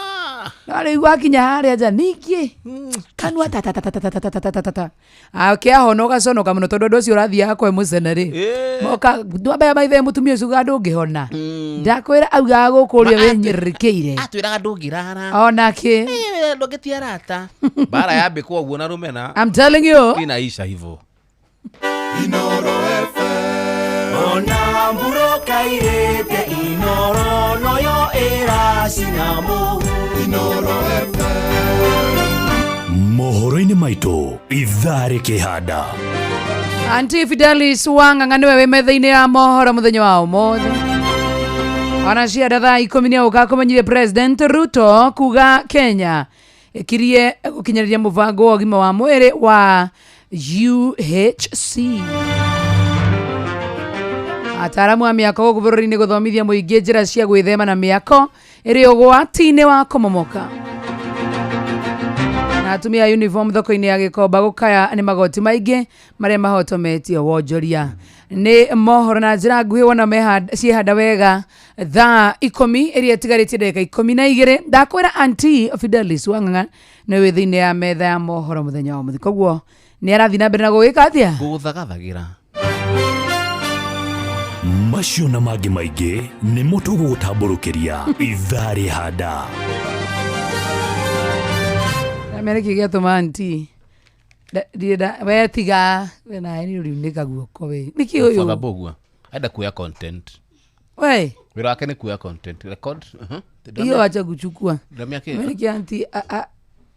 no rĩu wakinya harĩa nja ningĩ kanua tatatatatatatatata akĩahona ũgaconoka mũno tondũ andũ acio ũrathiaga kwe mũcene rĩ moka ndwambaya maithe mũtumia ũcio ugaga ndũngĩhona, ndakwĩra augaga gũkũ ũrĩa wĩnyĩrĩrĩkĩire atwĩraga ndũngĩrara onakĩ ndũngĩtia arata mbara yambĩkwo ũguo na rũmena. I'm telling you. Inaisha hivyo. Ona mburoka irĩte Inoro noyo ĩracina mũhu Inoro Mohoro-inĩ maitũ ithaa rĩkĩhanda. Auntie Fidelis Wang'ang'a nĩwe wĩ metha-inĩ ya mohoro mũthenya wa ũmũthĩ. Ona cianda thaa 10 nĩ ũka kũmenyithia President Ruto kuga Kenya ĩkirie gũkinyanĩria mũbango wa ũgima wa mwĩrĩ wa UHC. Ataaramu a mĩako gũkũ bũrũri-inĩ gũthomithia mũingĩ njĩra cia gwĩthema na mĩako ĩrĩ ũgwati-inĩ wa kũmomoka. Na atumia a uniform thoko-inĩ ya Gĩkomba gũkaya nĩ magoti maingĩ marĩa mahotometio wonjoria. Nĩ mohoro na njĩra nguhĩ wona ciehanda wega thaa 10 ĩrĩa ĩtigarĩtie ndagĩka 12. Ndakwĩra Auntie Fidelis Wang'ang'a nĩwe wĩ thĩinĩ ya metha ya mohoro mũthenya wa ũmũthĩ, koguo nĩ arathiĩ na mbere na gũgĩka atĩa? Gũgũthagathagĩra. Macio na mangĩ maingĩ nĩmo tũgũgũtambũrũkĩria ithaa rĩhanda. Ndamenya nĩkĩ gĩatũma auntie we tiga we nawe nĩ ũriunĩka guoko we nĩkĩ ũyũ Father Mbugua enda kuoya content. We wĩra wake nĩ kuoya content record. Hiyo acha kuchukua. Ndamia kĩ? Nĩkĩ auntie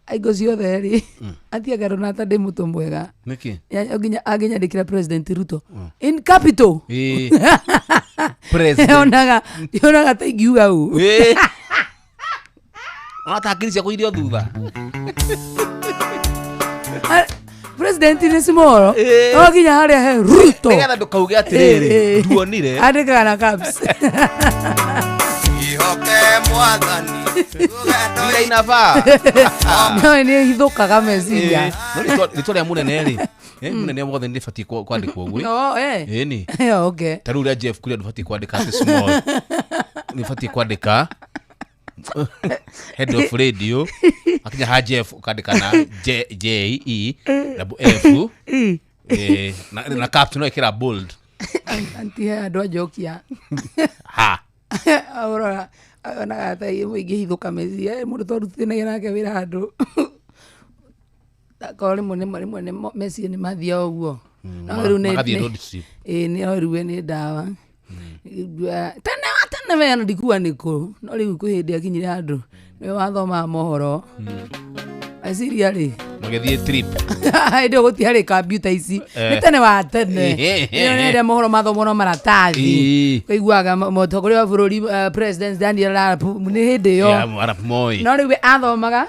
aingo ciothe rĩ auntie akarona ta ndĩ mũtũ mwega Nĩkĩ? Nginya angĩnyandĩkĩra President Ruto in capital. Ĩĩ. President. Yonaga ta ingiuga ũũ. Ĩĩ. Ona ta hakiri ciaku irio thutha. President nĩ small Ĩĩ. no nginya harĩa he Ruto Nĩgetha ndũkauge atĩrĩrĩ, Ĩĩ. nduonire. Andĩkaga na caps. Ihoke mwathani Ira inafaa. No nĩ hithũkaga meciria. Ĩĩ. No rĩtwa rĩa mũnene rĩ, mũnene wothe nĩ rĩbatiĩ kwandĩkwo ũguo. Oh, eh. Ĩni. Okay. Ta rĩu rĩa Jeff Kuria ndũbatiĩ kwandĩka atĩ small. Nĩ ũbatiĩ kwandĩka head of radio akinya ha Jeff ũkandĩka na J J E double F na caps no ĩkĩra bold. Auntie he andũ anjokia. Ha. Aurora onaga ta ingĩhithũka meciria mũndũ twarutithanagia nake wĩra handũ akorwo rĩmwe rĩmwe nĩ meciria nĩ mathiaga ũguo. No rĩu Magathiĩ road trip. Ĩĩ, no rĩu we nĩ ndawa. Tene wa tene we ona ndikuga nĩ kũ, no rĩu kwĩ hĩndĩ akinyire handũ nĩwe wathomaga mohoro meciria rĩ magĩthiĩ trip. Hĩndĩ ĩyo gũtiarĩ kambiuta ici. Nĩ tene wa tene. Ĩyo nĩ ĩrĩa mohoro mathomwo na maratathi. Ũiguaga mũtongoria wa bũrũri President Daniel Arap nĩ hĩndĩ ĩyo. Ya, Arap Moi. No rĩu we athomaga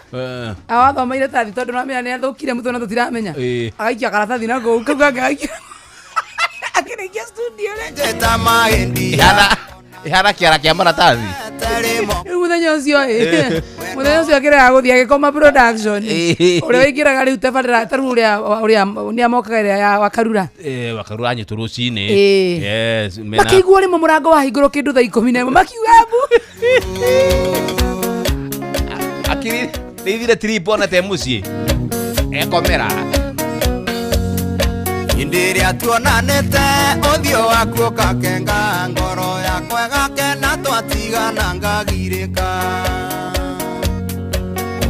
awathoma iratathi tondũ nĩwamenya nĩ athũkire mũtwe na tũtiramenya. Agaikia karatathi na kũu kau kangĩ agaikia akĩrĩkia studio rĩ. Njeta mahĩndĩ. Ihana kĩara kĩa maratathi. Rĩu mũthenya ũcio ĩ, mũthenya ũcio akĩrega gũthiĩ agĩkoma production. Ũrĩa wĩingĩraga rĩu tabarĩra ta rĩu ũrĩa nĩ amokaga ĩrĩa ya Wakarura. Wakarura anyitwo rũcinĩ. Yes, mena- Makĩigua rĩmwe mũrango wahingũrwo kĩndũ thaa 11 makiuga mbu. Akiri nĩ ithire trip ona te mũciĩ. Ekomera. Hĩndĩ ĩrĩa tuonanĩte ũthiũ waku ũkakenga ngoro yakwa ĩgakena twatigana ngagirĩka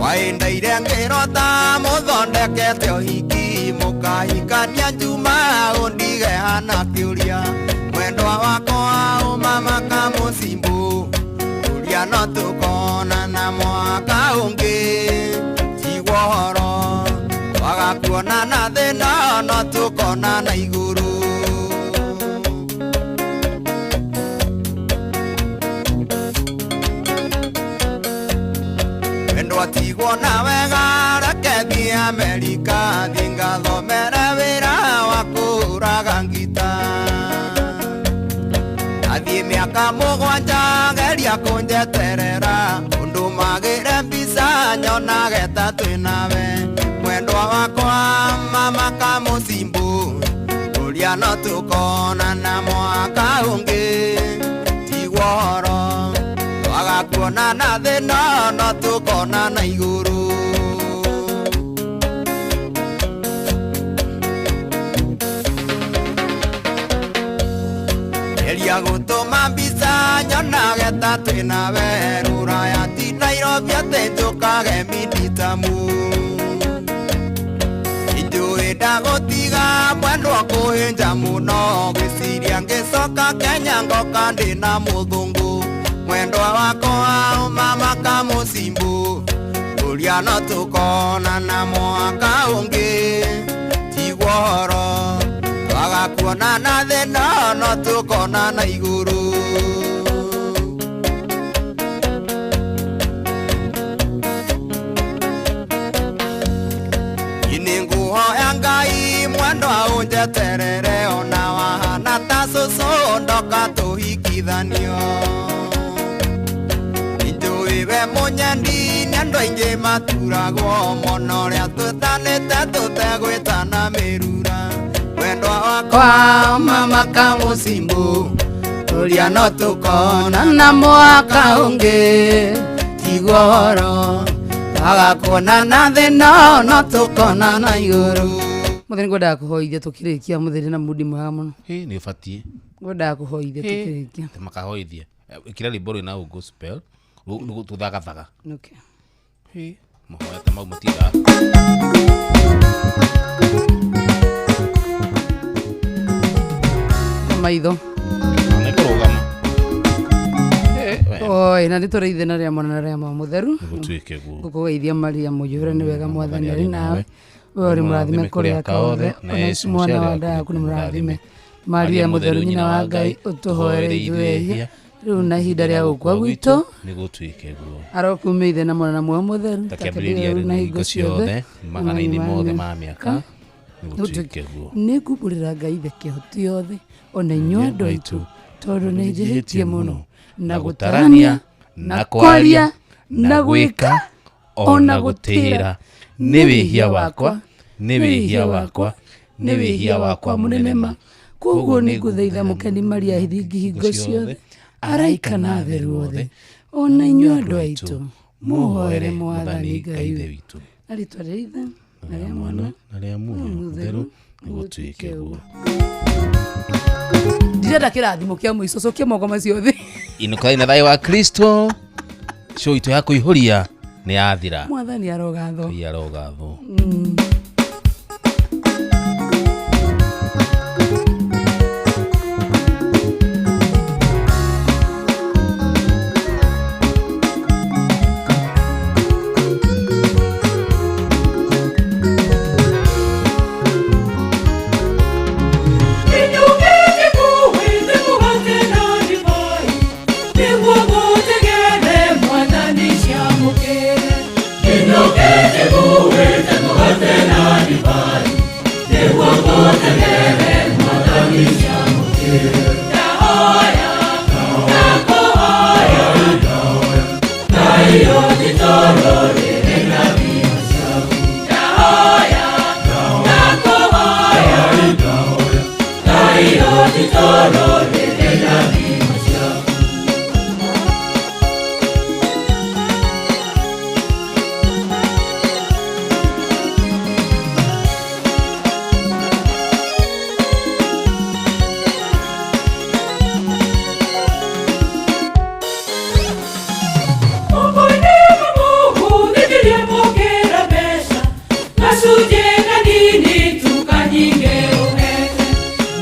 waĩndaire ngĩrota mũthondekete ũhiki mũkahikania njuma ũndige hana kĩũria mwendwa Wakwa ũmama kamũcimbu ũrĩa no tũkonana mwaka ũngĩ tigwo horo twaga kuonana thĩna no tũkonana igũrũ. Wendo atigwo na wega reke thiĩ Amerika thiĩ ngathomere wĩra wa kũraga ngita. Athiĩ mĩaka mũgwanja geria kũnjeterera ũndũ magĩre mbica nyonage ta twĩ nawe mwendwa wakwa mama kamũcimbu ũrĩa no tũkonana mwaka ũngĩ tigwo horo twaga kuonana thĩna no tũkonana igũrũ. Geria gũtũma mbica nyonage ta twĩ nawe rũraya ti Nairobi atĩ njũkage minditamu Njũĩ ndagũtiga mwendwa kũhĩnja mũno ngwĩciria ngĩcoka Kenya ngoka ndĩna mũthũngũ mwendwa wakwa mama kamũcimbu ũrĩa no tũkonana mwaka ũngĩ tigwo horo twaga kuonana thĩna no tũkonana igũrũ. Nĩngũhoya Ngai mwendwa ũnjeterere ona wahana ta cũcũ ndoka tũhikithanio. Njũĩ we mũnyendi nĩ andũ aingĩ maturagwo mũno ũrĩa twĩtanĩte tũtegwĩtana mĩrura mwendwa wakwa mama kamũcimbu ũrĩa no tũkonana mwaka ũngĩ tigwo horo twaga kuonana thĩna no tũkonana igũrũ. Mũthenya ngwendaga kũhoithia tũkĩrĩkia mũthenya na mudi mwega mũno. Ĩ nĩ ũbatiĩ. Ngwendaga kũhoithia tũkĩrĩkia. Makahoithia. Ĩkĩra rwĩmbo rwĩna gospel tũthagathaga. Okay. Ĩ mahoya ta mau matindaga. Maitho. Nĩ kũrũgama. Oi, na nĩ tũrĩ ithe na rĩa mwana na rĩa Roho Mũtheru. Gũtuĩke guo. Ngũkũgeithia Maria mũiyũre nĩ wega Mwathani arĩ nawe. We ũrĩ mũrathime kũrĩ aka othe, ona Jesũ mwana wa nda yaku nĩ mũrathime. Maria mũtheru nyina wa Ngai, ũtũhoere ithuĩ ehia, rĩu na ihinda rĩa gũkua gwitũ. Nĩ gũtuĩke guo. Arokumia ithe na mwana na Muoyo Mũtheru, ta kĩambĩrĩria rĩu na hingo ciothe, magana-inĩ mothe ma mĩaka. Nĩ gũtuĩke guo. Nĩ ngumbũrĩra Ngai ithe kĩhoti yothe, ona inyuĩ andũ aitũ, tondũ nĩ njĩhĩtie mũno na gũtarania na kwaria na gwĩka ona gũtĩra nĩ wĩhia wakwa nĩ wĩhia wakwa nĩ wĩhia wakwa mũnene ma. Koguo nĩ ngũthaitha mũkeni Maria hithingi hingo ciothe araika na atheru othe ona inyuĩ andũ aitũ mũhoere Mwathani Ngai witũ. Na rĩtwa rĩa Ithe na rĩa Mwana na rĩa Muoyo Mũtheru nĩ gũtuĩke guo. Ndirenda kĩrathimo kĩa mũico cokia moko macio thĩ. Inũkai na thayũ wa Kristo. Show itũ ya kũihũria nĩ yathira. Mwathani arogathwo. Ngai arogathwo.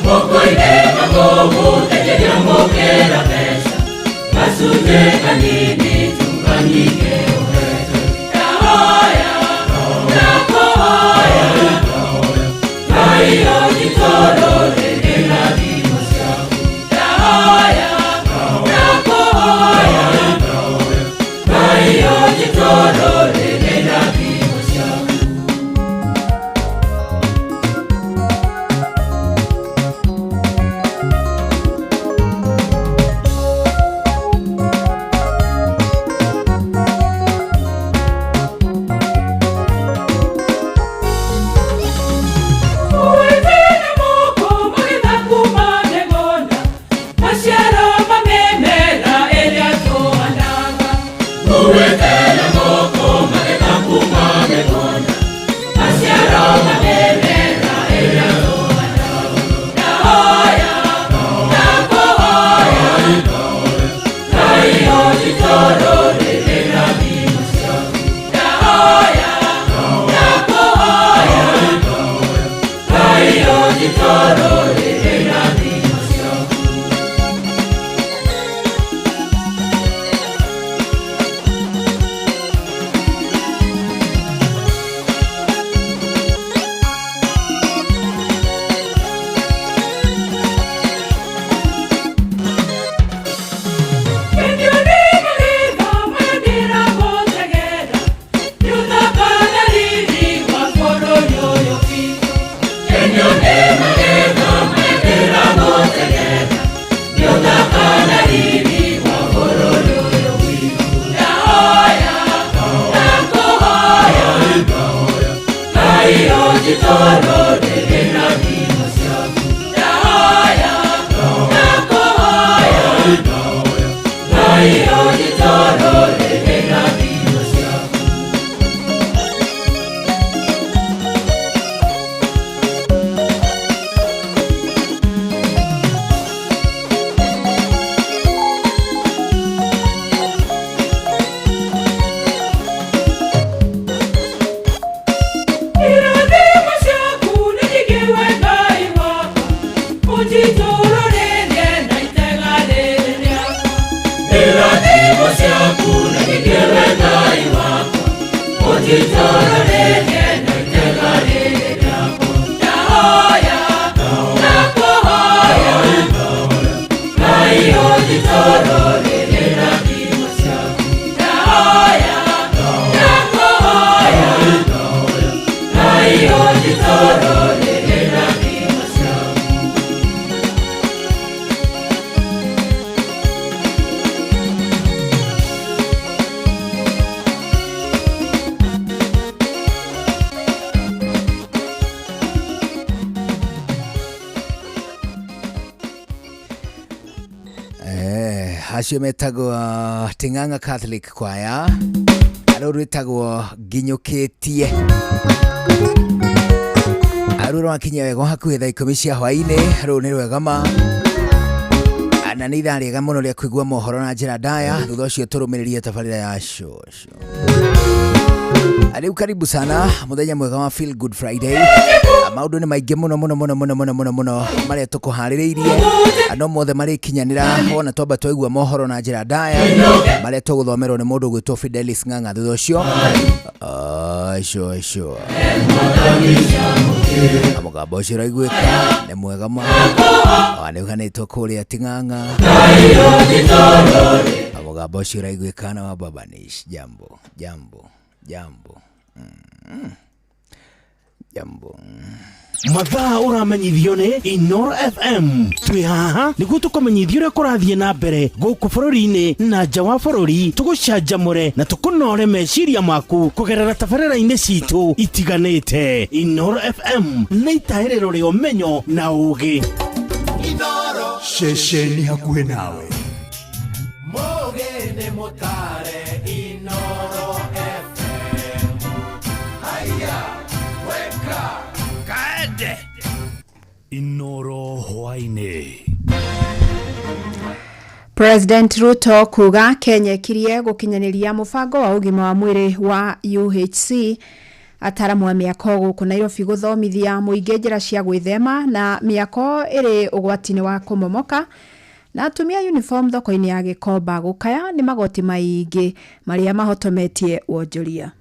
Moko ine magogo, Gacunjĩ kanini tu kanyige ũhete. Ndahoya, ndakũhoya, Ngai ũnjitũrũrĩre irathimo ciaku. Ndahoya, ndakũhoya, Ngai ũnjitũrũrĩre irathimo ciaku. Uwetene moko magetha kuma mĩgũnda, maciaro ma mĩmera ĩrĩa tũhandaga. Uwetene moko magetha kuma mĩgũnda, maciaro ma mĩmera ĩrĩa tũhandaga. Ndahoya, ndakũhoya, Ngai ũnjitũrũrĩre irathimo ciaku. Ndahoya, ndakũhoya, Ngai ũnjitũrũrĩre irathimo ciaku. Irathimo ciaku nĩ nyingĩ we Ngai wakwa, ũnjitũrũrĩrie na itega rĩrĩ rĩakwa. Irathimo ciaku nĩ nyingĩ we Ngai wakwa, ũnjitũrũrĩrie na itega rĩrĩ rĩakwa. Ndahoya, ndakũhoya, Ngai ũnjitũrũrĩrie irathimo ciaku. Ndahoya, ndakũhoya, Ngai ũnjitũrũrĩrie irathimo ciaku. Acio metagwo Ting'ang'a Catholic Choir, rũu rwĩtagwo nginyũkĩtie. Rũu rwakinya wega hakuhĩ thaa 10 cia hwaĩ-inĩ. Rũu nĩ rwega ma, na nĩ ithaa rĩega mũno rĩa kũigua mohoro na njĩra ndaya. Thutha ũcio tũrũmĩrĩrie tabarĩra ya cũcũ. Rĩu karibu sana, mũthenya mwega wa Feel Good Friday. Maũndũ nĩ maingĩ mũno mũno mũno mũno mũno mũno mũno marĩa tũkũharĩrĩirie, no mothe marĩkinyanĩra wona twamba twaigua mohoro na njĩra ndaya marĩa tũgũthomerwo nĩ mũndũ ũgwĩtwo Fidelis Ng'ang'a. Thutha ũcio cũcũ mũgambo ũcio ũraiguĩka nĩ mwega ma nĩ ũganĩtwo kũrĩa Ting'ang'a. Mũgambo ũcio ũraiguĩka na wa Babanish. Jambo jambo jambo, jambo. Mathaa ũramenyithio nĩ Inoro FM. Twĩ haha nĩguo tũkũmenyithia ũrĩa kũrathiĩ na mbere gũkũ bũrũri-inĩ na nja wa bũrũri, tũgũcanjamũre na tũkũnore meciria maku kũgerera tabarĩra-inĩ citũ itiganĩte. Inoro FM nĩ itahĩrĩro rĩa ũmenyo na ũgĩ. Ceceni hakuhĩ nawe. Mũgĩ nĩ mũtare Inoro FM. Haya, weka kaende. Inoro hwaĩ-inĩ. President Ruto kuga Kenya ĩkirie gũkinyanĩria mũbango wa ũgima wa mwĩrĩ wa UHC. Ataramu a mĩako gũkũ Nairobi gũthomithia mũingĩ njĩra cia gwĩthema na mĩako ĩrĩ ũgwati-inĩ wa kũmomoka. Na atumia uniform thoko-inĩ ya Gĩkomba gũkaya nĩ magoti maingĩ marĩa mahotometie wonjoria.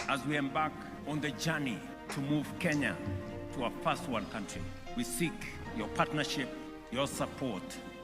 As we embark on the journey to move Kenya to a first world country, we seek your partnership, your support,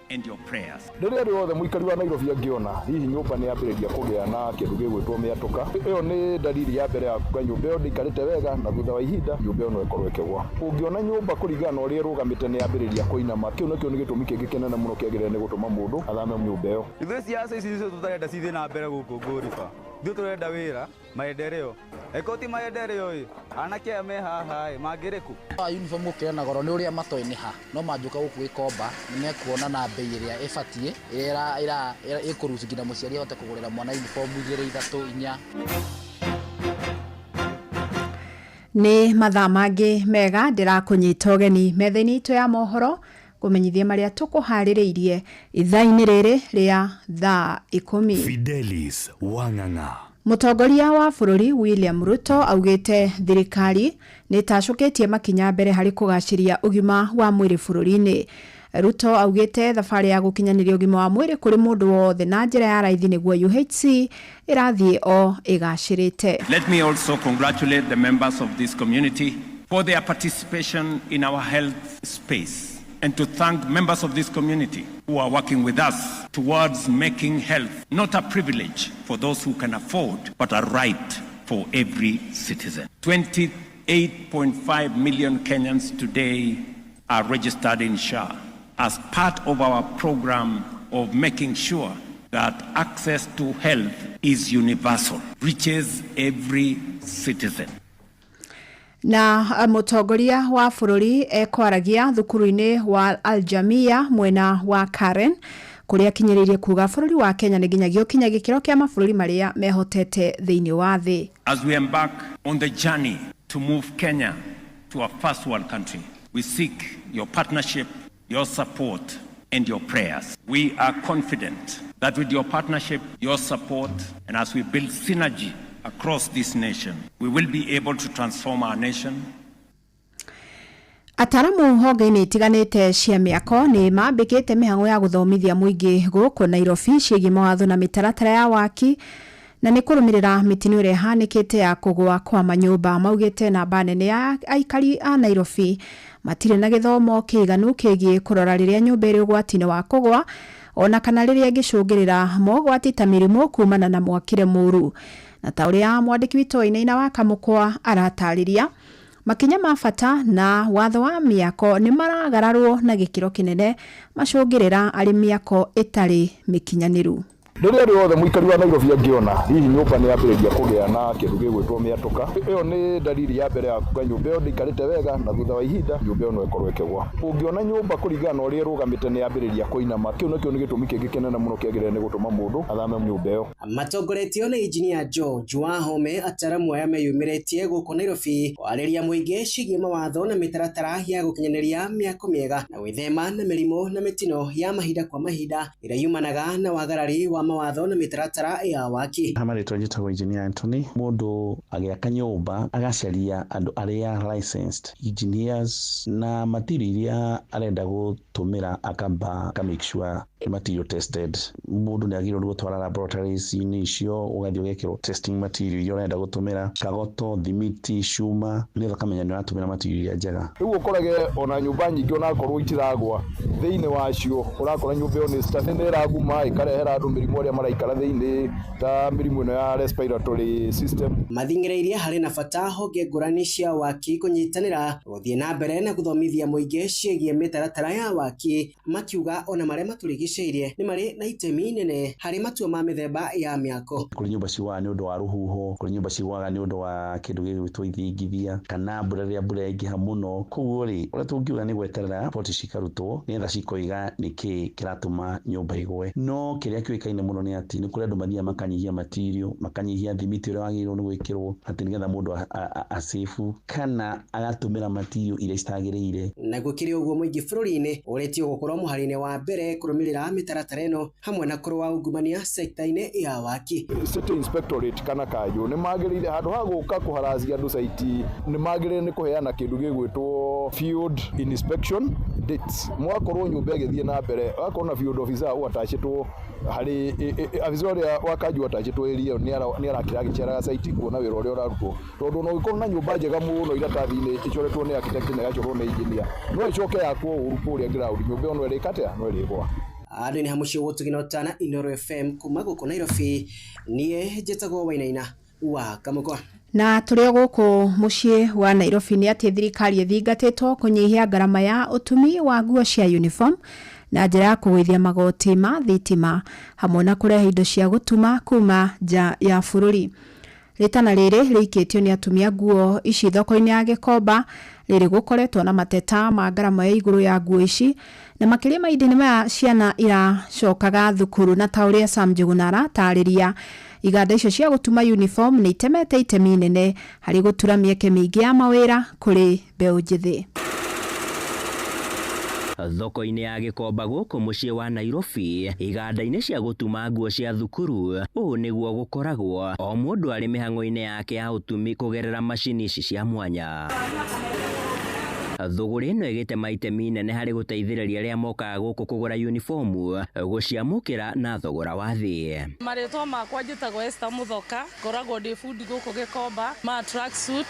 and your prayers. Rĩrĩa rĩothe mũikari wa Nairobi angĩona hihi nyũmba nĩ yambĩrĩria kũgĩa na kĩndũ gĩgwĩtwo mĩatũka, ĩyo nĩ dalili ya mbere ya kuga nyũmba ĩyo ndĩikarĩte wega, na thutha wa ihinda nyũmba ĩyo no ĩkorwo ĩkĩgwa. Ũngĩona nyũmba kũringana na ũrĩa ĩrũgamĩte nĩ yambĩrĩria kũinama, kĩu nakĩo nĩ gĩtũmi kĩngĩ kĩnene mũno kĩagĩrĩire nĩ gũtũma mũndũ athame nyũmba ĩyo. Ithuĩ siasa ici nicio tũtarenda cithiĩ na mbere gũkũ Ngũriba. Ithuĩ tũrenda wĩra, maendeleo. Eko ti maendeleo ĩ, anake aya me haha ĩ, mangĩrĩ kũ? Uniform gũkĩra na goro nĩ ũrĩa matoĩ nĩ ha, no manjũka gũkũ Gĩkomba nĩ mekuona na bei ĩrĩa ĩbatiĩ, ĩrĩa ĩkũruhusu nginya mũciari ahote kũgũrĩra mwana uniform 2, 3, 4. Nĩ mathaa mangĩ mega ndĩrakũnyita ũgeni metha-inĩ itũ ya mohoro kũmenyithia marĩa tũkũharĩrĩirie ithaa-inĩ rĩrĩ rĩa thaa 10. Fidelis Wang'ang'a. Mũtongoria wa bũrũri William Ruto augĩte thirikari nĩ ĩtacũkĩtie makinya mbere harĩ kũgacĩria ũgima wa mwĩrĩ bũrũri-inĩ. Ruto augĩte thabarĩ ya gũkinyanĩria ũgima wa mwĩrĩ kũrĩ mũndũ wothe na njĩra ya raithi nĩguo UHC ĩrathiĩ o ĩgacĩrĩte. Let me also congratulate the members of this community for their participation in our health space, and to thank members of this community who are working with us towards making health not a privilege for those who can afford, but a right for every citizen. 28.5 million Kenyans today are registered in SHA as part of our program of making sure that access to health is universal, reaches every citizen. Na mũtongoria wa bũrũri ekwaragia thukuru-inĩ wa Aljamia mwena wa Karen kũrĩa akinyĩrĩirie kuga bũrũri wa Kenya nĩ nginyagia ũkinya gĩkĩro kĩa mabũrũri marĩa mehotete thĩinĩ wa thĩ. As we embark on the journey to move Kenya to a first world country, we seek your partnership, your support, and your prayers. We are confident that with your partnership, your support, and as we build synergy across this nation, we will be able to transform our nation. Ataramu honge-inĩ itiganĩte cia mĩako nĩ mambĩkĩte mĩhang'o ya gũthomithia mũingĩ gũkũ Nairobi ciĩgiĩ mawatho na mĩtaratara ya waki na nĩ kũrũmĩrĩra mĩtino ĩrĩa ĩhanĩkĩte ya kũgũa kwa manyũmba. Maugĩte namba nene ya aikari a Nairobi matirĩ na gĩthomo kĩiganu kĩgiĩ kũrora rĩrĩa nyũmba ĩrĩ ũgwati-inĩ wa kũgũa ona kana rĩrĩa ĩngĩcũngĩrĩra mogwati ta mĩrimũ kumana na mwakĩre mũru. Na ta ũrĩa mwandĩki witũ Wainaina wa Kamũkwa aratarĩria, makinya ma bata na watho wa mĩako nĩ maragararwo na gĩkĩro kĩnene macũngĩrĩra arĩ mĩako ĩtarĩ mĩkinyanĩru. Rĩrĩa rĩothe mũikari wa Nairobi angĩona hihi nyũmba nĩ yambĩrĩria kũgĩa na kĩndũ gĩgwĩtwo mĩatũka, ĩyo nĩ dalili ya mbere ya kuga nyũmba ĩyo ndĩikarĩte wega, na thutha wa ihinda nyũmba ĩyo no ĩkorwo ĩkĩgwa. Ũngĩona nyũmba kũringana na ũrĩa ĩrũgamĩte nĩ yambĩrĩria kũinama, kĩu nakĩo nĩ gĩtũmi kĩngĩ kĩnene mũno kĩagĩrĩire nĩ gũtũma mũndũ athame nyũmba ĩyo. Matongoretio nĩ injinia George Wahome, ataramu aya meyumĩrĩtie gũkũ Nairobi kwarĩria mũingĩ ciĩgiĩ mawatho na mĩtaratara ya gũkinyanĩria mĩako mĩega na gwĩthema na mĩrimũ na mĩtino ya mahinda kwa mahinda ĩrĩa yumanaga na wagarari wa mawatho na mĩtaratara ya waki. Marĩtwa njĩtagwo Engineer Anthony. Mũndũ agĩaka nyũmba agacaria andũ arĩa licensed engineers na material iria arenda gũtũmĩra akamba aka make sure material tested. Mũndũ nĩ agĩrĩirwo gũtwara laboratories-inĩ icio ũgathiĩ ũgekĩrwo testing material iria ũrenda gũtũmĩra, kagoto, thimiti, cuma, nĩgetha ũkamenya nĩ ũratũmĩra material iria njega. Rĩu ũkorage ona nyũmba nyingĩ onakorwo itiragwa thĩinĩ wacio, ũrakora nyũmba ĩyo nĩ ĩraguma ĩkarehera andũ mĩrimũ arĩa maraikara thĩinĩ ta mĩrimũ ĩno ya respiratory system. Mathing'ĩrĩirie harĩ na bata honge ngũrani cia waki kũnyitanĩra gũthiĩ na mbere na gũthomithia mũingĩ ciĩgiĩ mĩtaratara ya waki, makiuga ona marĩa matũrigicĩirie nĩ marĩ na itemi inene harĩ matua ma mĩthemba ya mĩako. Kũrĩ nyũmba cigũaga nĩ ũndũ wa rũhuho, kũrĩ nyũmba cigũaga nĩ ũndũ wa kĩndũ gĩgwĩtwo ithingithia kana mbura rĩrĩa mbura yaingĩha mũno. Koguo rĩ, ũrĩa tũngiuga nĩ gweterera riboti cikarutwo nĩgetha cikoiga nĩkĩ kĩratũma nyũmba ĩgwe. No kĩrĩa kĩũĩkaine mũno nĩ atĩ nĩ kũrĩ andũ mathiaga makanyihia material, makanyihia thimiti ũrĩa wagĩrĩirwo nĩ gwĩkĩrwo atĩ nĩgetha mũndũ acĩbu kana agatũmĩra material iria citagĩrĩire. Na gũkĩrĩ ũguo mũingĩ bũrũri-inĩ ũrĩtio gũkorwo mũhari-inĩ wa mbere kũrũmĩrĩra kũrũmĩrĩra mĩtaratara ĩno hamwe na kũrũa ungumania sekta-inĩ ya waki. City Inspectorate kana kanjũ nĩ magĩrĩire handũ ha gũka kũharacia andũ site nĩ magĩrĩire nĩ kũheana kĩndũ gĩgwĩtwo field inspection dates. Mwakorwo nyũmba ĩgĩthiĩ na mbere, wakorwo na field officer ũatacĩtwo harĩ afisa ũrĩa wa kanjũ atacĩtwo area ĩyo nĩ arakĩra agĩceraga site kuona wĩra ũrĩa ũrarutwo, tondũ ona ũngĩkorwo na nyũmba njega mũno iratathi-inĩ ĩcoretwo nĩ architect na ĩgacorwo nĩ engineer, no ĩcoke yakwo ũru kũrĩa ground, nyũmba ĩyo no ĩrĩka atĩa, no ĩrĩgwa. Andũ nĩ hamuciĩ gũtugina ũtana Inooro FM kuma gũkũ Nairobi, niĩ njĩtagwo Wainaina wa Kamũkwa. Na tũrĩ o gũkũ mũciĩ wa Nairobi nĩ atĩ thirikari ĩthingatĩtwo kũnyihia ngarama ya ũtumi wa nguo cia uniform na njĩra ya kũgũithia magoti ma thitima hamwe na kũrehe indo cia gũtuma kuma nja ya bũrũri. Rĩtana rĩrĩ rĩikĩtio nĩ atumia nguo ici thoko-inĩ ya Gĩkomba rĩrĩ gũkoretwo na mateta ma ngarama ya igũrũ ya nguo ici, na makĩria mahinda-inĩ maya ciana iracokaga thukuru, na ta ũrĩa Sam Njuguna aratarĩria, iganda icio cia gũtuma uniform nĩ itemete itemi inene harĩ gũtura mĩeke mĩingĩ ya mawĩra kũrĩ mbeũ njĩthĩ. Thoko-inĩ ya Gĩkomba gũkũ mũciĩ wa Nairobi, iganda-inĩ cia gũtuma nguo cia thukuru, ũũ nĩguo gũkoragwo o mũndũ arĩ mĩhang'o-inĩ yake ya ũtumi kũgerera macini ici cia mwanya. Thũgũrĩ ĩno ĩgĩtema itemi inene harĩ gũteithĩrĩria arĩa mokaga gũkũ kũgũra uniformu gũciamũkĩra na thogora wa thĩ. Marĩtwa makwa njĩtagwo Esther Mũthoka, ngoragwo ndĩ bundi gũkũ Gĩkomba ma tracksuit,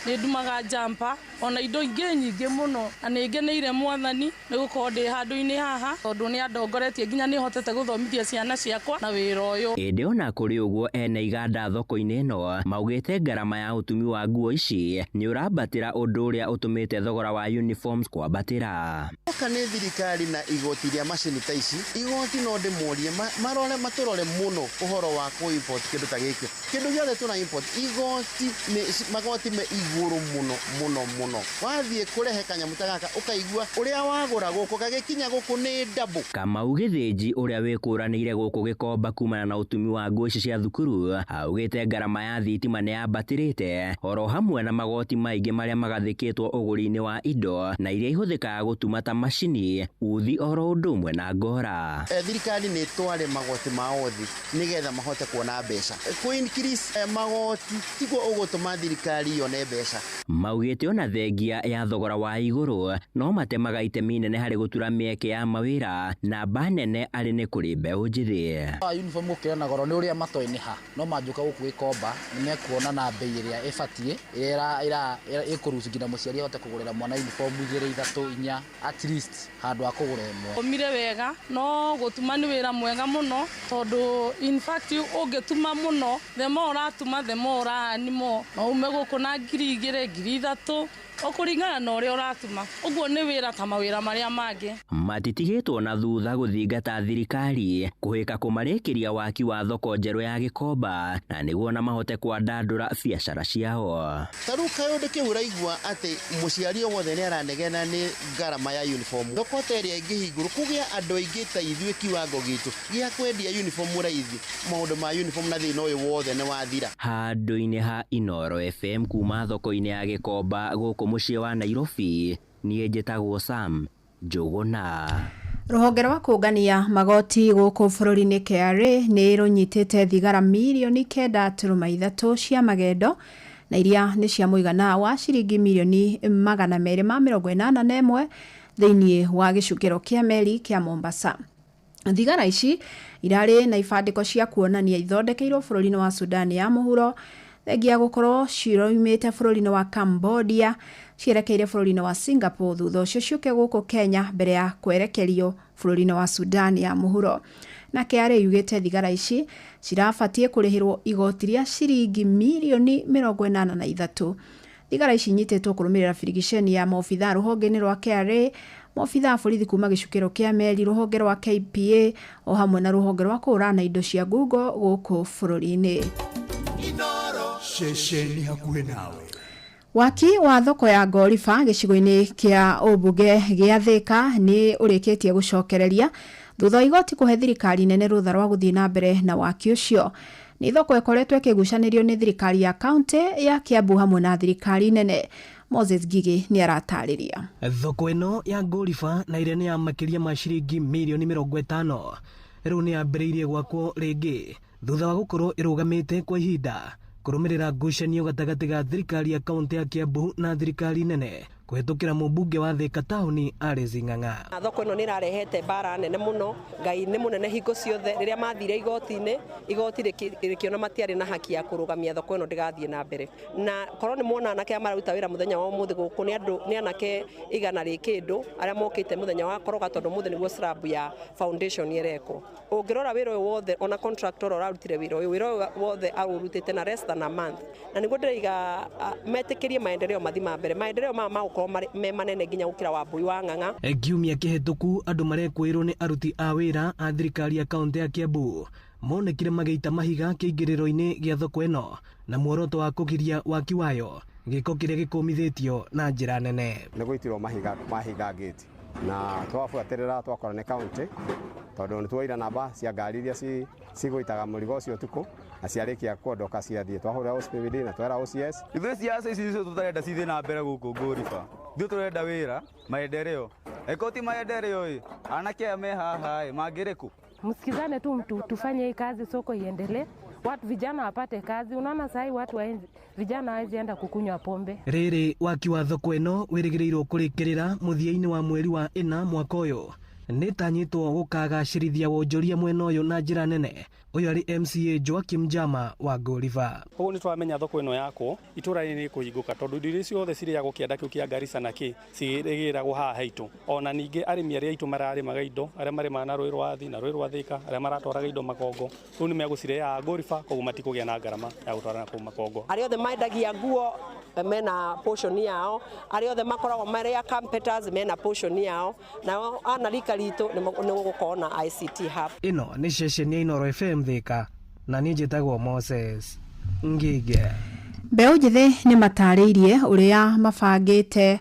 nĩ ndumaga jumper ona indo ingĩ nyingĩ mũno, na nĩ ngeneire Mwathani nĩ gũkorwo ndĩ handũ-inĩ haha tondũ nĩ andongoretie nginya nĩ hotete gũthomithia ciana ciakwa na wĩra ũyũ. Ĩndĩ ona kũrĩ ũguo, ene iganda thoko-inĩ ĩno maugĩte ngarama ya ũtumi wa nguo ici nĩ ũrambatĩra, ũndũ ũrĩa ũtũmĩte thogora wa uniforms kwambatĩra. Oka nĩ thirikari na igoti rĩa macini ta ici, igoti no ndĩmorie marore matũrore mũno ũhoro wa kũ import kĩndũ ta gĩkĩ. Kĩndũ gĩothe tũra import, igoti nĩ magoti me igũrũ mũno mũno mũno. Wathiĩ kũrehe kanyamũ ta gaka ũkaigua ũrĩa wagũra gũkũ gagĩkinya gũkũ nĩ double. Kamau Gĩthĩnji ũrĩa wĩkũranĩire gũkũ Gĩkomba kumana na ũtumi wa nguo ici cia thukuru augĩte ngarama ya thitima nĩ yambatĩrĩte oro hamwe na magoti maingĩ marĩa magathĩkĩtwo ũgũri-inĩ wa indo na iria ihũthĩkaga gũtuma ta macini, uthi oro ũndũ ũmwe na ngora. Thirikari nĩ ĩtware magoti ma othi nĩgetha mahote kuona mbeca. Kũ increase magoti tiguo ũgũtũma thirikari yone mbeca. Maugĩte ona thengia ya thogora wa igũrũ no matemaga itemi inene harĩ gũtura mĩeke ya mawĩra, namba nene arĩ nĩ kũrĩ mbeũ njĩthĩ. Uniform gũkĩra na goro nĩ ũrĩa matoĩ nĩ ha, no manjũka gũkũ Gĩkomba nĩ mekuona na bei ĩrĩa ĩbatiĩ ĩrĩa ĩkũruhusu nginya mũciari ahote kũgũrĩra mwana uniform igĩrĩ ithatũ inya at least handũ ha kũgũra ĩmwe. Ũmire wega no gũtuma nĩ wĩra mwega mũno tondũ in fact ũngĩtuma mũno the more ũratuma the more ũra more, no ume gũkũ na 2,000 3,000 ũkũringana na ũrĩa ũratuma, ũguo nĩ wĩra ta mawĩra marĩa mangĩ. Matitigĩtwo na thutha gũthingata thirikari kũhĩka kũmarĩkĩria waki wa thoko njerũ ya Gĩkomba na nĩguo na mahote kwandandũra biacara ciao. Ta rĩu kaũndũ kĩu ũraigua atĩ mũciari o wothe nĩ aranegena nĩ ngarama ya uniform. Thoko ta ĩrĩa ĩngĩhingũrwo kũgĩa andũ aingĩ ta ithuĩ kiwango gitũ gĩa kwendia uniform raithi, maũndũ ma uniform na thĩna ũyũ wothe nĩ wathira. Handũ-inĩ ha Inooro FM kuma thoko-inĩ ya Gĩkomba gũkũ mũciĩ wa Nairobi, niĩ njĩtagwo Sam Njũgũna. Rũhonge rwa kũngania magoti gũkũ bũrũri-inĩ KRA nĩ rũnyitĩte thigara mirioni 9.3 cia magendo na iria nĩ cia mũigana wa ciringi mirioni 281 thĩinĩ wa gĩcukĩro kĩa meri kĩa Mombasa. Thigara ici irarĩ na ibandĩko cia kuonania ithondekeirwo bũrũri-inĩ wa Sudan ya mũhuro, thengia gũkorwo ciroimĩte bũrũri-inĩ wa Cambodia cierekeire bũrũri-inĩ wa Singapore, thutha ũcio ciũke gũkũ Kenya mbere ya kwerekerio bũrũri-inĩ wa Sudan ya mũhuro. Na KRA yugĩte thigara ici cirabatiĩ kũrĩhĩrwo igoti rĩa ciringi mirioni 83. Thigara ici inyitĩtwo kũrũmĩrĩra birigiceni ya maobithaa rũhonge-inĩ rwa KRA, maobithaa borithi kuma gĩcukĩro kĩa meri, rũhonge rwa KPA o hamwe na rũhonge rwa kũhũrana indo cia ngungo gũkũ bũrũri-inĩ. Ceceni hakuhĩ nawe. Waki wa thoko ya Ngoriba gĩcigo-inĩ kĩa ũmbunge gĩa Thika nĩ ũrĩkĩtie gũcokereria thutha wa igoti kũhe thirikari nene rũtha rwa gũthiĩ na mbere na waki ũcio. Nĩ thoko ĩkoretwo ĩkĩgucanĩrio nĩ thirikari ya kaunti ya Kiambu hamwe na thirikari nene. Moses Ngigĩ nĩ aratarĩria. Thoko ĩno ya Ngũriba na ĩrĩa nĩ ya makĩria ma ciringi mirioni 50 rĩu nĩ yambĩrĩirie gwakwo rĩngĩ thutha wa gũkorwo ĩrũgamĩte kwa ihinda kũrũmĩrĩra ngucanio gatagatĩ ga thirikari ya kaunti ya Kiambu na thirikari nene kũhetũkĩra mũmbunge wa Thika taũni Alice Ng'ang'a. Thoko ĩno nĩ ĩrarehete mbara nene mũno. Ngai nĩ mũnene hingo ciothe. Rĩrĩa mathire igoti-inĩ, igoti rĩkĩona matiarĩ na haki ya kũrũgamia thoko ĩno ndĩgathiĩ na mbere. Na korwo nĩ muona anake arĩa mararuta wĩra mũthenya wa ũmũthĩ gũkũ nĩ andũ, nĩ anake 100 rĩ kĩndũ arĩa mokĩte mũthenya wa koroga, tondũ ũmũthĩ nĩguo slab ya foundation ĩrekwo. Ũngĩrora wĩra ũyũ wothe, ona contractor ũrĩa ũrarutire wĩra ũyũ, wĩra ũyũ wothe aũrutĩte na less than a month. Na nĩguo ndĩraiga metĩkĩrie maendeleo mathiĩ ma mbere. Maendeleo maya magũkorwo me manene nginya gũkĩra Wambui wa Ng'ang'a. Kiumia kĩhĩtũku andũ marekwĩrwo nĩ aruti a wĩra a thirikari ya kaunti ya Kiambu monekire magĩita mahiga kĩingĩrĩro-inĩ gĩa thoko ĩno na muoroto wa kũgiria waki wayo, gĩko kĩrĩa gĩkũmithĩtio na njĩra nene. Nĩ gũitirwo mahiga, mahiga gate na twabuatĩrĩra twakora nĩ kaunti, tondũ nĩ tuoire namba cia ngari iria cigũitaga mũrigo ũcio ũtukũ na ciarĩkia kuondoka ciathiĩ. Twahũrĩra OCPD na twera OCS. Ithuĩ siasa ici nĩcio tũtarenda cithiĩ na mbere gũkũ Ngũriba. Ithuĩ tũrenda wĩra, maendeleo. Angĩkorwo ti maendeleo ĩ, anake aya me haha ĩ, mangĩrĩ kũ? Msikizane tu mtu, tufanye hii kazi, soko iendelee, watu vijana wapate kazi. Unaona sahi watu waenzi, vijana hawezi enda kukunywa pombe. Rĩrĩ waki wa thoko ĩno wĩrĩgĩrĩirwo kũrĩkĩrĩra mũthia-inĩ wa mweri wa 4 mwaka ũyũ. Nĩtanyĩtwo gũkagacĩrithia wonjoria mwena ũyũ na njĩra nene. Ũyũ arĩ MCA Joakim Jama wa Ngũriba. Ũguo nĩtwamenya thoko ĩno yakwo itũra rĩrĩ nĩkũhingũka, tondũ indo iria ciothe cirĩagwo kĩanda kĩu kĩa Garissa na kĩ cirĩgĩragwo haha haitũ. Ona ningĩ arĩmi arĩa aitũ mararĩmaga indo, arĩa marĩmaga na rũĩ rwa Athi na rũĩ rwa Thika, arĩa maratwaraga indo Makongo, rĩu nĩmegũcirehaga Ngũriba, koguo matikũgĩa na ngarama ya gũtwara kũu Makongo. Arĩa othe mendagia nguo mena portion yao, arĩa othe makoragwo marĩ a carpenters mena portion yao, nao ana rika ritũ nĩ gũgũkorwo na ICT hub. Ĩno nĩ ceceni ya Inooro FM Thika, na niĩ njĩtagwo Moses Ngige. Mbeũ njĩthĩ nĩ matarĩirie ũrĩa mabangĩte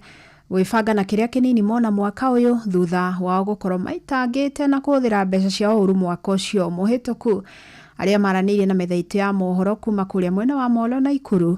gwĩbanga na kĩrĩa kĩnini mona mwaka ũyũ thutha wao gũkorwo maitangĩte na kũhũthĩra mbeca ciao ũru mwaka ũcio mũhĩtũku. Arĩa maranĩirie na metha itũ ya mohoro kuma kũrĩa mwena wa Molo na Ikuru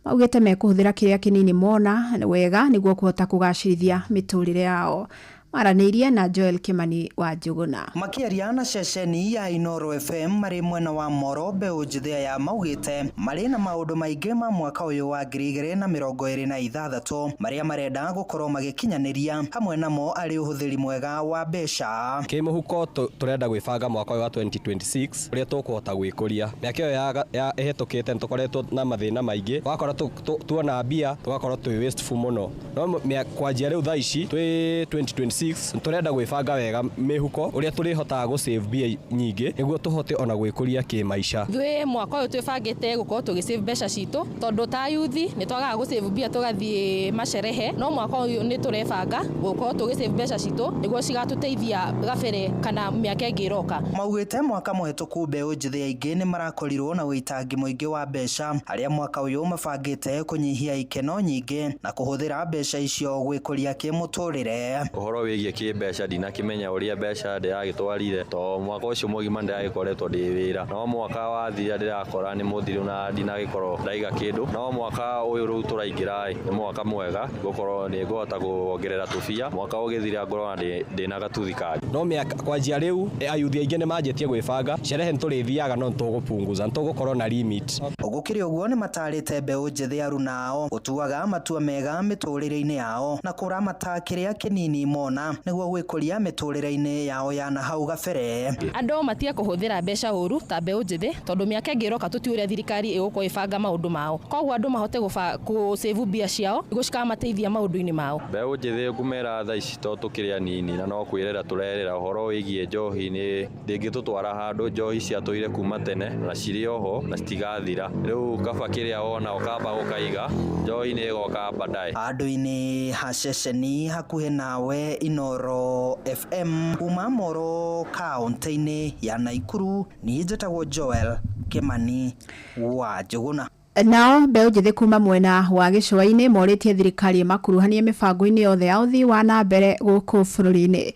maugĩte mekũhũthĩra kĩrĩa kĩnini mona wega nĩguo kũhota kũgacĩrithia mĩtũrĩre yao. Maranĩirie na Joel Kimani wa Njuguna. Makĩaria na ceceni ya Inooro FM marĩ mwena wa Moro, mbeũ njĩthĩ aya maugĩte marĩ na maũndũ maingĩ ma mwaka ũyũ wa 2026 marĩa marenda gũkorwo magĩkinyanĩria, hamwe namo arĩ ũhũthĩri mwega wa mbeca. Kĩmũhuko tũrenda gwĩbanga mwaka ũyũ wa 2026 ũrĩa tũkũhota gwĩkũria. Mĩaka ĩyo ya ĩhĩtũkĩte nĩtũkoretwo na mathĩna maingĩ, tũgakorwo tuona mbia tũgakorwo twĩ wasteful mũno, no kwanjia rĩu thaa ici twĩ 2026 tũrenda gwĩbanga wega mĩhuko ũrĩa tũrĩhotaga gũ save mbia nyingĩ nĩguo tũhote ona gwĩkũria kĩmaica. Ithuĩ mwaka ũyũ twĩbangĩte gũkorwo tũgĩ save mbeca citũ, tondũ ta yuthi nĩ twagaga gũ save mbia tũgathiĩ macerehe, no mwaka ũyũ nĩ tũrebanga gũkorwo tũgĩ save mbeca citũ nĩguo cigatũteithia gabere kana mĩaka ĩngĩ ĩroka. Maugĩte mwaka mũhĩtũku mbeũ njĩthĩ aingĩ nĩ marakorirwo na ũitangi mũingĩ wa mbeca, arĩa mwaka ũyũ mabangĩte kũnyihia ikeno nyingĩ na kũhũthĩra mbeca icio gwĩkũria kĩmũtũrĩre. Ũhoro wĩgiĩ kĩmbeca ndinakĩmenya ũrĩa mbeca ndĩragĩtwarire, to mwaka ũcio mũgima ndĩragĩkoretwo ndĩ wĩra, no mwaka wathira ndĩrakora nĩ mũthiru na ndinagĩkorwo ndaiga kĩndũ, no mwaka ũyũ rĩu tũraingĩra ĩ, nĩ mwaka mwega gũkorwo nĩ ngũhota kuongerera tũbia, mwaka ũgĩthira ngorwo ndĩna gatuthi kangĩ. No mĩaka kwanjia rĩu ayuthi aingĩ nĩ manjĩtie gwĩbanga, sherehe nĩtũrĩthiaga no nĩtũgũpunguza, nĩtũgũkorwo na limit. Gũkĩrĩ ũguo nĩ matarĩte mbeũ njĩthĩ aruna ao gũtuaga matua mega mĩtũrĩre-inĩ yao na kũramata kĩrĩa kĩnini mona nĩguo gwĩkũria mĩtũrĩre-inĩ yao ya na hau gabere. Andũ matige kũhũthĩra mbeca ũru ta mbeũ njĩthĩ, tondũ mĩaka ĩngĩ ĩroka tũtiũĩ ũrĩa thirikari ĩgũkorwo ĩbanga maũndũ mao, koguo andũ mahote kũ save mbia ciao nĩguo cikamateithia maũndũ-inĩ mao. Mbeũ njĩthĩ ngũmera thaa ici to tũkĩrĩ anini na no kwĩrera tũrerera ũhoro wĩgiĩ njohi nĩ ndĩngĩtũtwara handũ, njohi ciatũire kuma tene na cirĩ oho na citigathira, rĩu kaba kĩrĩa wona ũkamba gũkaiga, njohi nĩ ĩgoka baadaye. Handũ-inĩ ha ceceni hakuhĩ nawe Inooro FM kuma Moro kaunti-inĩ ya Naikuru, niĩ njĩtagwo Joel Kimani wa Njuguna. Nao mbeũ njĩthĩ kuma mwena wa gĩcũa-inĩ morĩtie thirikari ĩmakuruhanie mĩbango-inĩ yothe ya ũthii wa na mbere gũkũ bũrũri-inĩ.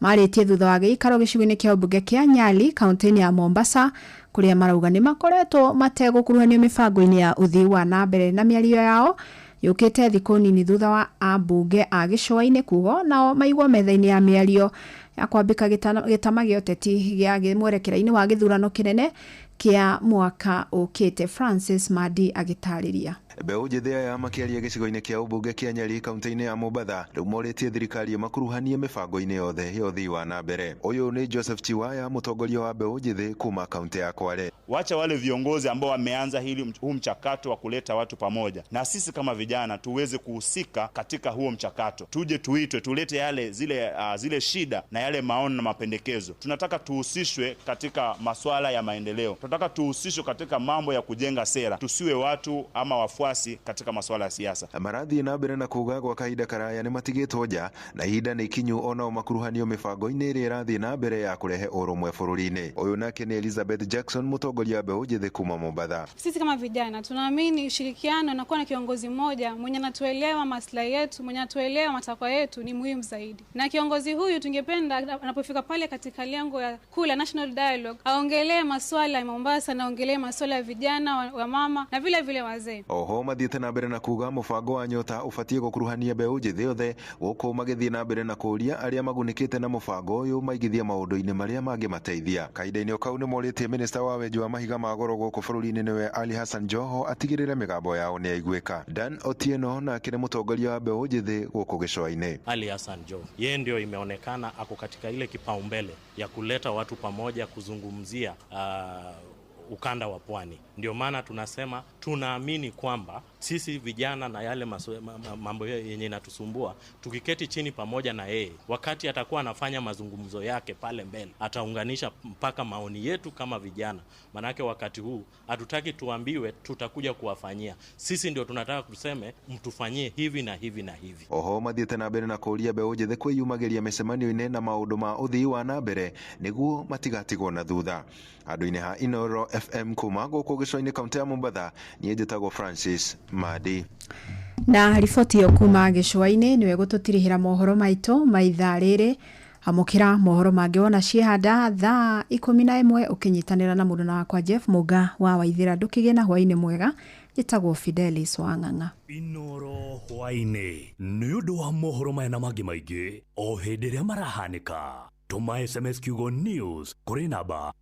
Marĩtie thutha wa gĩikaro gĩcigo-inĩ kĩa ũmbunge kĩa Nyali kaunti-inĩ ya Mombasa, kũrĩa marauga nĩ makoretwo mategũkuruhanio mĩbango-inĩ ya ũthii wa na mbere, na mĩario yao Yũkĩte thikũ nini thutha wa ambunge a gĩcũa-inĩ kuga nao maigwo metha-inĩ ya mĩario ya kwambĩka gĩtama gĩa ũteti gĩa mwerekera-inĩ wa gĩthurano kĩnene kĩa mwaka ũkĩte. Francis Madi agĩtarĩria. Mbeũ njĩthĩ aya makĩaria gĩcigo-inĩ kĩa ũmbunge kĩa Nyeri kaunti-inĩ ya Mombatha rĩu morĩtie thirikari ĩmakuruhanie mĩbango-inĩ yothe ya ũthii wa na mbere. Ũyũ nĩ Joseph Chiwaya, mũtongoria wa mbeũ njĩthĩ kuma kaunti ya Kwale. Wacha wale viongozi ambao wameanza huu mchakato wa kuleta watu pamoja, na sisi kama vijana tuweze kuhusika katika huo mchakato, tuje tuitwe, tulete yale zile shida na yale maono na mapendekezo. Tunataka tuhusishwe katika masuala ya maendeleo, tunataka tuhusishwe katika mambo ya kujenga sera, tusiwe watu ama wafuasi katika masuala ya siasa. Marathiĩ na mbere na kuga gwa kahinda karaya nĩ matigĩtwo nja na ihinda nĩ ikinyu onao makuruhanio mĩbango-inĩ ĩrĩa ĩrathiĩ na mbere ya kũrehe ũrũmwe bũrũri-inĩ. Ũyũ nake nĩ Elizabeth Jackson, mũtongoria wa mbeũ njĩthĩ kuma Mombatha. Sisi kama vijana tunaamini ushirikiano na kuwa na kiongozi mmoja mwenye anatuelewa maslahi yetu, mwenye anatuelewa matakwa yetu ni muhimu zaidi. Na kiongozi huyu tungependa anapofika pale katika lengo ya kula National Dialogue aongelee masuala ya Mombasa na aongelee masuala ya vijana, wa mama na vile vile wazee. Oho mathiĩte na mbere na kuga mũbango wa Nyota ũbatiĩ gũkuruhania mbeũ njĩthĩ othe gũkũ magĩthiĩ na mbere na kũũria arĩa magunĩkĩte na mũbango ũyũ maigithie maũndũ-inĩ marĩa mangĩmateithia. Kahinda-inĩ o kau nĩ morĩtie minista wa wenji wa mahiga ma goro gũkũ bũrũri-inĩ nĩwe Ali Hassan Joho atigĩrĩre mĩgambo yao nĩ yaiguĩka. Dan Otieno nake nĩ mũtongoria wa mbeũ njĩthĩ gũkũ gĩcũa-inĩ. Ali Hassan Joho yeye ndio imeonekana ako katika ile kipaumbele ya kuleta watu pamoja kuzungumzia ukanda wa pwani. Ndio maana tunasema tunaamini kwamba sisi vijana na yale mambo yenye inatusumbua, tukiketi chini pamoja na yeye, wakati atakuwa anafanya mazungumzo yake pale mbele, ataunganisha mpaka maoni yetu kama vijana. Manake wakati huu hatutaki tuambiwe tutakuja kuwafanyia. Sisi ndio tunataka tuseme mtufanyie hivi na hivi na hivi. Oho mathiĩte na mbere na kũũria mbeũ njĩthĩ kwĩyumagĩria mĩcemanio-inĩ na maũndũ ma ũthii wa na mbere nĩguo matigatigwo na thutha. Andũ-inĩ ha Inoro FM kuma gũkũ gĩcũa-inĩ kaunti ya Mombatha, niĩ njĩtagwo Francis Madi. Na riboti ĩyo kuma gĩcũa-inĩ nĩwe gũtũtirihĩra mohoro maitũ ma ithaa rĩrĩ. Amũkĩra mohoro mangĩ wona ciĩhanda thaa 11 ũkĩnyitanĩra na mũndũ na wakwa Jeff Mũga wa Waithĩra. Ndũkĩgĩe na hwaĩ-inĩ mwega. Njĩtagwo Fidelis Wang'ang'a. Inoro hwaĩ-inĩ nĩ ũndũ wa mohoro maya na mangĩ maingĩ o hĩndĩ ĩrĩa marahanĩka. Tũma SMS kiugo news kũrĩ namba